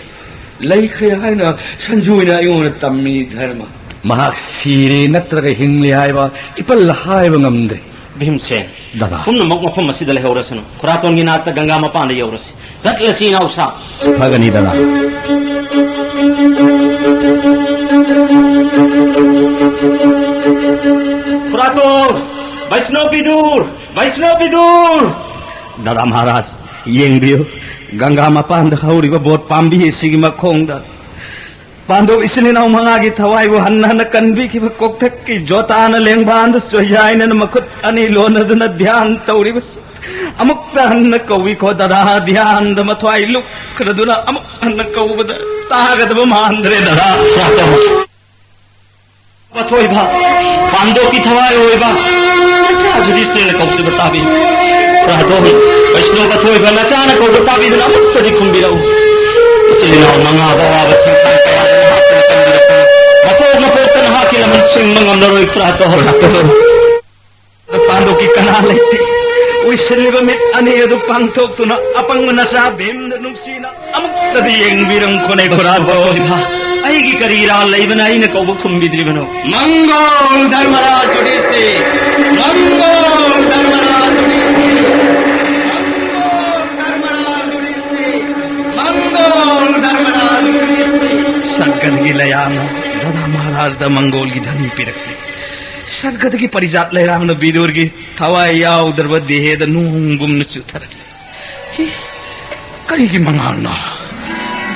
ꯂꯩꯈ꯭ꯔꯦ ꯍꯥꯏꯅ ꯁꯟꯖꯨꯅ ꯑꯩꯉꯣꯟꯗ ꯇꯝꯃꯤ ꯙꯔꯃ꯫ ꯃꯍꯥꯛ ꯁꯤꯔꯦ ꯅꯠꯇ꯭ꯔꯒ ꯍꯤꯡꯂꯤ ꯍꯥꯏꯕ ꯏꯄꯜ ꯍꯥꯏꯕ ꯉꯝꯗꯦ꯫ ꯚꯤꯝꯁꯦꯟ, ꯗꯗꯥ꯫ ꯄꯨꯝꯅꯃꯛ ꯃꯐꯝ ꯑꯁꯤꯗ ꯂꯩꯍꯧꯔꯁꯅꯨ꯫ ꯈꯨꯔꯥꯇꯣꯟꯒꯤ ꯅꯥꯛꯇ ꯒꯪꯒꯥ ꯃꯄꯥꯟꯗ ꯌꯧꯔꯁꯤ꯫ ꯆꯠꯂꯁꯤ, ꯏꯅꯥꯎꯁꯥ꯫ ꯐꯒꯅꯤ, ꯗꯗꯥ꯫ ꯈꯨꯔꯥꯇꯣꯟ! ꯕꯩꯁꯅꯣ ꯕꯤꯗꯨꯔ! ꯕꯩꯁꯅꯣ ꯕꯤꯗꯨꯔ! ꯗꯗꯥ ꯃꯍꯥꯔꯥꯖ, ꯌꯦꯡꯕꯤꯌꯨ, ꯒꯪꯒꯥ ꯃꯄꯥꯟꯗ ꯍꯧꯔꯤꯕ ꯕꯣꯠ ꯄꯥꯝꯕꯤ ꯑꯁꯤꯒꯤ ꯃꯈꯣꯡꯗ ꯄꯥꯟꯗꯣꯞ ꯏꯆꯤꯟ ꯏꯅꯥꯎ ꯃꯉꯥꯒꯤ ꯊꯋꯥꯏꯕꯨ ꯍꯟꯅ ꯍꯟꯅ ꯀꯟꯕꯤꯈꯤꯕ ꯀꯣꯛꯊꯛꯀꯤ ꯖꯣꯇꯥꯅ ꯂꯦꯡꯕꯥꯟꯗ ꯆꯣꯏꯖꯥꯏꯅꯅ ꯃꯈꯨꯠ ꯑꯅꯤ ꯂꯣꯟꯅꯗꯨꯅ ꯙ꯭ꯌꯥꯟ ꯇꯧꯔꯤꯕꯁꯨ ꯑꯃꯨꯛꯇ ꯍꯟꯅ ꯀꯧꯏꯀꯣ ꯗꯗꯥ, ꯙ꯭ꯌꯥꯟꯗ ꯃꯊ꯭ꯋꯥꯏ ꯂꯨꯞꯈ꯭ꯔꯗꯨꯅ ꯑꯃꯨꯛ ꯍꯟꯅ ꯀꯧꯕꯗ ꯇꯥꯒꯗꯕ ꯃꯥꯟꯗ꯭ꯔꯦ ꯗꯗꯥ꯫ ꯈꯨꯔꯥꯇꯣꯟ! ꯄꯥꯊꯣꯏꯕ, ꯄꯥꯟꯗꯣꯞꯀꯤ ꯊꯋꯥꯏ ꯑꯣꯏꯕ ꯅꯆꯥ ꯌꯨꯙꯤꯁꯇꯤꯔꯅ ꯀꯧꯖꯕ ꯇꯥꯕꯤ꯫ ꯈꯨꯔꯥꯇꯣꯟ, ꯕꯩꯁꯅꯣ ꯄꯥꯊꯣꯏꯕ ꯅꯆꯥꯅ ꯀꯧꯕ ꯇꯥꯕꯤꯗꯨꯅ ꯑꯃꯨꯛꯇꯗꯤ ꯈꯨꯝꯕꯤꯔꯛꯎ꯫ ꯏꯆꯤꯜ ꯏꯅꯥꯎ ꯃꯉꯥꯕꯨ ꯑꯋꯥꯕ ꯊꯦꯡꯈꯥꯡ ꯀꯌꯥꯗ ꯅꯍꯥꯛꯅ ꯀꯟꯕꯤꯔꯛꯄꯅ ꯃꯄꯣꯛ ꯃꯄꯣꯛꯇ ꯅꯍꯥꯛꯀꯤ ꯂꯃꯟ ꯁꯤꯡꯕ ꯉꯝꯂꯔꯣꯏ ꯈꯨꯔꯥꯇꯣꯟ꯫ ꯈꯨꯔꯥꯇꯣꯟ꯫ ꯄꯥꯟꯗꯣꯞꯀꯤ ꯀꯅꯥ ꯂꯩꯇꯦ꯫ ꯎꯏꯁꯤꯜꯂꯤꯕ ꯃꯤꯠ ꯑꯅꯤ ꯑꯗꯨ ꯄꯥꯡꯊꯣꯛꯇꯨꯅ ꯑꯄꯪꯕ ꯅꯆꯥ ꯚꯤꯝꯗ ꯅꯨꯡꯁꯤꯅ ꯑꯃꯨꯛꯇꯗꯤ ꯌꯦꯡꯕꯤꯔꯝꯈꯣꯅꯦ ꯈꯨꯔꯥꯇꯣꯟ꯫ ꯏꯃꯥ, ꯑꯩꯒꯤ ꯀꯔꯤ ꯏꯔꯥꯜ ꯂꯩꯕꯅ ꯑꯩꯅ ꯀꯧꯕ ꯈꯨꯝꯕꯤꯗ꯭ꯔꯤꯕꯅꯣ? ꯃꯪꯒꯣꯜ ꯙꯔꯃꯔꯥꯖ ꯌꯨꯙꯤꯁꯇꯤꯔ! ꯃꯪꯒꯣꯜ ꯙꯔꯃꯔꯥꯖ ꯌꯨꯙꯤꯁꯇꯤꯔ! ꯃꯪꯒꯣꯜ ꯙꯔꯃꯔꯥꯖ ꯌꯨꯙꯤꯁꯇꯤꯔ! ꯃꯪꯒꯣꯜ ꯙꯔꯃꯔꯥꯖ ꯌꯨꯙꯤꯁꯇꯤꯔ! ꯁꯔꯒꯗꯒꯤ ꯂꯩꯔꯥꯡꯅ ꯗꯗꯥ ꯃꯍꯥꯔꯥꯖꯗ ꯃꯪꯒꯣꯜꯒꯤ ꯙꯅꯤ ꯄꯤꯔꯛꯂꯤ꯫ ꯁꯔꯒꯗꯒꯤ ꯄꯔꯤꯖꯥꯠ ꯂꯩꯔꯥꯡꯅ ꯕꯤꯗꯨꯔꯒꯤ ꯊꯋꯥꯏ ꯌꯥꯎꯗ꯭ꯔꯕ ꯗꯦꯍꯦꯗ ꯅꯣꯡꯒꯨꯝꯅ ꯆꯨꯊꯔꯛꯂꯤ꯫ ꯍꯤ, ꯀꯔꯤꯒꯤ ꯃꯉꯥꯜꯅꯣ?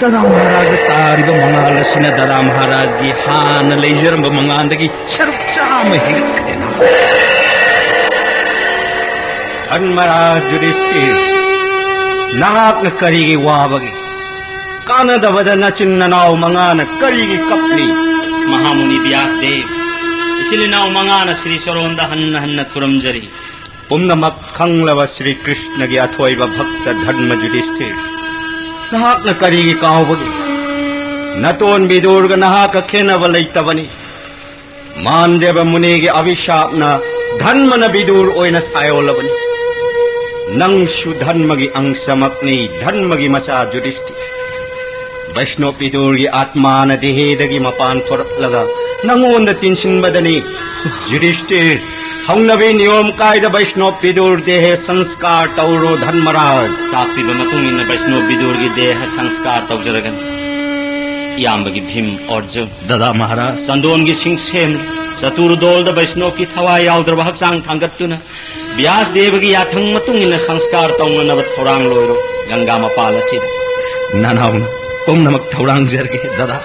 ꯗꯗꯥ ꯃꯍꯥꯔꯥꯖꯗ ꯇꯥꯔꯤꯕ ꯃꯉꯥꯜ ꯑꯁꯤꯅ ꯗꯗꯥ ꯃꯍꯥꯔꯥꯖꯒꯤ ꯍꯥꯟꯅ ꯂꯩꯖꯔꯝꯕ ꯃꯉꯥꯜꯗꯒꯤ ꯁꯔꯨꯛ ꯆꯥꯝꯃ ꯍꯦꯟꯒꯠꯈ꯭ꯔꯦꯅ꯫ ꯙꯔꯃꯔꯥꯖ ꯌꯨꯙꯤꯁꯊꯤꯔ, ꯅꯍꯥꯛꯅ ꯀꯔꯤꯒꯤ ꯋꯥꯕꯒꯦ? ꯀꯥꯟꯅꯗꯕꯗ ꯅꯆꯤꯟ ꯅꯅꯥꯎ ꯃꯉꯥꯅ ꯀꯔꯤꯒꯤ ꯀꯞꯂꯤ? ꯃꯍꯥꯃꯨꯅꯤ ꯕ꯭ꯌꯥꯁꯗꯦꯕ, ꯏꯆꯤꯜ ꯏꯅꯥꯎ ꯃꯉꯥꯅ ꯁ꯭ꯔꯤ ꯆꯣꯔꯣꯟꯗ ꯍꯟꯅ ꯍꯟꯅ ꯈꯨꯔꯨꯝꯖꯔꯤ꯫ ꯄꯨꯝꯅꯃꯛ ꯈꯪꯂꯕ ꯁ꯭ꯔꯤ ꯀ꯭ꯔꯤꯁꯅꯒꯤ ꯑꯊꯣꯏꯕ ꯚꯛꯇ ꯙꯔꯃ ꯌꯨꯙꯤꯁꯊꯤꯔ, ꯅꯍꯥꯛꯅ ꯀꯔꯤꯒꯤ ꯀꯥꯎꯕꯒꯦ? ꯅꯇꯣꯟ ꯕꯤꯗꯨꯔꯒ ꯅꯍꯥꯛꯀ ꯈꯦꯠꯅꯕ ꯂꯩꯇꯕꯅꯤ꯫ ꯃꯥꯟꯗꯦꯕ ꯃꯨꯅꯤꯒꯤ ꯑꯚꯤꯁꯥꯞꯅ ꯙꯔꯃꯅ ꯕꯤꯗꯨꯔ ꯑꯣꯏꯅ ꯁꯥꯏꯑꯣꯜꯂꯕꯅꯤ꯫ ꯅꯪꯁꯨ ꯙꯔꯃꯒꯤ ꯑꯪꯁꯃꯛꯅꯤ, ꯙꯔꯃꯒꯤ ꯃꯆꯥ ꯌꯨꯙꯤꯁꯊꯤꯔ꯫ ꯕꯩꯁꯅꯣꯞ ꯕꯤꯗꯨꯔꯒꯤ ꯑꯥꯠꯃꯥꯅ ꯗꯦꯍꯦꯗꯒꯤ ꯃꯄꯥꯟ ꯊꯣꯔꯛꯂꯒ ꯅꯪꯉꯣꯟꯗ ꯇꯤꯟꯁꯤꯟꯕꯗꯅꯤ꯫ ꯌꯨꯙꯤꯁꯊꯤꯔ, ꯍꯧꯅꯕꯤ ꯅꯤꯌꯣꯝ ꯀꯥꯏꯗ ꯕꯩꯁꯅꯣꯞ ꯕꯤꯗꯨꯔ ꯗꯦꯍꯦ ꯁꯪꯁꯀꯥꯔ ꯇꯧꯔꯣ ꯙꯔꯃꯔꯥꯖ꯫ ꯇꯥꯛꯄꯤꯕ ꯃꯇꯨꯡ ꯏꯟꯅ ꯕꯩꯁꯅꯣꯞ ꯕꯤꯗꯨꯔꯒꯤ ꯗꯦꯍ ꯁꯪꯁꯀꯥꯔ ꯇꯧꯖꯔꯒꯅꯤ꯫ ꯏꯌꯥꯝꯕꯒꯤ ꯚꯤꯝ ꯑꯔꯖꯨꯟ꯫ ꯗꯗꯥ ꯃꯍꯥꯔꯥꯖ꯫ ꯆꯟꯗꯣꯟꯒꯤ ꯁꯤꯡ ꯁꯦꯝꯂꯤ꯫ ꯆꯇꯨꯔꯗꯣꯜꯗ ꯕꯩꯁꯅꯣꯞꯀꯤ ꯊꯋꯥꯏ ꯌꯥꯎꯗ꯭ꯔꯕ ꯍꯛꯆꯥꯡ ꯊꯥꯡꯒꯠꯇꯨꯅ ꯕ꯭ꯌꯥꯁ ꯗꯦꯕꯒꯤ ꯌꯥꯊꯪ ꯃꯇꯨꯡ ꯏꯟꯅ ꯁꯪꯁꯀꯥꯔ ꯇꯧꯅꯅꯕ ꯊꯧꯔꯥꯡ ꯂꯣꯏꯔꯣ ꯒꯪꯒꯥ ꯃꯄꯥꯜ ꯑꯁꯤꯗ꯫ ꯅꯅꯥꯎꯅ ꯄꯨꯝꯅꯃꯛ ꯊꯧꯔꯥꯡꯖꯔꯒꯦ ꯗꯗꯥ꯫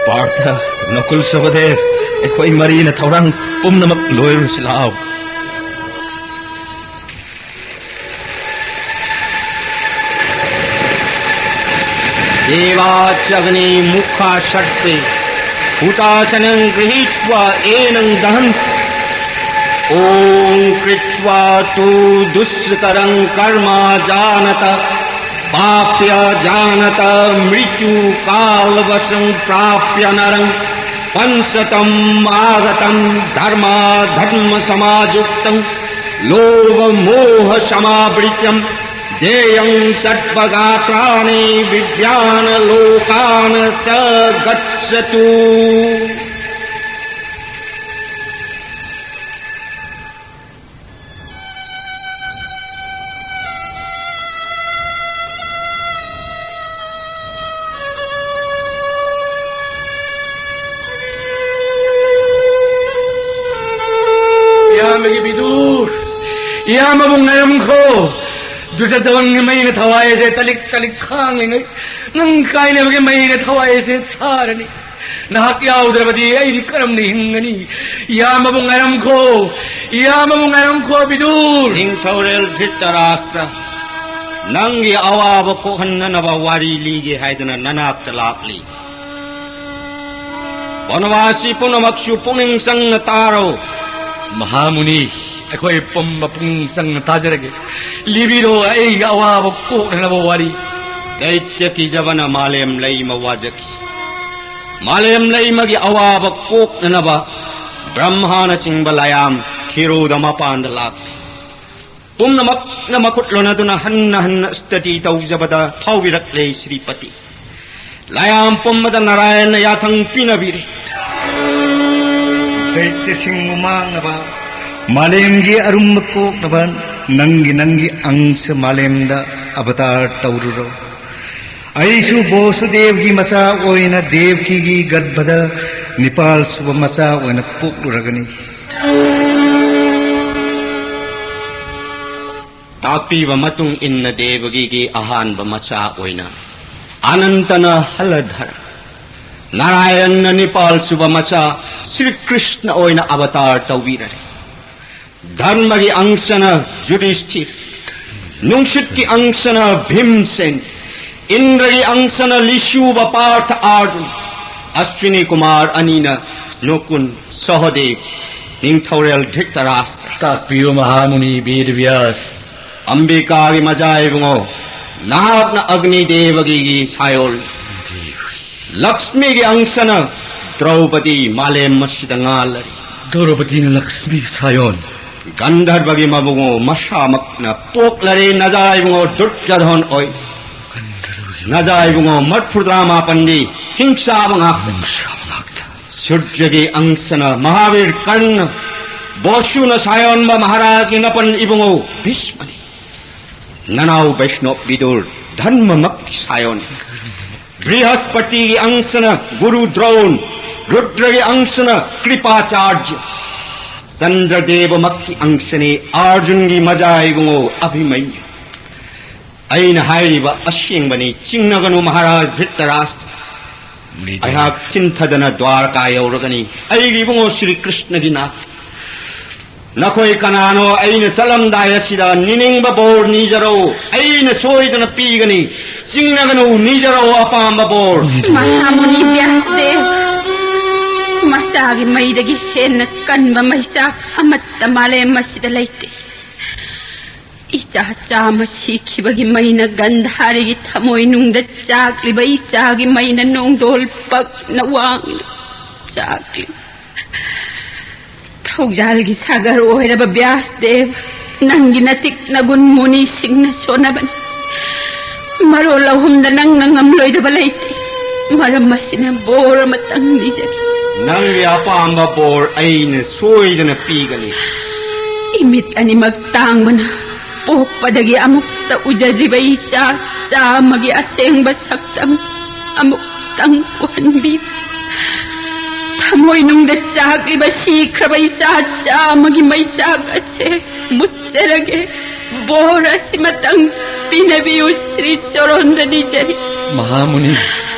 ꯄꯥꯔꯊ, ꯅꯀꯨꯜ, ꯁꯍꯗꯦꯕ, ꯑꯩꯈꯣꯏ ꯃꯔꯤꯅ ꯊꯧꯔꯥꯡ ꯄꯨꯝꯅꯃꯛ ꯂꯣꯏꯔꯨꯁꯤ ꯂꯥꯎ꯫ देवाच्चग्ने मुखाशर्पे हुताशनं गृहीत्वा एनं दहन्ति। ॐ कृत्वा तु दुष्करं कर्म जानत पाप्य जानत मृत्युकालवशं प्राप्य नरं पञ्चतम् आगतं धर्माधर्मसमायुक्तं लोभमोहसमावृतं देयं सर्वगात्राणि विव्यान लोकान स गच्छतु। ꯏꯌꯥꯝꯕꯒꯤ ꯕꯤꯗꯨꯔ, ꯏꯌꯥꯝꯕꯕꯨ ꯉꯥꯏꯔꯝꯈꯣ꯫ ꯗꯨꯖꯗꯣꯟꯒꯤ ꯃꯩꯅ ꯊꯋꯥꯏ ꯑꯁꯦ ꯇꯂꯤꯛ ꯇꯂꯤꯛ ꯈꯥꯡꯂꯤꯉꯩ, ꯅꯪ ꯀꯥꯏꯅꯕꯒꯤ ꯃꯩꯅ ꯊꯋꯥꯏ ꯑꯁꯦ ꯊꯥꯔꯅꯤ꯫ ꯅꯍꯥꯛ ꯌꯥꯎꯗ꯭ꯔꯕꯗꯤ ꯑꯩꯗꯤ ꯀꯔꯝꯅ ꯍꯤꯡꯒꯅꯤ? ꯏꯌꯥꯝꯕꯕꯨ ꯉꯥꯏꯔꯝꯈꯣ, ꯏꯌꯥꯝꯕꯕꯨ ꯉꯥꯏꯔꯝꯈꯣ, ꯕꯤꯗꯨꯔ꯫ ꯅꯤꯡꯊꯧꯔꯦꯜ ꯙ꯭ꯔꯤꯇꯔꯥꯁꯇ꯭ꯔ, ꯅꯪꯒꯤ ꯑꯋꯥꯕ ꯀꯣꯛꯍꯟꯅꯅꯕ ꯋꯥꯔꯤ ꯂꯤꯒꯦ ꯍꯥꯏꯗꯅ ꯅꯅꯥꯛꯇ ꯂꯥꯛꯂꯤ꯫ ꯕꯅꯋꯥꯁꯤ ꯄꯨꯝꯅꯃꯛꯁꯨ ꯄꯨꯛꯅꯤꯡ ꯆꯪꯅ ꯇꯥꯔꯣ꯫ ꯃꯍꯥꯃꯨꯅꯤ, ꯑꯩꯈꯣꯏ ꯄꯨꯝꯕ ꯄꯨꯛꯅꯤꯡ ꯆꯪꯅ ꯇꯥꯖꯔꯒꯦ꯫ ꯂꯤꯕꯤꯔꯣ ꯑꯩꯒꯤ ꯑꯋꯥꯕ ꯀꯣꯛꯅꯅꯕ ꯋꯥꯔꯤ꯫ ꯗꯩꯇ꯭ꯌ ꯀꯤꯖꯕꯅ ꯃꯥꯂꯦꯝ ꯂꯩꯃ ꯋꯥꯖꯈꯤ꯫ ꯃꯥꯂꯦꯝ ꯂꯩꯃꯒꯤ ꯑꯋꯥꯕ ꯀꯣꯛꯅꯅꯕ ꯕ꯭ꯔꯍ꯭ꯃꯥꯅꯆꯤꯡꯕ ꯂꯥꯏꯌꯥꯝ ꯈꯤꯔꯨꯗ ꯃꯄꯥꯟꯗ ꯂꯥꯛꯂꯤ꯫ ꯄꯨꯝꯅꯃꯛꯅ ꯃꯈꯨꯠ ꯂꯣꯟꯅꯗꯨꯅ ꯍꯟꯅ ꯍꯟꯅ ꯁ꯭ꯇꯨꯇꯤ ꯇꯧꯖꯕꯗ ꯐꯥꯎꯕꯤꯔꯛꯂꯦ ꯁ꯭ꯔꯤꯄꯇꯤ꯫ ꯂꯥꯏꯌꯥꯝ ꯄꯨꯝꯕꯗ ꯅꯥꯔꯥꯌꯟꯅ ꯌꯥꯊꯪ ꯄꯤꯅꯕꯤꯔꯦ꯫ ꯗꯩꯇ꯭ꯌꯁꯤꯡꯕꯨ ꯃꯥꯡꯅꯕ, ꯃꯥꯂꯦꯝꯒꯤ ꯑꯔꯨꯝꯕ ꯀꯣꯛꯅꯕ ꯅꯪꯒꯤ ꯅꯪꯒꯤ ꯑꯪꯁ ꯃꯥꯂꯦꯝꯗ ꯑꯕꯇꯥꯔ ꯇꯧꯔꯨꯔꯣ꯫ ꯑꯩꯁꯨ ꯕꯣꯁꯨꯗꯦꯕꯒꯤ ꯃꯆꯥ ꯑꯣꯏꯅ ꯗꯦꯕꯀꯤꯒꯤ ꯒꯔꯚꯗ ꯅꯤꯄꯥꯜ ꯁꯨꯕ ꯃꯆꯥ ꯑꯣꯏꯅ ꯄꯣꯛꯂꯨꯔꯒꯅꯤ꯫ ꯇꯥꯛꯄꯤꯕ ꯃꯇꯨꯡ ꯏꯟꯅ ꯗꯦꯕꯒꯤꯒꯤ ꯑꯍꯥꯟꯕ ꯃꯆꯥ ꯑꯣꯏꯅ ꯑꯅꯟꯇꯅ ꯍꯂꯙꯔ, ꯅꯥꯔꯥꯌꯟꯅ ꯅꯤꯄꯥꯜ ꯁꯨꯕ ꯃꯆꯥ ꯁ꯭ꯔꯤ ꯀ꯭ꯔꯤꯁꯅ ꯑꯣꯏꯅ ꯑꯕꯇꯥꯔ ꯇꯧꯕꯤꯔꯔꯦ꯫ ꯙꯔꯃꯒꯤ ꯑꯪꯁꯅ ꯖꯨꯙꯤꯁꯊꯤꯔ, ꯅꯨꯡꯁꯤꯠꯀꯤ ꯑꯪꯁꯅ ꯚꯤꯝꯁꯦꯟ, ꯏꯟꯗ꯭ꯔꯒꯤ ꯑꯪꯁꯅ ꯂꯤꯁꯨꯕ ꯄꯥꯔꯊ ꯑꯥꯔꯖꯨꯟ, ꯑꯁ꯭ꯋꯤꯅꯤ ꯀꯨꯃꯥꯔ ꯑꯅꯤꯅ ꯅꯨꯀꯨꯟ, ꯁꯍꯗꯦꯕ, ꯅꯤꯡꯊꯧꯔꯦꯜ ꯙ꯭ꯔꯤꯇꯔꯥꯁꯇ꯭ꯔ꯫ ꯇꯥꯛꯄꯤꯌꯨ ꯃꯍꯥꯃꯨꯅꯤ ꯕꯦꯗ ꯕ꯭ꯌꯥꯁ꯫ ꯑꯝꯕꯤꯀꯥꯒꯤ ꯃꯆꯥ ꯏꯕꯨꯡꯉꯣ, ꯅꯍꯥꯛꯅ ꯑꯒꯅꯤ ꯗꯦꯕꯒꯤ ꯁꯥꯌꯣꯜ꯫ ꯂꯛꯁꯃꯤꯒꯤ ꯑꯪꯁꯅ ꯗ꯭ꯔꯧꯄꯗꯤ ꯃꯥꯂꯦꯝ ꯑꯁꯤꯗ ꯉꯥꯜꯂꯔꯤ꯫ ꯗ꯭ꯔꯧꯄꯗꯤꯅ ꯂꯛꯁꯃꯤ ꯁꯥꯌꯣꯟ꯫ ꯒꯟꯙꯔꯕꯒꯤ ꯃꯕꯨꯡꯉꯣ ꯃꯁꯥꯃꯛꯅ ꯄꯣꯛꯂꯔꯦ ꯅꯖꯥ ꯏꯕꯨꯡꯉꯣ ꯗꯨꯔꯖꯣꯙꯟ ꯑꯣꯏ꯫ ꯅꯖꯥ ꯏꯕꯨꯡꯉꯣ ꯃꯔꯐꯨꯇꯔꯥ ꯃꯥꯄꯟꯗꯤ ꯍꯤꯡꯆꯥꯕ ꯉꯥꯛꯇ꯫ ꯁꯨꯔꯖꯒꯤ ꯑꯪꯁꯅ ꯃꯍꯥꯕꯤꯔ ꯀꯔꯅ, ꯕꯣꯁꯨꯅ ꯁꯥꯌꯣꯟꯕ ꯃꯍꯥꯔꯥꯖꯒꯤ ꯅꯄꯟ ꯏꯕꯨꯡꯉꯣ ꯚꯤꯁꯃꯅꯤ꯫ ꯅꯅꯥꯎ ꯕꯩꯁꯅꯣꯞ ꯕꯤꯗꯨꯔ ꯙꯔꯃꯃꯛꯀꯤ ꯁꯥꯌꯣꯟ꯫ ꯕ꯭ꯔꯤꯍꯁꯄꯇꯤꯒꯤ ꯑꯪꯁꯅ ꯒꯨꯔꯨ ꯗ꯭ꯔꯣꯟ, ꯔꯨꯗ꯭ꯔꯒꯤ ꯑꯪꯁꯅ ꯀ꯭ꯔꯤꯄꯥꯆꯥꯔꯖ, ꯆꯟꯗ꯭ꯔꯗꯦꯕꯃꯛꯀꯤ ꯑꯪꯁꯅꯤ ꯑꯥꯔꯖꯨꯟꯒꯤ ꯃꯖꯥ ꯏꯕꯨꯡꯉꯣ ꯑꯚꯤꯃꯟꯌꯨ꯫ ꯑꯩꯅ ꯍꯥꯏꯔꯤꯕ ꯑꯁꯦꯡꯕꯅꯤ, ꯆꯤꯡꯅꯒꯅꯨ ꯃꯍꯥꯔꯥꯖ ꯙ꯭ꯔꯤꯇꯔꯥꯁꯇ꯭ꯔ꯫ ꯑꯩꯍꯥꯛ ꯊꯤꯟꯊꯗꯅ ꯗ꯭ꯋꯥꯔꯀꯥ ꯌꯧꯔꯒꯅꯤ꯫ ꯑꯩꯒꯤ ꯏꯕꯨꯡꯉꯣ ꯁ꯭ꯔꯤ ꯀ꯭ꯔꯤꯁꯅꯒꯤ ꯅꯥꯛꯇ ꯅꯈꯣꯏ ꯀꯅꯥꯅꯣ ꯑꯩꯅ ꯆꯠꯂꯝꯗꯥꯏ ꯑꯁꯤꯗ ꯅꯤꯅꯤꯡꯕ ꯕꯣꯔ ꯅꯤꯖꯔꯧ, ꯑꯩꯅ ꯁꯣꯏꯗꯅ ꯄꯤꯒꯅꯤ꯫ ꯆꯤꯡꯅꯒꯅꯨ, ꯅꯤꯖꯔꯧ ꯑꯄꯥꯝꯕ ꯕꯣꯔ꯫ ꯃꯍꯥꯃꯨꯅꯤ ꯕ꯭ꯌꯥꯁꯗꯦꯕ, ꯃꯆꯥꯒꯤ ꯃꯩꯗꯒꯤ ꯍꯦꯟꯅ ꯀꯟꯕ ꯃꯩꯆꯥꯛ ꯑꯃꯠꯇ ꯃꯥꯂꯦꯝ ꯑꯁꯤꯗ ꯂꯩꯇꯦ꯫ ꯏꯆꯥ ꯆꯥꯝꯃ ꯁꯤꯈꯤꯕꯒꯤ ꯃꯩꯅ ꯒꯟꯙꯥꯔꯤꯒꯤ ꯊꯃꯣꯏꯅꯨꯡꯗ ꯆꯥꯛꯂꯤꯕ ꯏꯆꯥꯒꯤ ꯃꯩꯅ ꯅꯣꯡꯗꯣꯜ ꯄꯛꯅ ꯋꯥꯡꯅ ꯆꯥꯛꯂꯤ꯫ ꯊꯧꯖꯥꯜꯒꯤ ꯁꯥꯒꯔ ꯑꯣꯏꯔꯕ ꯕ꯭ꯌꯥꯁꯗꯦꯕ, ꯅꯪꯒꯤ ꯅꯇꯤꯛ ꯅꯒꯨꯟ ꯃꯨꯅꯤꯁꯤꯡꯅ ꯁꯣꯟꯅꯕꯅꯤ꯫ ꯃꯔꯣꯜ ꯑꯍꯨꯝꯗ ꯅꯪꯅ ꯉꯝꯂꯣꯏꯗꯕ ꯂꯩꯇꯦ꯫ ꯃꯔꯝ ꯑꯁꯤꯅ ꯕꯣꯔ ꯑꯃꯇꯪ ꯅꯤꯖꯒꯦ꯫ ꯅꯪꯒꯤ ꯑꯄꯥꯝꯕ ꯕꯣꯔ ꯑꯩꯅ ꯁꯣꯏꯗꯅ ꯄꯤꯒꯅꯤ꯫ ꯏꯃꯤꯠ ꯑꯅꯤꯃꯛ ꯇꯥꯡꯕꯅ ꯄꯣꯛꯄꯗꯒꯤ ꯑꯃꯨꯛꯇ ꯎꯖꯗ꯭ꯔꯤꯕ ꯏꯆꯥ ꯆꯥꯝꯃꯒꯤ ꯑꯁꯦꯡꯕ ꯁꯛꯇꯝ ꯑꯃꯨꯛꯇꯪ ꯎꯍꯟꯕꯤꯌꯨ꯫ ꯊꯃꯣꯏꯅꯨꯡꯗ ꯆꯥꯛꯂꯤꯕ ꯁꯤꯈ꯭ꯔꯕ ꯏꯆꯥ ꯆꯥꯝꯃꯒꯤ ꯃꯩꯆꯥꯛ ꯑꯁꯦ ꯃꯨꯠꯆꯔꯒꯦ꯫ ꯕꯣꯔ ꯑꯁꯤꯃꯇꯪ ꯄꯤꯅꯕꯤꯌꯨ, ꯁ꯭ꯔꯤ ꯆꯣꯔꯣꯟꯗ ꯅꯤꯖꯔꯤ꯫ ꯃꯍꯥꯃꯨꯅꯤ,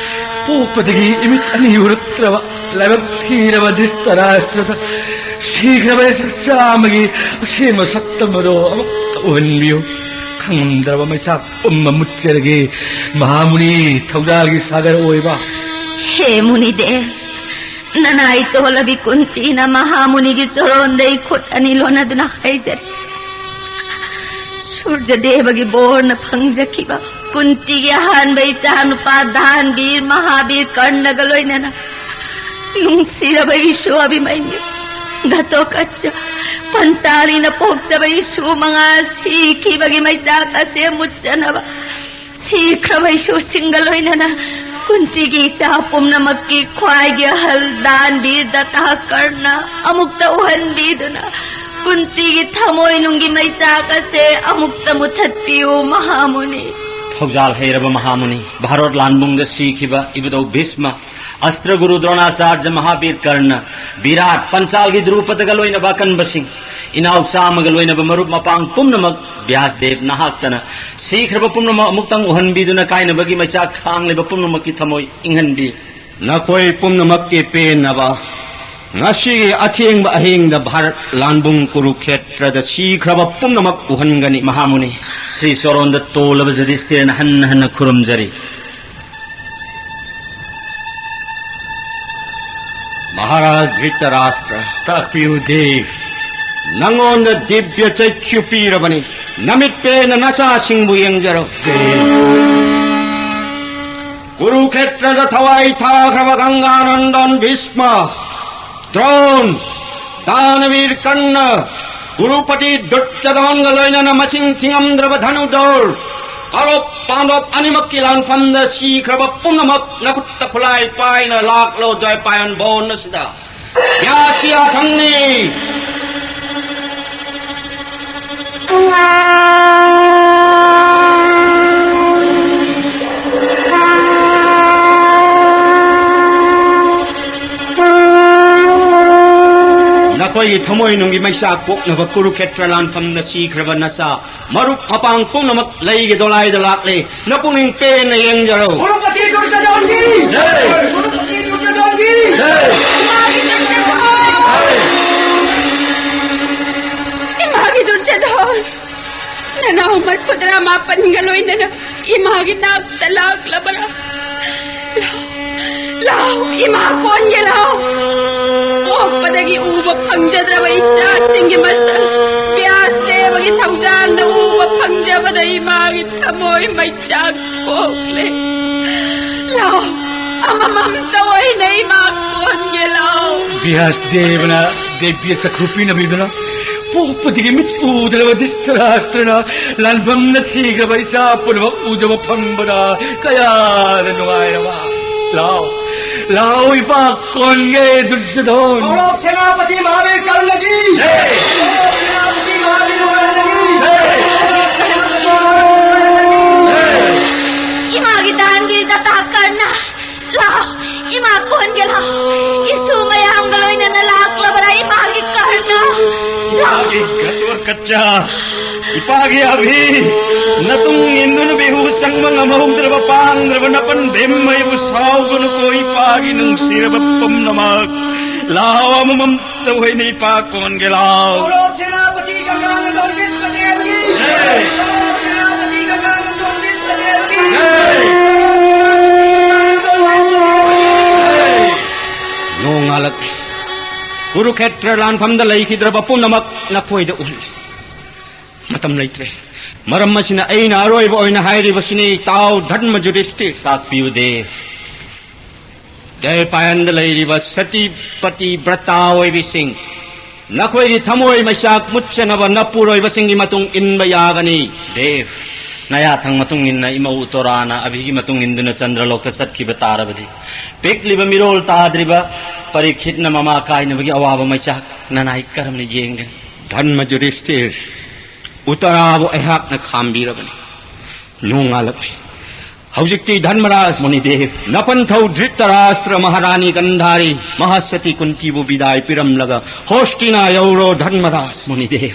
ꯄꯣꯛꯄꯗꯒꯤ ꯏꯃꯤꯠ ꯑꯅꯤ ꯎꯔꯛꯇ꯭ꯔꯕ, ꯂꯥꯏꯕꯛ ꯊꯤꯔꯕ ꯙ꯭ꯔꯤꯇꯔꯥꯁ꯭ꯇ꯭ꯔꯗ ꯁꯤꯈ꯭ꯔꯕ ꯏꯆꯥ ꯆꯥꯝꯃꯒꯤ ꯑꯁꯦꯡꯕ ꯁꯛꯇꯝ ꯑꯗꯣ ꯑꯃꯨꯛꯇ ꯎꯍꯟꯕꯤꯌꯨ꯫ ꯈꯪꯉꯝꯗ꯭ꯔꯕ ꯃꯩꯆꯥꯛ ꯄꯨꯝꯕ ꯃꯨꯠꯆꯔꯒꯦ꯫ ꯃꯍꯥꯃꯨꯅꯤ, ꯊꯧꯖꯥꯜꯒꯤ ꯁꯥꯒꯔ ꯑꯣꯏꯕ꯫ ꯍꯦ ꯃꯨꯅꯤꯗꯦ, ꯅꯅꯥꯏ ꯇꯣꯜꯂꯕꯤ ꯀꯨꯟꯇꯤꯅ ꯃꯍꯥꯃꯨꯅꯤꯒꯤ ꯆꯣꯔꯣꯟꯗꯩ ꯈꯨꯠ ꯑꯅꯤ ꯂꯣꯟꯅꯗꯨꯅ ꯍꯥꯏꯖꯔꯤ꯫ ꯁꯨꯔꯖꯗꯦꯕꯒꯤ ꯕꯣꯔꯅ ꯐꯪꯖꯈꯤꯕ ꯀꯨꯟꯇꯤꯒꯤ ꯑꯍꯥꯟꯕ ꯏꯆꯥꯅꯨꯄꯥ ꯗꯥꯟꯕꯤꯔ ꯃꯍꯥꯕꯤꯔ ꯀꯔꯅꯒ ꯂꯣꯏꯅꯅ ꯅꯨꯡꯁꯤꯔꯕ ꯏꯁꯨ ꯑꯚꯤꯃꯟꯌꯨ, ꯘꯇꯣꯀꯆ, ꯄꯟꯆꯥꯂꯤꯅ ꯄꯣꯛꯆꯕ ꯏꯁꯨ ꯃꯉꯥ ꯁꯤꯈꯤꯕꯒꯤ ꯃꯩꯆꯥꯛ ꯑꯁꯦ ꯃꯨꯠꯆꯅꯕ ꯁꯤꯈ꯭ꯔꯕ ꯏꯁꯨꯁꯤꯡꯒ ꯂꯣꯏꯅꯅ ꯀꯨꯟꯇꯤꯒꯤ ꯏꯆꯥ ꯄꯨꯝꯅꯃꯛꯀꯤ ꯈ꯭ꯋꯥꯏꯒꯤ ꯑꯍꯜ ꯗꯥꯟꯕꯤꯔ ꯗꯇꯥꯀꯔꯅ ꯑꯃꯨꯛꯇ ꯎꯍꯟꯕꯤꯗꯨꯅ ꯀꯨꯟꯇꯤꯒꯤ ꯊꯃꯣꯏꯅꯨꯡꯒꯤ ꯃꯩꯆꯥꯛ ꯑꯁꯦ ꯑꯃꯨꯛꯇ ꯃꯨꯊꯠꯄꯤꯌꯨ ꯃꯍꯥꯃꯨꯅꯤ꯫ ꯊꯧꯖꯥꯜ ꯍꯩꯔꯕ ꯃꯍꯥꯃꯨꯅꯤ, ꯚꯥꯔꯣꯠ ꯂꯥꯟꯕꯨꯡꯗ ꯁꯤꯈꯤꯕ ꯏꯕꯨꯙꯧ ꯚꯤꯁꯃ, ꯑꯁꯇ꯭ꯔ ꯒꯨꯔꯨ ꯗ꯭ꯔꯣꯅꯥꯆꯥꯔꯖ, ꯃꯍꯥꯕꯤꯔ ꯀꯔꯅ, ꯕꯤꯔꯥꯠ, ꯄꯟꯆꯥꯜꯒꯤ ꯗ꯭ꯔꯨꯄꯗꯒ ꯂꯣꯏꯅꯕ ꯑꯀꯟꯕꯁꯤꯡ, ꯏꯅꯥꯎ ꯆꯥꯝꯃꯒ ꯂꯣꯏꯅꯕ ꯃꯔꯨꯞ ꯃꯄꯥꯡ ꯄꯨꯝꯅꯃꯛ, ꯕ꯭ꯌꯥꯁꯗꯦꯕ ꯅꯍꯥꯛꯇꯅ ꯁꯤꯈ꯭ꯔꯕ ꯄꯨꯝꯅꯃꯛ ꯑꯃꯨꯛꯇꯪ ꯎꯍꯟꯕꯤꯗꯨꯅ ꯀꯥꯏꯅꯕꯒꯤ ꯃꯩꯆꯥꯛ ꯈꯥꯡꯂꯤꯕ ꯄꯨꯝꯅꯃꯛꯀꯤ ꯊꯃꯣꯏ ꯏꯪꯍꯟꯕꯤ꯫ ꯅꯈꯣꯏ ꯄꯨꯝꯅꯃꯛꯀꯤ ꯄꯦꯟꯅꯕ ꯉꯁꯤꯒꯤ ꯑꯊꯦꯡꯕ ꯑꯍꯤꯡꯗ ꯚꯥꯔꯠ ꯂꯥꯟꯕꯨꯡ ꯀꯨꯔꯨꯈꯦꯇ꯭ꯔꯗ ꯁꯤꯈ꯭ꯔꯕ ꯄꯨꯝꯅꯃꯛ ꯎꯍꯟꯒꯅꯤ꯫ ꯃꯍꯥꯃꯨꯅꯤ, ꯁ꯭ꯔꯤ ꯆꯣꯔꯣꯟꯗ ꯇꯣꯜꯂꯕ ꯖꯨꯗꯤꯁꯇꯤꯔꯅ ꯍꯟꯅ ꯍꯟꯅ ꯈꯨꯔꯨꯝꯖꯔꯤ꯫ ꯃꯍꯥꯔꯥꯖ ꯙ꯭ꯔꯤꯇꯔꯥꯁꯇ꯭ꯔ, ꯇꯥꯛꯄꯤꯌꯨ ꯗꯦꯕ꯫ ꯅꯉꯣꯟꯗ ꯗꯤꯕ꯭ꯌ ꯆꯩꯈ꯭ꯌꯨ ꯄꯤꯔꯕꯅꯤ꯫ ꯅꯃꯤꯠ ꯄꯦꯟꯅ ꯅꯆꯥꯁꯤꯡꯕꯨ ꯌꯦꯡꯖꯔꯣ꯫ ꯀꯨꯔꯨꯈꯦꯇ꯭ꯔꯗ ꯊꯋꯥꯏ ꯊꯥꯈ꯭ꯔꯕ ꯒꯪꯒꯥꯅꯟꯗꯟ, ꯚꯤꯁꯃ, ꯗ꯭ꯔꯣꯟ, ꯗꯥꯅꯕꯤꯔ ꯀꯔꯅ, ꯒꯨꯔꯨꯄꯇꯤ ꯗꯨꯔꯖꯣꯙꯟꯒ ꯂꯣꯏꯅꯅ ꯃꯁꯤꯡ ꯊꯤꯉꯝꯗ꯭ꯔꯕ ꯙꯅꯨꯙꯔ, ꯀꯧꯔꯕ ꯄꯥꯟꯗꯕ ꯑꯅꯤꯃꯛꯀꯤ ꯂꯥꯟꯐꯝꯗ ꯁꯤꯈ꯭ꯔꯕ ꯄꯨꯝꯅꯃꯛ ꯅꯈꯨꯠꯇ ꯈꯨꯠꯂꯥꯏ ꯄꯥꯏꯅ ꯂꯥꯛꯂꯣ ꯖꯣꯏꯄꯥꯌꯟ ꯚꯨꯕꯟ ꯑꯁꯤꯗ꯫ ꯕ꯭ꯌꯥꯁꯀꯤ ꯌꯥꯊꯪꯅꯤ꯫ ꯅꯈꯣꯏꯒꯤ ꯊꯃꯣꯏꯅꯨꯡꯒꯤ ꯃꯩꯆꯥꯛ ꯄꯣꯛꯅꯕ ꯀꯨꯔꯨꯈꯦꯇ꯭ꯔ ꯂꯥꯟꯐꯝꯗ ꯁꯤꯈ꯭ꯔꯕ ꯅꯆꯥ ꯃꯔꯨꯞ ꯃꯄꯥꯡ ꯄꯨꯝꯅꯃꯛ ꯂꯩꯒꯤ ꯗꯣꯂꯥꯏꯗ ꯂꯥꯛꯂꯦ꯫ ꯅꯄꯨꯛꯅꯤꯡ ꯄꯦꯟꯅ ꯌꯦꯡꯖꯔꯣ꯫ ꯀꯨꯔꯨꯄꯇꯤ ꯗꯨꯔꯖꯣꯙꯟꯒꯤ! ꯖꯩ! ꯀꯨꯔꯨꯄꯇꯤ ꯗꯨꯔꯖꯣꯙꯟꯒꯤ! ꯖꯩ! ꯏꯃꯥꯒꯤ ꯗꯨꯔꯖꯣꯙꯟ! ꯖꯩ! ꯏꯃꯥꯒꯤ ꯗꯨꯔꯖꯣꯙꯟ! ꯅꯅꯥꯎ ꯃꯔꯐꯨꯇꯔꯥ ꯃꯥꯄꯟꯒ ꯂꯣꯏꯅꯅ ꯏꯃꯥꯒꯤ ꯅꯥꯛꯇ ꯂꯥꯛꯂꯕ꯭ꯔꯥ? ꯂꯥꯎ, ꯂꯥꯎ, ꯏꯃꯥ ꯀꯣꯟꯒꯦ ꯂꯥꯎ꯫ ꯄꯣꯛꯄꯗꯒꯤ ꯎꯕ ꯐꯪꯖꯗ꯭ꯔꯕ ꯏꯆꯥꯁꯤꯡꯒꯤ ꯃꯁꯛ ꯕ꯭ꯌꯥꯁ ꯗꯦꯕꯒꯤ ꯊꯧꯖꯥꯜꯅ ꯎꯕ ꯐꯪꯖꯕꯗ ꯏꯃꯥꯒꯤ ꯊꯃꯣꯏ ꯃꯩꯆꯥꯛ ꯄꯣꯛꯂꯦ꯫ ꯂꯥꯎ, ꯑꯃꯃꯝꯇ ꯑꯣꯏꯅ ꯏꯃꯥ ꯀꯣꯟꯒꯦ ꯂꯥꯎ꯫ ꯕ꯭ꯌꯥꯁ ꯗꯦꯕꯅ ꯗꯦꯕ꯭ꯌ ꯆꯈ꯭ꯔꯨ ꯄꯤꯅꯕꯤꯗꯨꯅ ꯄꯣꯛꯄꯗꯒꯤ ꯃꯤꯠ ꯎꯗ꯭ꯔꯕ ꯙ꯭ꯔꯤꯇꯔꯥꯁꯇ꯭ꯔꯅ ꯂꯥꯟꯐꯝꯗ ꯁꯤꯈ꯭ꯔꯕ ꯏꯆꯥ ꯄꯨꯝꯅꯃꯛ ꯎꯖꯕ ꯐꯪꯕꯗ ꯀꯌꯥꯗ ꯅꯨꯡꯉꯥꯏꯔꯕ! ꯂꯥꯎ, ꯂꯥꯎ, ꯏꯄꯥ ꯀꯣꯟꯒꯦ ꯗꯨꯔꯖꯣꯙꯟ! ꯀꯧꯔꯕ ꯁꯦꯅꯥꯄꯇꯤ ꯃꯍꯥꯕꯤꯔ ꯀꯔꯅꯒꯤ! ꯖꯩ! ꯀꯧꯔꯕ ꯁꯦꯅꯥꯄꯇꯤ ꯃꯍꯥꯕꯤꯔ ꯀꯔꯅꯒꯤ! ꯖꯩ! ꯁꯦꯅꯥꯄꯇꯤ ꯃꯍꯥꯕꯤꯔ ꯀꯔꯅꯒꯤ! ꯖꯩ! ꯏꯃꯥꯒꯤ ꯗꯥꯟꯕꯤꯔ ꯗꯇꯥ ꯀꯔꯅ! ꯂꯥꯎ, ꯏꯃꯥ ꯀꯣꯟꯒꯦ ꯂꯥꯎ꯫ ꯏꯁꯨ ꯃꯌꯥꯝꯒ ꯂꯣꯏꯅꯅ ꯂꯥꯛꯂꯕ꯭ꯔꯥ ꯏꯃꯥꯒꯤ ꯀꯔꯅ? ꯂꯥꯎ, ꯘꯇꯣꯠꯀꯆꯥ, ꯏꯄꯥꯒꯤ ꯑꯚꯤ, ꯅꯇꯨꯡ ꯏꯟꯗꯨꯅ ꯕꯤꯍꯨ ꯆꯪꯕ ꯉꯝꯍꯧꯗ꯭ꯔꯕ ꯄꯥꯡꯗ꯭ꯔꯕ ꯅꯄꯟ ꯚꯤꯝ ꯑꯩꯕꯨ ꯁꯥꯎꯒꯅꯨꯀꯣ, ꯏꯄꯥꯒꯤ ꯅꯨꯡꯁꯤꯔꯕ ꯄꯨꯝꯅꯃꯛ꯫ ꯂꯥꯎ, ꯑꯃꯃꯝꯇ ꯑꯣꯏꯅ ꯏꯄꯥ ꯀꯣꯟꯒꯦ, ꯂꯥꯎ꯫ ꯀꯧꯔꯣꯞ ꯁꯦꯅꯥꯄꯇꯤ ꯒꯪꯒꯥꯅꯟꯗꯣꯟ ꯚꯤꯁꯃꯗꯦꯕꯒꯤ꯫ ꯖꯩ꯫ ꯀꯧꯔꯣꯞ ꯁꯦꯅꯥꯄꯇꯤ ꯒꯪꯒꯥꯅꯟꯗꯣꯟ ꯚꯤꯁꯃꯗꯦꯕꯒꯤ꯫ ꯖꯩ꯫ ꯀꯧꯔꯣꯞ ꯁꯦꯅꯥꯄꯇꯤ ꯒꯪꯒꯥꯅꯟꯗꯣꯟ ꯚꯤꯁꯃꯗꯦꯕꯒꯤ꯫ ꯖꯩ꯫ ꯅꯣꯡꯉꯥꯜꯂꯛꯂꯦ꯫ ꯀꯨꯔꯨꯈꯦꯇ꯭ꯔ ꯂꯥꯟꯐꯝꯗ ꯂꯩꯈꯤꯗ꯭ꯔꯕ ꯄꯨꯝꯅꯃꯛ ꯅꯈꯣꯏꯗ ꯎꯍꯜꯂꯤ꯫ ꯃꯇꯝ ꯂꯩꯇ꯭ꯔꯦ꯫ ꯃꯔꯝ ꯑꯁꯤꯅ ꯑꯩꯅ ꯑꯔꯣꯏꯕ ꯑꯣꯏꯅ ꯍꯥꯏꯔꯤꯕꯁꯤꯅꯤ, ꯇꯥꯎ ꯙꯔꯃ ꯌꯨꯙꯤꯁꯇꯤꯔ꯫ ꯇꯥꯛꯄꯤꯌꯨ ꯗꯦꯕ꯫ ꯖꯌꯄꯥꯌꯟꯗ ꯂꯩꯔꯤꯕ ꯁꯇꯤ ꯄꯇꯤ ꯕ꯭ꯔꯇꯥ ꯑꯣꯏꯕꯤꯁꯤꯡ, ꯅꯈꯣꯏꯒꯤ ꯊꯃꯣꯏ ꯃꯩꯆꯥꯛ ꯃꯨꯠꯆꯅꯕ ꯅꯄꯨꯔꯣꯏꯕꯁꯤꯡꯒꯤ ꯃꯇꯨꯡ ꯏꯟꯕ ꯌꯥꯒꯅꯤ꯫ ꯗꯦꯕ, ꯅꯌꯥꯊꯪ ꯃꯇꯨꯡ ꯏꯟꯅ ꯏꯃꯧ ꯎꯇꯣꯔꯥꯅ ꯑꯚꯤꯒꯤ ꯃꯇꯨꯡ ꯏꯟꯗꯨꯅ ꯆꯟꯗ꯭ꯔꯂꯣꯛꯇ ꯆꯠꯈꯤꯕ ꯇꯥꯔꯕꯗꯤ, ꯄꯤꯛꯂꯤꯕ ꯃꯤꯔꯣꯜ ꯇꯥꯗ꯭ꯔꯤꯕ ꯄꯔꯤꯈꯤꯠꯅ ꯃꯃꯥ ꯀꯥꯏꯅꯕꯒꯤ ꯑꯋꯥꯕ ꯃꯩꯆꯥꯛ ꯅꯅꯥꯏ ꯀꯔꯝꯅ ꯌꯦꯡꯒꯅꯤ? ꯙꯔꯃ ꯌꯨꯙꯤꯁꯇꯤꯔ, ꯎꯇꯔꯥꯕꯨ ꯑꯩꯍꯥꯛꯅ ꯈꯥꯝꯕꯤꯔꯕꯅꯤ꯫ ꯅꯣꯡꯉꯥꯜꯂꯛꯂꯤ꯫ ꯍꯧꯖꯤꯛꯇꯤ ꯙꯔꯃꯔꯥꯖ, ꯃꯨꯅꯤꯗꯦꯕ꯫ ꯅꯄꯟꯊꯧ ꯙ꯭ꯔꯤꯇꯔꯥꯁꯇ꯭ꯔ, ꯃꯍꯥꯔꯥꯅꯤ ꯒꯟꯙꯥꯔꯤ, ꯃꯍꯥꯁꯇꯤ ꯀꯨꯟꯇꯤꯕꯨ ꯕꯤꯗꯥꯏ ꯄꯤꯔꯝꯂꯒ ꯍꯣꯁꯇꯤꯅꯥ ꯌꯧꯔꯣ ꯙꯔꯃꯔꯥꯖ꯫ ꯃꯨꯅꯤꯗꯦꯕ꯫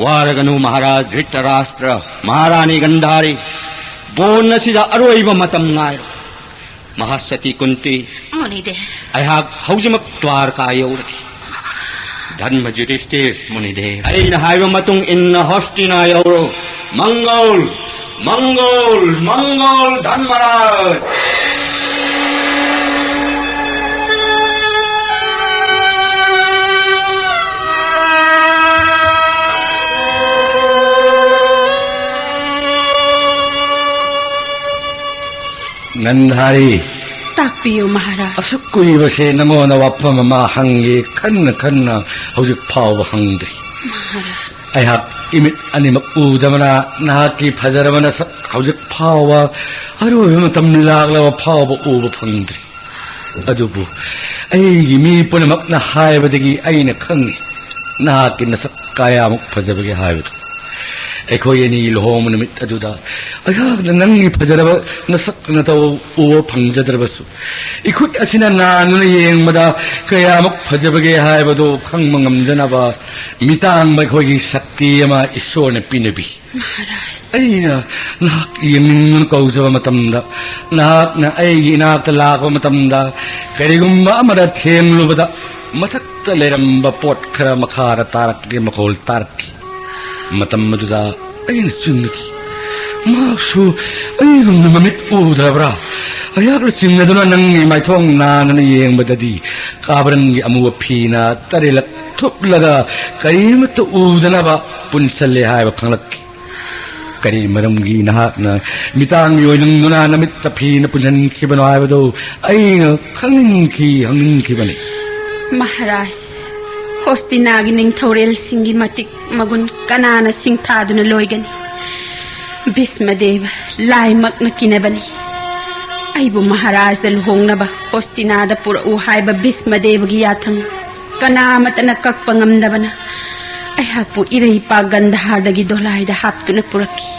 ꯋꯥꯔꯒꯅꯨ ꯃꯍꯥꯔꯥꯖ ꯙ꯭ꯔꯤꯇꯔꯥꯁꯇ꯭ꯔ, ꯃꯍꯥꯔꯥꯅꯤ ꯒꯟꯙꯥꯔꯤ, ꯕꯣꯟ ꯑꯁꯤꯗ ꯑꯔꯣꯏꯕ ꯃꯇꯝ ꯉꯥꯏꯔꯣ꯫ ꯃꯍꯥꯁꯇꯤ ꯀꯨꯟꯇꯤ, ꯃꯨꯅꯤꯗꯦꯕ꯫ ꯑꯩꯍꯥꯛ ꯍꯧꯖꯤꯛꯃꯛ ꯗ꯭ꯋꯥꯔꯀꯥ ꯌꯧꯔꯒꯦ꯫ ꯙꯔꯃ ꯌꯨꯙꯤꯁꯇꯤꯔ, ꯃꯨꯅꯤꯗꯦꯕ꯫ ꯑꯩꯅ ꯍꯥꯏꯕ ꯃꯇꯨꯡ ꯏꯟꯅ ꯍꯣꯁꯇꯤꯅꯥ ꯌꯧꯔꯣ꯫ ꯃꯪꯒꯣꯜ, ꯃꯪꯒꯣꯜ, ꯃꯪꯒꯣꯜ ꯙꯔꯃꯔꯥꯖ꯫ ꯒꯟꯙꯥꯔꯤ꯫ ꯇꯥꯛꯄꯤꯌꯨ ꯃꯍꯥꯔꯥꯖ꯫ ꯑꯁꯨꯛ ꯀꯨꯏꯕꯁꯦ ꯅꯉꯣꯟꯗ ꯋꯥꯐꯝ ꯑꯃ ꯍꯪꯒꯦ ꯈꯟꯅ ꯈꯟꯅ ꯍꯧꯖꯤꯛ ꯐꯥꯎꯕ ꯍꯪꯗ꯭ꯔꯤ꯫ ꯃꯍꯥꯔꯥꯖ꯫ ꯑꯩꯍꯥꯛ ꯏꯃꯤꯠ ꯑꯅꯤꯃꯛ ꯎꯗꯕꯅ ꯅꯍꯥꯛꯀꯤ ꯐꯖꯔꯕ ꯅꯁꯛ ꯍꯧꯖꯤꯛ ꯐꯥꯎꯕ, ꯑꯔꯣꯏꯕ ꯃꯇꯝ ꯂꯥꯛꯂꯕ ꯐꯥꯎꯕ ꯎꯕ ꯐꯪꯗ꯭ꯔꯤ꯫ ꯑꯗꯨꯕꯨ ꯑꯩꯒꯤ ꯃꯤ ꯄꯨꯝꯅꯃꯛꯅ ꯍꯥꯏꯕꯗꯒꯤ ꯑꯩꯅ ꯈꯪꯏ ꯅꯍꯥꯛꯀꯤ ꯅꯁꯛ ꯀꯌꯥꯃꯨꯛ ꯐꯖꯕꯒꯦ ꯍꯥꯏꯕꯗꯨ꯫ ꯑꯩꯈꯣꯏ ꯑꯅꯤ ꯂꯨꯍꯣꯡꯕ ꯅꯨꯃꯤꯠ ꯑꯗꯨꯗ ꯑꯩꯍꯥꯛꯅ ꯅꯪꯒꯤ ꯐꯖꯔꯕ ꯅꯁꯛ ꯅꯇꯧ ꯎꯕ ꯐꯪꯖꯗ꯭ꯔꯕꯁꯨ, ꯏꯈꯨꯠ ꯑꯁꯤꯅ ꯅꯥꯟꯗꯨꯅ ꯌꯦꯡꯕꯗ ꯀꯌꯥꯃꯨꯛ ꯐꯖꯕꯒꯦ ꯍꯥꯏꯕꯗꯨ ꯈꯪꯕ ꯉꯝꯖꯅꯕ ꯃꯤꯇꯥꯡꯕ ꯑꯩꯈꯣꯏꯒꯤ ꯁꯛꯇꯤ ꯑꯃ ꯏꯁꯣꯔꯅ ꯄꯤꯅꯕꯤ꯫ ꯃꯍꯥꯔꯥꯖ꯫ ꯑꯩꯅ ꯅꯍꯥꯛ ꯌꯦꯡꯅꯤꯡꯗꯨꯅ ꯀꯧꯖꯕ ꯃꯇꯝꯗ, ꯅꯍꯥꯛꯅ ꯑꯩꯒꯤ ꯏꯅꯥꯛꯇ ꯂꯥꯛꯄ ꯃꯇꯝꯗ, ꯀꯔꯤꯒꯨꯝꯕ ꯑꯃꯗ ꯊꯦꯡꯂꯨꯕꯗ ꯃꯊꯛꯇ ꯂꯩꯔꯝꯕ ꯄꯣꯠ ꯈꯔ ꯃꯈꯥꯗ ꯇꯥꯔꯛꯀꯦ ꯃꯈꯣꯜ ꯇꯥꯔꯛꯈꯤ꯫ ꯃꯇꯝ ꯑꯗꯨꯗ ꯑꯩꯅ ꯆꯤꯡꯅꯈꯤ꯫ ꯃꯍꯥꯛꯁꯨ ꯑꯩꯒꯨꯝꯅ ꯃꯃꯤꯠ ꯎꯗ꯭ꯔꯕ꯭ꯔꯥ? ꯑꯩꯍꯥꯛꯅ ꯆꯤꯡꯅꯗꯨꯅ ꯅꯪꯒꯤ ꯃꯥꯏꯊꯣꯡ ꯅꯥꯟꯅ ꯌꯦꯡꯕꯗꯗꯤ ꯀꯥꯕ꯭ꯔꯪꯒꯤ ꯑꯃꯨꯕ ꯐꯤꯅ ꯇꯔꯦꯠꯂꯛ ꯊꯨꯞꯂꯒ ꯀꯔꯤꯃꯠꯇ ꯎꯗꯅꯕ ꯄꯨꯟꯁꯜꯂꯦ ꯍꯥꯏꯕ ꯈꯪꯂꯛꯈꯤ꯫ ꯀꯔꯤ ꯃꯔꯝꯒꯤ ꯅꯍꯥꯛꯅ ꯃꯤꯇꯥꯡ ꯃꯤꯑꯣꯏ ꯅꯪꯗꯨꯅ ꯅꯃꯤꯠꯇ ꯐꯤꯅ ꯄꯨꯟꯁꯤꯟꯈꯤꯕꯅꯣ ꯍꯥꯏꯕꯗꯨ ꯑꯩꯅ ꯈꯪꯅꯤꯡꯈꯤ, ꯍꯪꯅꯤꯡꯈꯤꯕꯅꯤ꯫ ꯃꯍꯥꯔꯥꯖ, ꯍꯣꯁꯇꯤꯅꯥꯒꯤ ꯅꯤꯡꯊꯧꯔꯦꯜꯁꯤꯡꯒꯤ ꯃꯇꯤꯛ ꯃꯒꯨꯟ ꯀꯅꯥꯅ ꯁꯤꯡꯊꯥꯗꯨꯅ ꯂꯣꯏꯒꯅꯤ? ꯚꯤꯁꯃꯗꯦꯕ ꯂꯥꯏꯃꯛꯅ ꯀꯤꯅꯕꯅꯤ꯫ ꯑꯩꯕꯨ ꯃꯍꯥꯔꯥꯖꯗ ꯂꯨꯍꯣꯡꯅꯕ ꯍꯣꯁꯇꯤꯅꯥꯗ ꯄꯨꯔꯛꯎ ꯍꯥꯏꯕ ꯚꯤꯁꯃꯗꯦꯕꯒꯤ ꯌꯥꯊꯪ ꯀꯅꯥꯃꯠꯇꯅ ꯀꯛꯄ ꯉꯝꯗꯕꯅ ꯑꯩꯍꯥꯛꯄꯨ ꯏꯔꯩꯄꯥꯛ ꯒꯟꯙꯥꯔꯗꯒꯤ ꯗꯣꯂꯥꯏꯗ ꯍꯥꯞꯇꯨꯅ ꯄꯨꯔꯛꯈꯤ꯫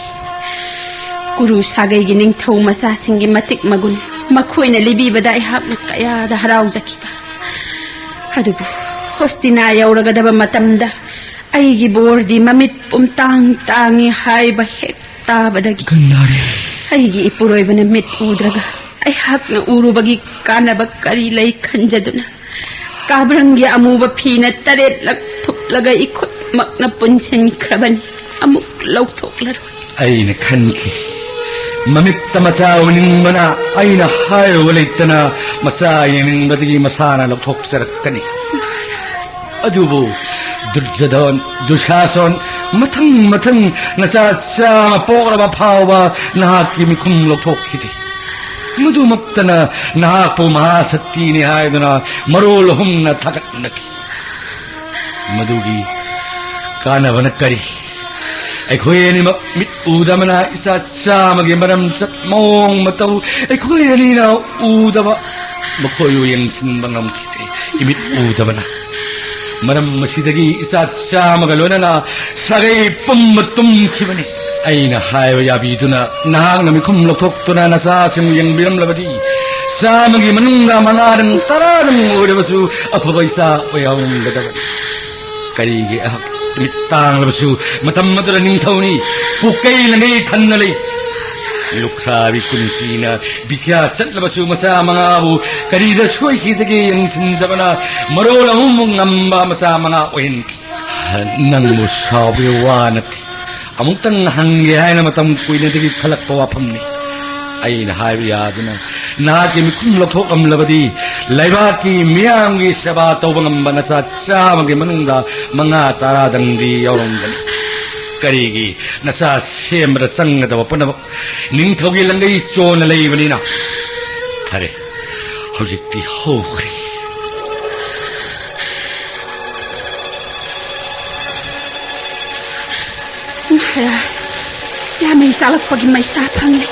ꯀꯨꯔꯨ ꯁꯥꯒꯩꯒꯤ ꯅꯤꯡꯊꯧ ꯃꯆꯥꯁꯤꯡꯒꯤ ꯃꯇꯤꯛ ꯃꯒꯨꯟ ꯃꯈꯣꯏꯅ ꯂꯤꯕꯤꯕꯗ ꯑꯩꯍꯥꯛꯅ ꯀꯌꯥꯗ ꯍꯔꯥꯎꯖꯈꯤꯕ꯫ ꯑꯗꯨꯕꯨ ꯍꯣꯁꯇꯤꯅꯥ ꯌꯧꯔꯒꯗꯕ ꯃꯇꯝꯗ ꯑꯩꯒꯤ ꯕꯣꯔꯗꯤ ꯃꯃꯤꯠ ꯄꯨꯝꯇꯥꯡ ꯇꯥꯡꯉꯤ ꯍꯥꯏꯕ ꯍꯦꯛ ꯇꯥꯕꯗꯒꯤ ꯒꯟꯙꯥꯔꯤ꯫ ꯑꯩꯒꯤ ꯏꯄꯨꯔꯣꯏꯕꯅ ꯃꯤꯠ ꯎꯗ꯭ꯔꯒ ꯑꯩꯍꯥꯛꯅ ꯎꯔꯨꯕꯒꯤ ꯀꯥꯟꯅꯕ ꯀꯔꯤ ꯂꯩ ꯈꯟꯖꯗꯨꯅ ꯀꯥꯕ꯭ꯔꯪꯒꯤ ꯑꯃꯨꯕ ꯐꯤꯅ ꯇꯔꯦꯠꯂꯛ ꯊꯨꯞꯂꯒ ꯏꯈꯨꯠꯃꯛꯅ ꯄꯨꯟꯁꯤꯟꯈ꯭ꯔꯕꯅꯤ꯫ ꯑꯃꯨꯛ ꯂꯧꯊꯣꯛꯂꯔꯣꯏ꯫ ꯑꯩꯅ ꯈꯟꯈꯤ, ꯃꯃꯤꯠꯇ ꯃꯆꯥ ꯎꯅꯤꯡꯕꯅ ꯑꯩꯅ ꯍꯥꯏꯔꯨꯕ ꯂꯩꯇꯅ ꯃꯆꯥ ꯌꯦꯡꯅꯤꯡꯕꯗꯒꯤ ꯃꯁꯥꯅ ꯂꯧꯊꯣꯛꯆꯔꯛꯀꯅꯤ꯫ ꯑꯗꯨꯕꯨ ꯗꯨꯔꯖꯣꯙꯟ, ꯗꯨꯁꯥꯁꯟ, ꯃꯊꯪ ꯃꯊꯪ ꯅꯆꯥ ꯆꯥꯝꯃ ꯄꯣꯛꯂꯕ ꯐꯥꯎꯕ ꯅꯍꯥꯛꯀꯤ ꯃꯤꯈꯨꯝ ꯂꯧꯊꯣꯛꯈꯤꯗꯦ꯫ ꯃꯗꯨꯃꯛꯇꯅ ꯅꯍꯥꯛꯄꯨ ꯃꯍꯥꯁꯛꯇꯤꯅꯤ ꯍꯥꯏꯗꯨꯅ ꯃꯔꯣꯜ ꯑꯍꯨꯝꯅ ꯊꯥꯒꯠꯅꯈꯤ꯫ ꯃꯗꯨꯒꯤ ꯀꯥꯟꯅꯕꯅ ꯀꯔꯤ? ꯑꯩꯈꯣꯏ ꯑꯅꯤꯃꯛ ꯃꯤꯠ ꯎꯗꯕꯅ ꯏꯆꯥ ꯆꯥꯝꯃꯒꯤ ꯃꯔꯝꯆꯠ ꯃꯑꯣꯡ ꯃꯇꯧ ꯑꯩꯈꯣꯏ ꯑꯅꯤꯅ ꯎꯗꯕ ꯃꯈꯣꯏꯕꯨ ꯌꯦꯡꯁꯤꯟꯕ ꯉꯝꯈꯤꯗꯦ, ꯏꯃꯤꯠ ꯎꯗꯕꯅ꯫ ꯃꯔꯝ ꯑꯁꯤꯗꯒꯤ ꯏꯆꯥ ꯆꯥꯝꯃꯒ ꯂꯣꯏꯅꯅ ꯁꯥꯒꯩ ꯄꯨꯝꯕ ꯇꯨꯝꯈꯤꯕꯅꯤ꯫ ꯑꯩꯅ ꯍꯥꯏꯕ ꯌꯥꯕꯤꯗꯨꯅ ꯅꯍꯥꯛꯅ ꯃꯤꯈꯨꯝ ꯂꯧꯊꯣꯛꯇꯨꯅ ꯅꯆꯥꯁꯤꯡ ꯌꯦꯡꯕꯤꯔꯝꯂꯕꯗꯤ, ꯆꯥꯝꯃꯒꯤ ꯃꯅꯨꯡꯗ ꯃꯉꯥꯗꯪ ꯇꯔꯥꯗꯪ ꯑꯣꯏꯔꯕꯁꯨ ꯑꯐꯕ ꯏꯆꯥ ꯑꯣꯏꯍꯧꯔꯝꯒꯗꯕꯅꯤ꯫ ꯀꯔꯤꯒꯤ ꯑꯩꯍꯥꯛ ꯃꯤꯠ ꯇꯥꯡꯂꯕꯁꯨ ꯃꯇꯝ ꯑꯗꯨꯗ ꯅꯤꯡꯊꯧꯅꯤ, ꯄꯨꯀꯩ ꯂꯪꯒꯩ ꯊꯟꯅ ꯂꯩ꯫ ꯂꯨꯈ꯭ꯔꯥꯕꯤ ꯀꯨꯟꯇꯤꯅ ꯕꯤꯈ꯭ꯌꯥ ꯆꯠꯂꯕꯁꯨ ꯃꯆꯥ ꯃꯉꯥꯕꯨ ꯀꯔꯤꯗ ꯁꯣꯏꯈꯤꯗꯒꯦ ꯌꯦꯡꯁꯤꯟꯖꯕꯅ ꯃꯔꯣꯜ ꯑꯃꯃꯨꯛ ꯉꯝꯕ ꯃꯆꯥ ꯃꯉꯥ ꯑꯣꯏꯍꯟꯈꯤ꯫ ꯅꯪꯕꯨ ꯁꯥꯎꯕꯒꯤ ꯋꯥ ꯅꯠꯇꯦ꯫ ꯑꯃꯨꯛꯇꯪ ꯍꯪꯒꯦ ꯍꯥꯏꯅ ꯃꯇꯝ ꯀꯨꯏꯅꯗꯒꯤ ꯈꯜꯂꯛꯄ ꯋꯥꯐꯝꯅꯤ꯫ ꯑꯩꯅ ꯍꯥꯏꯕ ꯌꯥꯗꯨꯅ ꯅꯍꯥꯛꯀꯤ ꯃꯤꯈꯨꯝ ꯂꯧꯊꯣꯛꯂꯝꯂꯕꯗꯤ ꯂꯩꯕꯥꯛꯀꯤ ꯃꯤꯌꯥꯝꯒꯤ ꯁꯦꯕꯥ ꯇꯧꯕ ꯉꯝꯕ ꯅꯆꯥ ꯆꯥꯝꯃꯒꯤ ꯃꯅꯨꯡꯗ ꯃꯉꯥ ꯇꯔꯥꯗꯪꯗꯤ ꯌꯥꯎꯔꯝꯒꯅꯤ꯫ ꯀꯔꯤꯒꯤ ꯅꯆꯥ ꯁꯦꯝꯕꯗ ꯆꯪꯒꯗꯕ ꯄꯨꯝꯅꯃꯛ ꯅꯤꯡꯊꯧꯒꯤ ꯂꯪꯒꯩ ꯆꯣꯟꯅ ꯂꯩꯕꯅꯤꯅ꯫ ꯐꯔꯦ, ꯍꯧꯖꯤꯛꯇꯤ ꯍꯧꯈ꯭ꯔꯦ꯫ ꯃꯍꯥꯔꯥꯖ, ꯂꯥꯃꯩ ꯆꯥꯂꯛꯄꯒꯤ ꯃꯩꯁꯥ ꯐꯪꯂꯦ꯫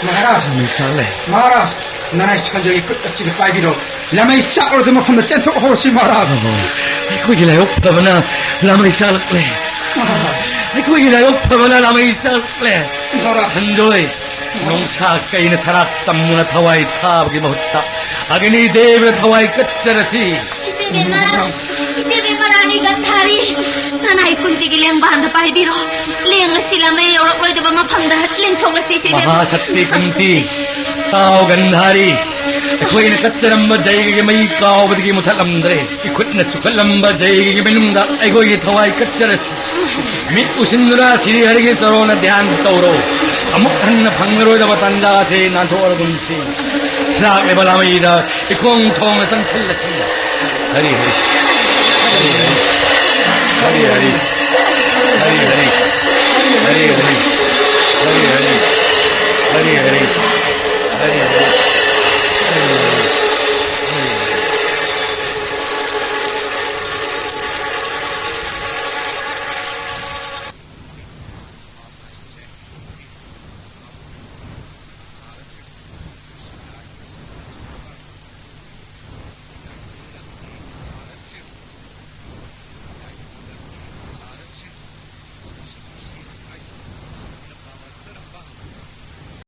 ꯃꯍꯥꯔꯥꯖ! ꯂꯥꯃꯩ ꯆꯥꯛꯂꯦ꯫ ꯃꯍꯥꯔꯥꯖ, ꯅꯅꯥꯏ ꯁꯟꯖꯣꯏꯒꯤ ꯈꯨꯠ ꯑꯁꯤꯗ ꯄꯥꯏꯕꯤꯔꯣ꯫ ꯂꯥꯃꯩ ꯆꯥꯛꯂꯗꯤ ꯃꯐꯝꯗ ꯆꯦꯟꯊꯣꯛꯍꯧꯔꯁꯤ, ꯃꯍꯥꯔꯥꯖ꯫ ꯑꯣ, ꯑꯩꯈꯣꯏꯒꯤ ꯂꯥꯏꯕꯛ ꯐꯕꯅ ꯂꯥꯃꯩ ꯆꯥꯂꯛꯂꯦ꯫ ꯃꯍꯥꯔꯥꯖ꯫ ꯑꯩꯈꯣꯏꯒꯤ ꯂꯥꯏꯕꯛ ꯐꯕꯅ ꯂꯥꯃꯩ ꯆꯥꯂꯛꯂꯦ꯫ ꯃꯍꯥꯔꯥꯖ꯫ ꯁꯟꯖꯣꯏ, ꯅꯣꯡꯁꯥ ꯀꯩꯅ ꯁꯔꯥꯛ ꯇꯝꯃꯨꯅ ꯊꯋꯥꯏ ꯊꯥꯕꯒꯤ ꯃꯍꯨꯠꯇ ꯑꯒꯅꯤ ꯗꯦꯕꯗ ꯊꯋꯥꯏ ꯀꯠꯆꯔꯁꯤ꯫ ꯏꯆꯦꯕꯦꯝꯃ, ꯏꯆꯦꯕꯦꯝꯃ ꯔꯥꯅꯤ ꯒꯟꯙꯥꯔꯤ, ꯅꯅꯥꯏ ꯀꯨꯟꯇꯤꯒꯤ ꯂꯦꯡꯕꯥꯟꯗ ꯄꯥꯏꯕꯤꯔꯣ꯫ ꯂꯦꯡꯂꯁꯤ ꯂꯥꯃꯩ ꯌꯧꯔꯛꯂꯣꯏꯗꯕ ꯃꯐꯝꯗ ꯂꯦꯡꯊꯣꯛꯂꯁꯤ, ꯏꯆꯦꯕꯦꯝꯃ꯫ ꯃꯍꯥꯁꯛꯇꯤ ꯀꯨꯟꯇꯤ, ꯇꯥꯎ ꯒꯟꯙꯥꯔꯤ, ꯑꯩꯈꯣꯏꯅ ꯀꯠꯆꯔꯝꯕ ꯖꯩꯒꯒꯤ ꯃꯩ ꯀꯥꯎꯕꯗꯒꯤ ꯃꯨꯊꯠꯂꯝꯗ꯭ꯔꯦ꯫ ꯏꯈꯨꯠꯅ ꯆꯨꯈꯠꯂꯝꯕ ꯖꯩꯒꯒꯤ ꯃꯅꯨꯡꯗ ꯑꯩꯈꯣꯏꯒꯤ ꯊꯋꯥꯏ ꯀꯠꯆꯔꯁꯤ꯫ ꯃꯤꯠ ꯎꯁꯤꯟꯗꯨꯅ ꯁꯤꯔꯤ ꯍꯔꯤꯒꯤ ꯆꯔꯣꯟꯅ ꯙ꯭ꯌꯥꯟ ꯇꯧꯔꯣ꯫ ꯑꯃꯨꯛ ꯍꯟꯅ ꯐꯪꯂꯔꯣꯏꯗꯕ ꯇꯥꯟꯖꯥ ꯑꯁꯤ ꯅꯥꯟꯊꯣꯛꯑꯒꯨꯝꯁꯤ꯫ ꯆꯥꯛꯂꯤꯕ ꯂꯥꯃꯩꯗ ꯏꯈꯣꯡ ꯊꯣꯡꯅ ꯆꯪꯁꯤꯜꯂꯁꯤ꯫ ꯍꯔꯤ ꯍꯔꯤ꯫ ꯍꯔꯤ ꯍꯔꯤ꯫ ꯍꯔꯤ ꯍꯔꯤ꯫ ꯍꯔꯤ ꯍꯔꯤ꯫